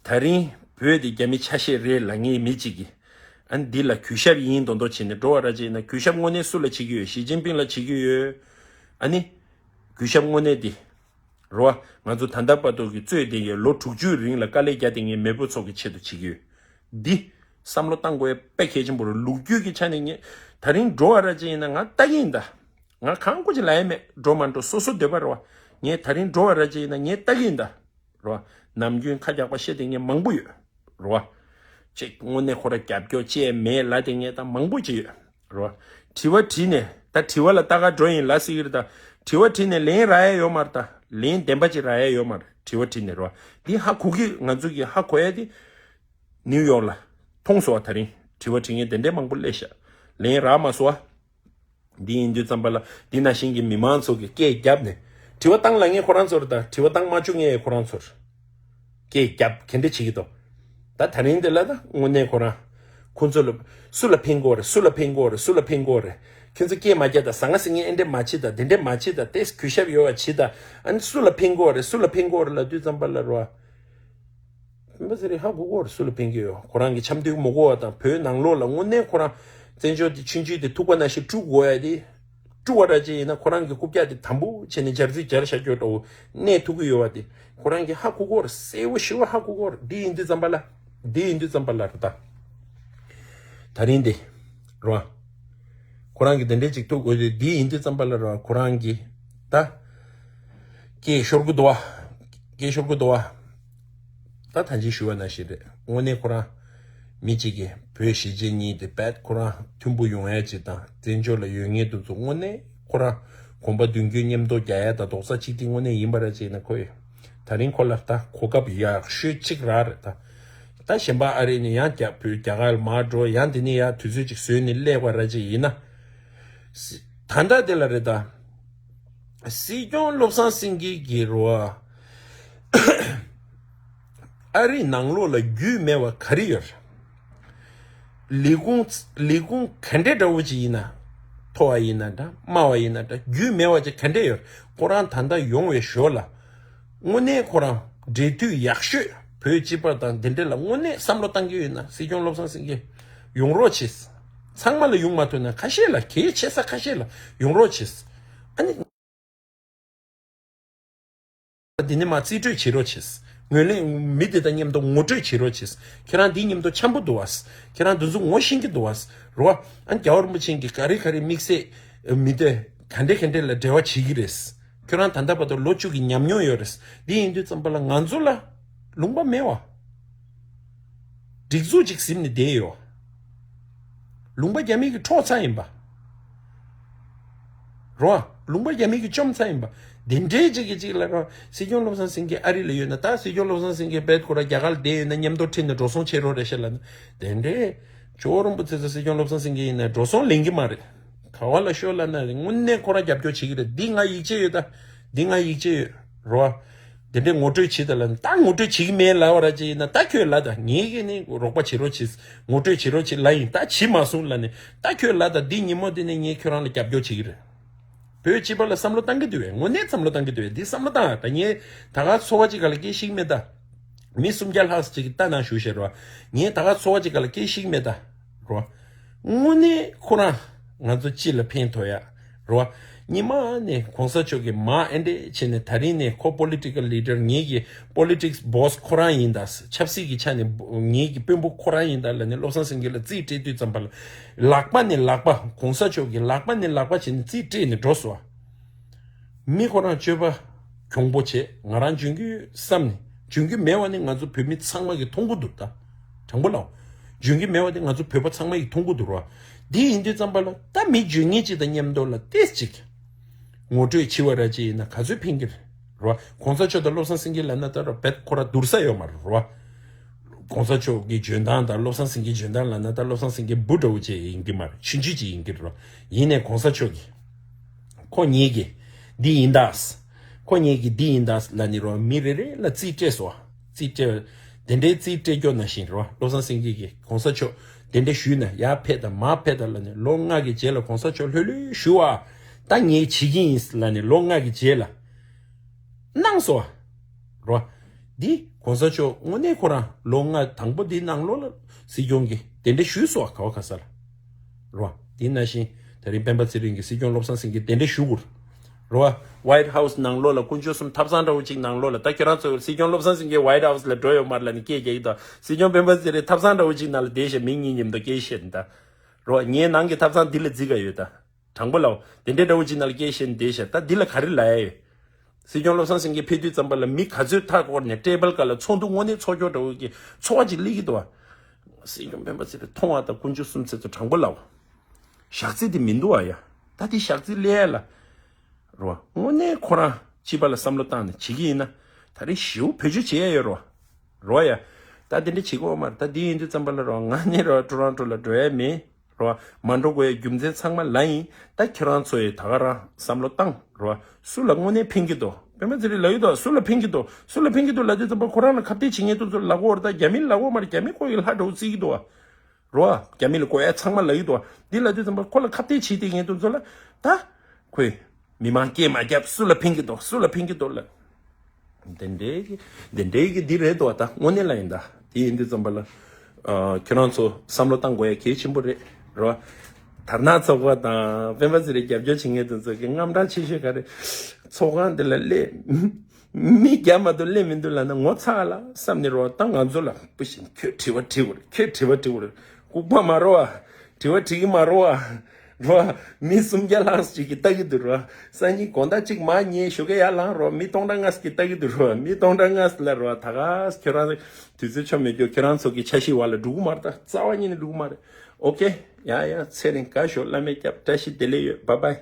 ད་རིང་བོད་འདི་རྒྱ་མི་ཆ་ཤས་རེད་ལབ་མཁན་མི་གཅིག་གིས། ཨ་ནི་འདི་ལ་གུས་ཞབས་ཡིན་མདོག་མདོག་བྱས་ནས་འགྲོ་བ་ར་ཅིག་ཡིན་ན། གུས་ཞབས་དངོས་གནས་སུ་ལ་བྱེད་ཀྱི་ཡོད། ཞི་ཅིན་ཕིང་ལ་བྱེད་ཀྱི་ཡོད། ཨ་ནི། གུས་ཞབས་དངོས་གནས་འདི། རོ། ང་ཚོ་ད་ལྟ་བར་དུ་གི་རྩོད་དེ་གའི་ལོ་དྲུག་ཅུའི་རིང་ལ་དཀའ་ལས་རྒྱག་དེ་ངའི་མེས་པོ་ཚོ་གི་ཆེད་དུ་བྱེད་ཀྱི་ཡོད། འདི། བསམ་བློ་བཏང་དགོས་ཡ་དཔེ་གལ་ཆེན་པོ་རེད། ལོ་རྒྱུས་ཀྱི་ཆ་ནས་ངས། ད་རིང་འགྲོ་བ་ར་ཅིག་ཡིན་ན་ང་ལྟ་གི་ཡིན་ད། ང་གང་གོ་ཅི་ལ་ཡ་མེད། འགྲོ་མ་འགྲོ་སོ་སོ་འདོད་པ་རེད་བ། ངས་ད་རིང་འགྲོ་བ་ར་ཅིག་ཡིན་ན་ངས་ལྟ་གི་ཡིན་ད། རེད་བ། ནམ་རྒྱུན་ཁ་རྒྱག་པ་བཤད་དེ་ངས་མང་པོ་ཡོད། རེད་བ། ཅིག་དངོས་གནས་ཁོ་ར་རྒྱབ་སྐྱོར་བཅས་མེད་ལ་དེ་ངས་ད་མང་པོ་ཅིག་ཡོད། རེད་བ། དྲི་བ་དྲིས་ནས་ད་དྲི་བ་ལ་ལྟ་ག་འགྲོ་ཡིན་ལ་སྲིད་གི་རེད་ད། དྲི་བ་དྲིས་ནས་ལན་རག་ཡ་ཡོད་མ་རེད་ད། ལན་བདེན་པ་ཅིག་རག་ཡ་ཡོད་མ་རེད། དྲི་བ་དྲིས་ནས་རེད་བ། འདི་ཧ་གོ་གི། ང་ཚོ་གི་ཧ་གོ་ཡ་དེ། ནིའུ་ཡོག་ལ། མཐོང་སོང་བ། ད་རིང་དྲི་བ་དྲི་མཁན་དེ་འདྲའི་མང་པོ་སླེབས་ཤག་ལན་རག་མ་སོང་བ། འདི་ཡིན་དུས་ཙམ་པ་ལ་འདི་ནང་བཞིན་གྱི་མི་མང་ཚོ་གི་སྐད་བརྒྱབ་ནས་དྲི་བ་བཏང་ལ་ངས་ཁོ་རང་ཚོར་དང་དྲི་བ་བཏང་མ་བཅུག་ངས་ཁོ་རང་ཚོར་སྐད་བརྒྱབ་ག་འདྲ་བྱེད་ཀྱི་འདུག་ད་ད་རིང་འདི་ལ་ད་དངོས་གནས་ཁོ་རང་ཁོ་ཚོ་ལ་སུ་ལ་ཕན་གོ་རེད། སུ་ལ་ཕན་གོ་རེད། སུ་ལ་ཕན་གོ་རེད། ཁྱོད་ཚོ་སྐད་མ་རྒྱག་ད། ཟང་ངེ་ཟིང་ངེ་ཨེ་འདྲས་མ་བྱེད་ད། དེ་འདྲས་མ་བྱེད་ད། ཏེས་གུས་ཞབས་ཡོད་པ་བྱེད་ད། ཨ་ནི་སུ་ལ་ཕན་གོ་རེད། སུ་ལ་ཕན་གོ་རེད་ལབ་དུས་ཙམ་པ་ལ་རོ། སྤེན་པ་ཚེ་རིང་ཧ་གོ་གོ་རེད། སུ་ལ་ཕན་གྱི་ཡོད། ཁོ་རང་གི་འཆམ་མཐུན་མི་དགོས་པ་དང་བོད་ནང་ལོགས་ལ་དངོས་གནས་ཁོ་རང་བཙན་བྱོལ་དེ་ཆུང་ཆུང་དེ་ཐུག་པ་ནང་བཞིན་དཀྲུག་དགོས་ཡ་དེ། དཀྲུག་པ་འདྲ་ཅིག་ཡིན་ན་ཁོ་རང་གི་རྐུབ་བཀྱག་དེ་དམ་པོ་བྱས་ནས་འབྱར་རྩི་འབྱར་བཞག་རྒྱུ་འདྲ་བོ་གནས་ཐུབ་ཀྱི་ཡོད་པ་དེ་ཁོ་རང་གི་ཧ་གོ་གོ་རེད། གསལ་པོ་ཞེ་པོ་ཧ་གོ་གོ་རེད། འདི་ཡིན་དུས་ཙམ་པ་ལ། འདི་ཡིན་དུས་ཙམ་པ་ལ་རེད་ད། ད་རིང་འདི་རོ། ཁོ་རང་གི་དེ་འདྲས་ཅིག་ཐུག་དགོས་དུས་འདི་ཡིན་དུས་ཙམ་པ་ལ་རོ། ཁོ་རང་གི་ད། སྐད་ཤོར་གི་འདུག་བ། སྐད་ཤོར་གི་འདུག་བ། ད་ད་ཅི་ཞུ་བ་ནང་བཞིན་རེད། དངོས་གནས་ཁོ་རང་མི་གཅིག་གིས་བོད་གཞིས་བྱེས་གཉིས་དེ་རྦད་ཁོ་རང་མཐུན་པོ་ཡོང་ཡ་ཅིག་དང་། བཙན་བྱོལ་ལ་ཡོད་མཁན་དེ་ཚོ་དངོས་གནས་ཁོ་རང་གོམ་པ་མདུན་སྐྱོད་མཉམ་དུ་རྒྱག་ཡ་དང་རྡོག་རྩ་གཅིག་དེ་དངོས་གནས་ཡིན་པ་ར་ཅིག་ན་ཁོ་ཡོད། ད་རིང་ཁོ་ལ་ད་གོ་སྐབས་ཡག་ཤོས་གཅིག་རག་རེད་ད། ད་གཞན་པ་ཨ་རི་ནས་ཡང་རྒྱ་བོད་རྒྱ་གར་ལ་མར་འགྲོ། ཡང་དེ་ནས་ཡང་དུས་ཚོད་ཅིག་བཟོས་ནས་སླེབས་པ་ར་ཅིག་ཡིན་ན། སི་ད་ལྟ་དེ་ལ་རེད་ད། སྲིད་སྐྱོང་བློ་བཟང་སེང་གེ་གི་རོ། ཨ་རི་ནང་ལོགས་ལ་རྒྱུས་མེད་པ་ག་རེ་ཡོད། ལས་ཁུངས་ལས་ཁུངས་ག་འདྲའི་འདྲ་བོ་ཅིག་ཡིན་ན། མཐོ་བ་ཡིན་ན་འདྲ། དམའ་བ་ཡིན་ན་འདྲ། རྒྱུས་མེད་པ་ཅིག་ག་འདྲས་ཡོད། ཁོ་རང་ད་ལྟ་ཡོང་བའི་ཞོར་ལ། དངོས་གནས་ཁོ་རང་འབྲེལ་མཐུད་ཡག་ཤོས་བོད་སྤྱི་པ་དང་དེ་འདྲས་ལ་དངོས་གནས་བསམ་བློ་བཏང་གི་ཡོད་ན་སྲིད་སྐྱོང་བློ་བཟང་སེང་གེ་ཡོང་རོགས་བྱེད། ཚང་མ་ལ་ཡོང་མ་ཐུབ་ན་ཁ་ཤས་ལ། གལ་ཆེ་ས་ཁ་ཤས་ལ་ཡོང་རོགས་བྱེད། ཨ་ནི། འདི་ནས་མར་རྩིས་སྤྲོད་བྱེད་རོགས་བྱེད། ངོས་ལེན་མི་དེ་དང་མཉམ་དུ་ངོ་སྤྲོད་བྱེད་རོགས་བྱེད། ཁྱེད་རང་འདི་མཉམ་དུ་འཆམ་པོ་འདུག་བ། ཁྱེད་རང་འདི་ཚོ་ངོ་ཤེས་ཀྱི་འདུག་བ། རོ། ཨ་རྒྱལ་བ་རིན་པོ་ཆེ་གིས་ག་རེ་ག་རེ་དམིགས་བསལ་མི་དེ་ག་འདྲས་ག་འདྲས་ལ་འབྲེལ་བ་བྱེད་ཀྱི་རེད། ཁྱོད་རང་ད་ལྟ་བར་དུ་ལོ་བཅུ་གི་ཉམས་མྱོང་ཡོད་རེད། འདི་ཡིན་དུས་ཙམ་པ་ལ་ང་ཚོ་ལ་ལུང་པ་མེད་བ། སྒྲིག་འཛུགས་ཅིག་ཟིན་ནས་བསྡད་ཡོད། ལུང་པ་རྒྱ་མི་གིས་འཕྲོག་ཚར་ཡིན་པ། རོ། ལུང་པ་རྒྱ་མི་གིས་བཅོམ་ཚར་ཡིན་པ། དེ་འདྲའི་ཅིག་གིས་ཅིག་ལ་རོ། སྲིད་སྐྱོང་བློ་བཟང་སེང་གེ་ཨ་རི་ལ་ཡོད་ན། ད་སྲིད་སྐྱོང་བློ་བཟང་སེང་གེ་བེད་ཁོ་ར་རྒྱ་གར་ལ་བསྡད་ཡོད་ན་མཉམ་དུ་ཁྲིད་ནས་འགྲོ་སོང་བྱེད་རོགས་རེད་ཤག་ལབ་ན། དེ་འདྲའི་ཇོ་བོ་རིན་པོ་ཆེ་ཚོ་སྲིད་སྐྱོང་བློ་བཟང་སེང་གེ་ཡིན་ན་འགྲོ་སོང་ལེན་གྱི་མ་རེད། ག་བ་ལ་ཤོག་ལབ་ན་དངོས་གནས་ཁོ་རང་རྒྱབ་སྐྱོར་བྱེད་ཀྱི་རེད། འདི་ང་ཡིད་ཆེས་ཡོད་ད། འདི་ང་ཡིད་ཆེས་ཡོད། རོ། དེ་འདྲའི་ངོ་སྤྲོད་བྱེད་ད་ལ་ད་ངོ་སྤྲོད་བྱེད་ཀྱི་མེད་ལབ་པ་ར་ཅིག་ཡིན་ན། ད་ཁྱོད་ལ་ད་ངེད་ཀྱིས་ནི་རོགས་པ་བྱེད་རོགས་བྱེད། ངོ་སྤྲོད་བྱེད་རོགས་བྱེད་ལབ་ཡིན། ད་བྱེད་མ་སོང་ལབ་ནས། ད་ཁྱོད་ལ་ད་འདི་ཉིན་མོ་དེ་ནས་ངས་ཁྱོད་རང་ལ་རྒྱབ་སྐྱོར་བྱེད་ཀྱི་རེད། བོད་སྤྱི་པ་ལ་བསམ་བློ་བཏང་གི་འདུག་བས། དངོས་གནས་བསམ་བློ་བཏང་གི་འདུག་བས། འདི་བསམ་བློ་བཏང་། ད་ངས་ད་ག་ཚོ་བ་ཅིག་ག་ལ་སྐད་ཤིག་མེད་ད། མི་སུམ་བརྒྱ་ལྷག་ཅིག་གིས་ལྟ་ན་ཞུ་ཤེས་རོ། ངས་ད་ག་ཚོ་བ་ཅིག་ག་ལ་སྐད་ཤིག་མེད་ད། རོ། དངོས་གནས་ཁོ་རང་ང་ཚོ་སྤྱི་ལ་ཕན་ཐོགས་ཡ། རོ། ཉི་མ་ནས་གོང་ས་མཆོག་གིས་མ་ཨེ་འདྲས་བྱས་ནས། ད་རིང་ནས་ཁོ་པོ་ལི་ཊི་ཀལ་ལི་ཌར། ངེད་ཀྱི་པོ་ལི་ཊིག་སི་བོ་སི་ཁོ་རང་ཡིན་ད། ཆབ་སྲིད་ཀྱི་ཆ་ནས་ངེད་ཀྱི་དཔོན་པོ་ཁོ་རང་ཡིན་ད་ལབ་ནས་བློ་བཟང་སེང་གེ་ལ་རྩིས་སྤྲད་དུས་ཙམ་པ་ལ། ལག་པ་ནས་ལག་པ། གོང་ས་མཆོག་གིས་ལག་པ་ནས་ལག་པ་བྱས་ནས་རྩིས་སྤྲད་ནས་འགྲོ་སོང་། མི་ཁོ་རང་སྤྱོད་པ་གྱོང་པོ་བྱས། ང་རང་འཇོན་གྱི་བསམ་ནས། འཇོན་གྱི་མེད་པ་ནི་ང་ཚོ་བོད་མི་ཚང་མ་གིས་མཐོང་གི་འདུག་ད། དྲང་པོ་ལབ། འཇོན་གྱི་མེད་པ་དེ་ང་ཚོ་བོད་པ་ཚང་མ་གིས་མཐོང་གི་འདུག་རོ། འདི་ཡིན་དུས་ཙམ་པ་ལ་ད་མི་འཇོན་ངེས་ཅིག་དང་མཉམ་དུ་ལ་ཏོག་ཙམ་ཅིག་ངོ་སྤྲོད་བྱེད་པ་ར་ཅིག་ཡིན་ན་ག་ཚོད་ཕན་གྱི་རེད་རོ། གོང་ས་མཆོག་དང་བློ་བཟང་སེང་གེ་ལབ་ན་ད་རོ། བེད་ཁོ་ར་བསྡུར་ས་ཡོད་མ་རེད་རོ། གོང་ས་མཆོག་གི་འཇོན་ཐང་དང་བློ་བཟང་སེང་གེའི་འཇོན་ཐང་ལབ་ན། ད་བློ་བཟང་སེང་གེ་འབུ་འདྲ་བོ་ཅིག་ཡིན་གྱི་མ་རེད། ཆུང་ཆུང་ཅིག་ཡིན་གྱི་རེད་རོ། ཡིན་ནའི་གོང་ས་མཆོག་གིས། ཁོ་ངེད་ཀྱི་འདི་ཡིན་ད། ཁོ་ངེད་ཀྱི་འདི་ཡིན་ད་ལབ་ནི་རོ། མི་རེ་རེ་ལ་རྩིས་སྤྲད་སོང་། རྩིས་སྤྲད། དེ་འདྲའི་རྩིས་སྤྲད་རྒྱུ་ནང་བཞིན་རོ། བློ་བཟང་སེང་གེ་གིས་གོང་ས་མཆོག་དེ་འདྲ་ཞུས་ན་ཡར་ཕེབས་དང་མར་ཕེབས་དང་ལབ་ནི། ལོ་ལྔ་གི་རྗེས་ལ་གོང་ས་མཆོག་ལྷོད་ལྷོད་བཞུགས་ཨ། ད་ངས་བྱེད་ཀྱི་ཡིན་ལབ་ནི་ལོ་ལྔ་གི་རྗེས་ལ། གནང་སོང་། རོ། འདི་གོང་ས་མཆོག་དངོས་གནས་ཁོ་རང་ལོ་ལྔ་དང་པོ་འདི་ནང་ལོགས་ལ་སྲིད་སྐྱོང་གིས་དེ་འདྲ་ཞུས་སོང་བ། ག་བ་ག་ས་ལ། རོ། འདི་ནང་བཞིན་དེ་རིང་སྤེན་པ་ཚེ་རིང་གིས་སྲིད་སྐྱོང་བློ་བཟང་སེང་གེ་དེ་འདྲ་ཞུ་དགོས། རོ། ཝའིཊ་ཧའུ་སི་ནང་ལོགས་ལ་དཀོན་མཆོག་གསུམ་ཐབ་ཚང་འདྲ་བོ་གཅིག་ནང་ལོགས་ལ། ད་ཁྱོད་རང་ཚོ་སྲིད་སྐྱོང་བློ་བཟང་སེང་གེ་ཝའིཊ་ཧའུ་སི་ལ་འགྲོ་ཡོད་མ་རེད་ལབ་ནས་སྐད་རྒྱག་གི་འདུག། སྲིད་སྐྱོང་སྤེན་པ་ཚེ་རིང་ཐབ་ཚང་འདྲ་བོ་གཅིག་ནང་ལ་བསྡད་བྱས་མི་གཉིས་མཉམ་དུ་སྐད་བཤད་ནི་ད། རོ། ངའི་ནང་གི་ཐབ་ཚང་འདི་ལ་བརྩི་ག་ཡོད་ད། དྲང་པོ་ལབ། དེ་འདྲའི་འདྲ་བོ་ཅིག་ནང་ལ་སྐད་བཤད་ནས་བསྡད་ཤག། ད་འདི་ལ་ག་རེ་ལབ་ཡ་ཡོད། སྲིད་སྐྱོང་བློ་བཟང་སེང་གེ་ཕེབས་དུས་ཙམ་པ་ལ་མི་ག་ཚོད་མཐའ་བསྐོར་ནས་ཊེ་བལ་སྒང་ལ་ཚོགས་འདུ་དངོས་གནས་ཚོགས་རྒྱུ་འདྲ་བོ་གི་ཚོར་བ་ཅིག་སླེབས་ཀྱི་འདུག་བ། སྲིད་སྐྱོང་སྤེན་པ་ཚེ་རིང་མཐོང་བ་དང་དཀོན་མཆོག་གསུམ་ཚེ་ཚོ། དྲང་པོ་ལབ། ཞག་རྩི་དེ་མི་འདུག་བ་ཡ། ད་དེ་ཞག་རྩི་སླེབས་ཡ་ལ། རོ། དངོས་གནས་ཁོ་རང་སྤྱི་པ་ལ་བསམ་བློ་བཏང་ནས་བྱེད་ཀྱི་ཡིན་ན། ད་རེས་ཞེ་པོ་བེད་སྤྱོད་བྱེད་ཡ་ཡོད་རོ། རོ་ཡ། ད་དེ་འདྲ་བྱེད་དགོས་མ་རེད། ད་འདི་ཡིན་དུས་ཙམ་པ་ལ་རོ། ང་ནི་རོ་ཊོ་རོན་ཊོ་ལ་འགྲོ་ཡ་མེད། རོ། མ་འགྲོ་དགོས་ཡ་རྒྱུ་མཚན་ཚང་མ་ལབ་ཡིན། ད་ཁྱོད་རང་ཚོ་ཡིས་ད་ག་རང་བསམ་བློ་བཏང་། རོ། སུ་ལ་དངོས་གནས་ཕན་གྱི་འདུག། སྤེན་པ་ཚེ་རིང་ལབ་ཡོད་དོ། སུ་ལ་ཕན་གྱི་འདུག། སུ་ལ་ཕན་གྱི་འདུག་ལབ་དུས་ཙམ་པ་ཁོ་རང་ལ་ཁ་གཏད་བྱེད་མཁན་དེ་ཚོ་ལབ་ཀྱི་ཡོད་རེད། ད་རྒྱ་མི་ལབ་ཀྱི་ཡོད་མ་རེད། རྒྱ་མི་ཁོ་ཡི་ལྷ་འདྲ་བོ་བརྩི་གི་འདུག་བ། རོ། རྒྱ་མི་ལ་དགོས་ཡ་ཚང་མ་ལབ་ཀྱི་འདུག་བ། འདི་ལབ་དུས་ཙམ་པ་ཁོ་ལ་ཁ་གཏད་བྱེད་བསྡད་མཁན་དེ་ཚོ་ལ། ད་ཁོས་མི་མང་སྐད་མ་རྒྱབ། སུ་ལ་ཕན་གྱི་འདུག། སུ་ལ་ཕན་གྱི་འདུག་ལབ། དེ་འདྲའི་གི་དེ་འདྲའི་གི་འདི་རེད་དོ། ད་དངོས་གནས་ལ་ཡིན་ད། དེ་ཡིན་དུས་ཙམ་པ་ལ། ཨ། ཁྱོད་རང་ཚོ་བསམ་བློ་བཏང་དགོས་ཡ་གལ་ཆེན་པོ་རེད། རོ། དར་ནག་ཚོགས་པ་དང་སྤེན་པ་ཚེ་རིང་རྒྱབ་སྐྱོར་བྱེད་མཁན་དེ་ཚོ་གི་དངངས་སྐྲག་ཆེ་ཤོས་ག་རེ། ཚོགས་ཁང་འདི་ལ་སླེབས། མི་བརྒྱ་མ་གཏོགས་སླེབས་མི་འདུག་ལབ་ན་ངོ་ཚ་ལ་བསམ་ནས། རོ། ད་ང་ཚོ་ལ་བུ་བཞིན་ཁྱོད་དྲི་བ་དྲི་དགོས་རེད། ཁྱོད་དྲི་བ་དྲི་དགོས་རེད། ལྐུགས་པ་མ་རོ་ཨ། དྲི་བ་དྲི་གི་མ་རོ་ཨ། རོ། མི་སུམ་བརྒྱ་ལྷག་ཅིག་གིས་ལྟ་གི་འདུག་རོ། སང་ཉིན་དགོང་དག་ཅིག་མར་ཉལ་ཞོགས་ཀས་ཡར་ལངས་རོ། མི་སྟོང་ཕྲག་ལྔ་ཅིག་གིས་ལྟ་གི་འདུག་རོ། མི་སྟོང་ཕྲག་ལྔ་ལ་རོ། ད་ག་ཁྱོད་རང་དུས་ཚོད་ཆོ་མེད་རྒྱུ། ཁྱོད་རང་ཚོ་གི་འཆར་གཞི་བར་ལ་འགྲོ་གི་མ་རེད། ད་རྩ་བ་ཉིད་ནས་འགྲོ་གི་མ་རེད། ཨོ་ཀེ། ཡ་ཡ། ཚེ་རིང་དགའ་ཤོག། བླ་མས་སྐྱབས། བཀྲ་ཤིས་བདེ་ལེགས་ཡོད། བཱའི་བཱའི།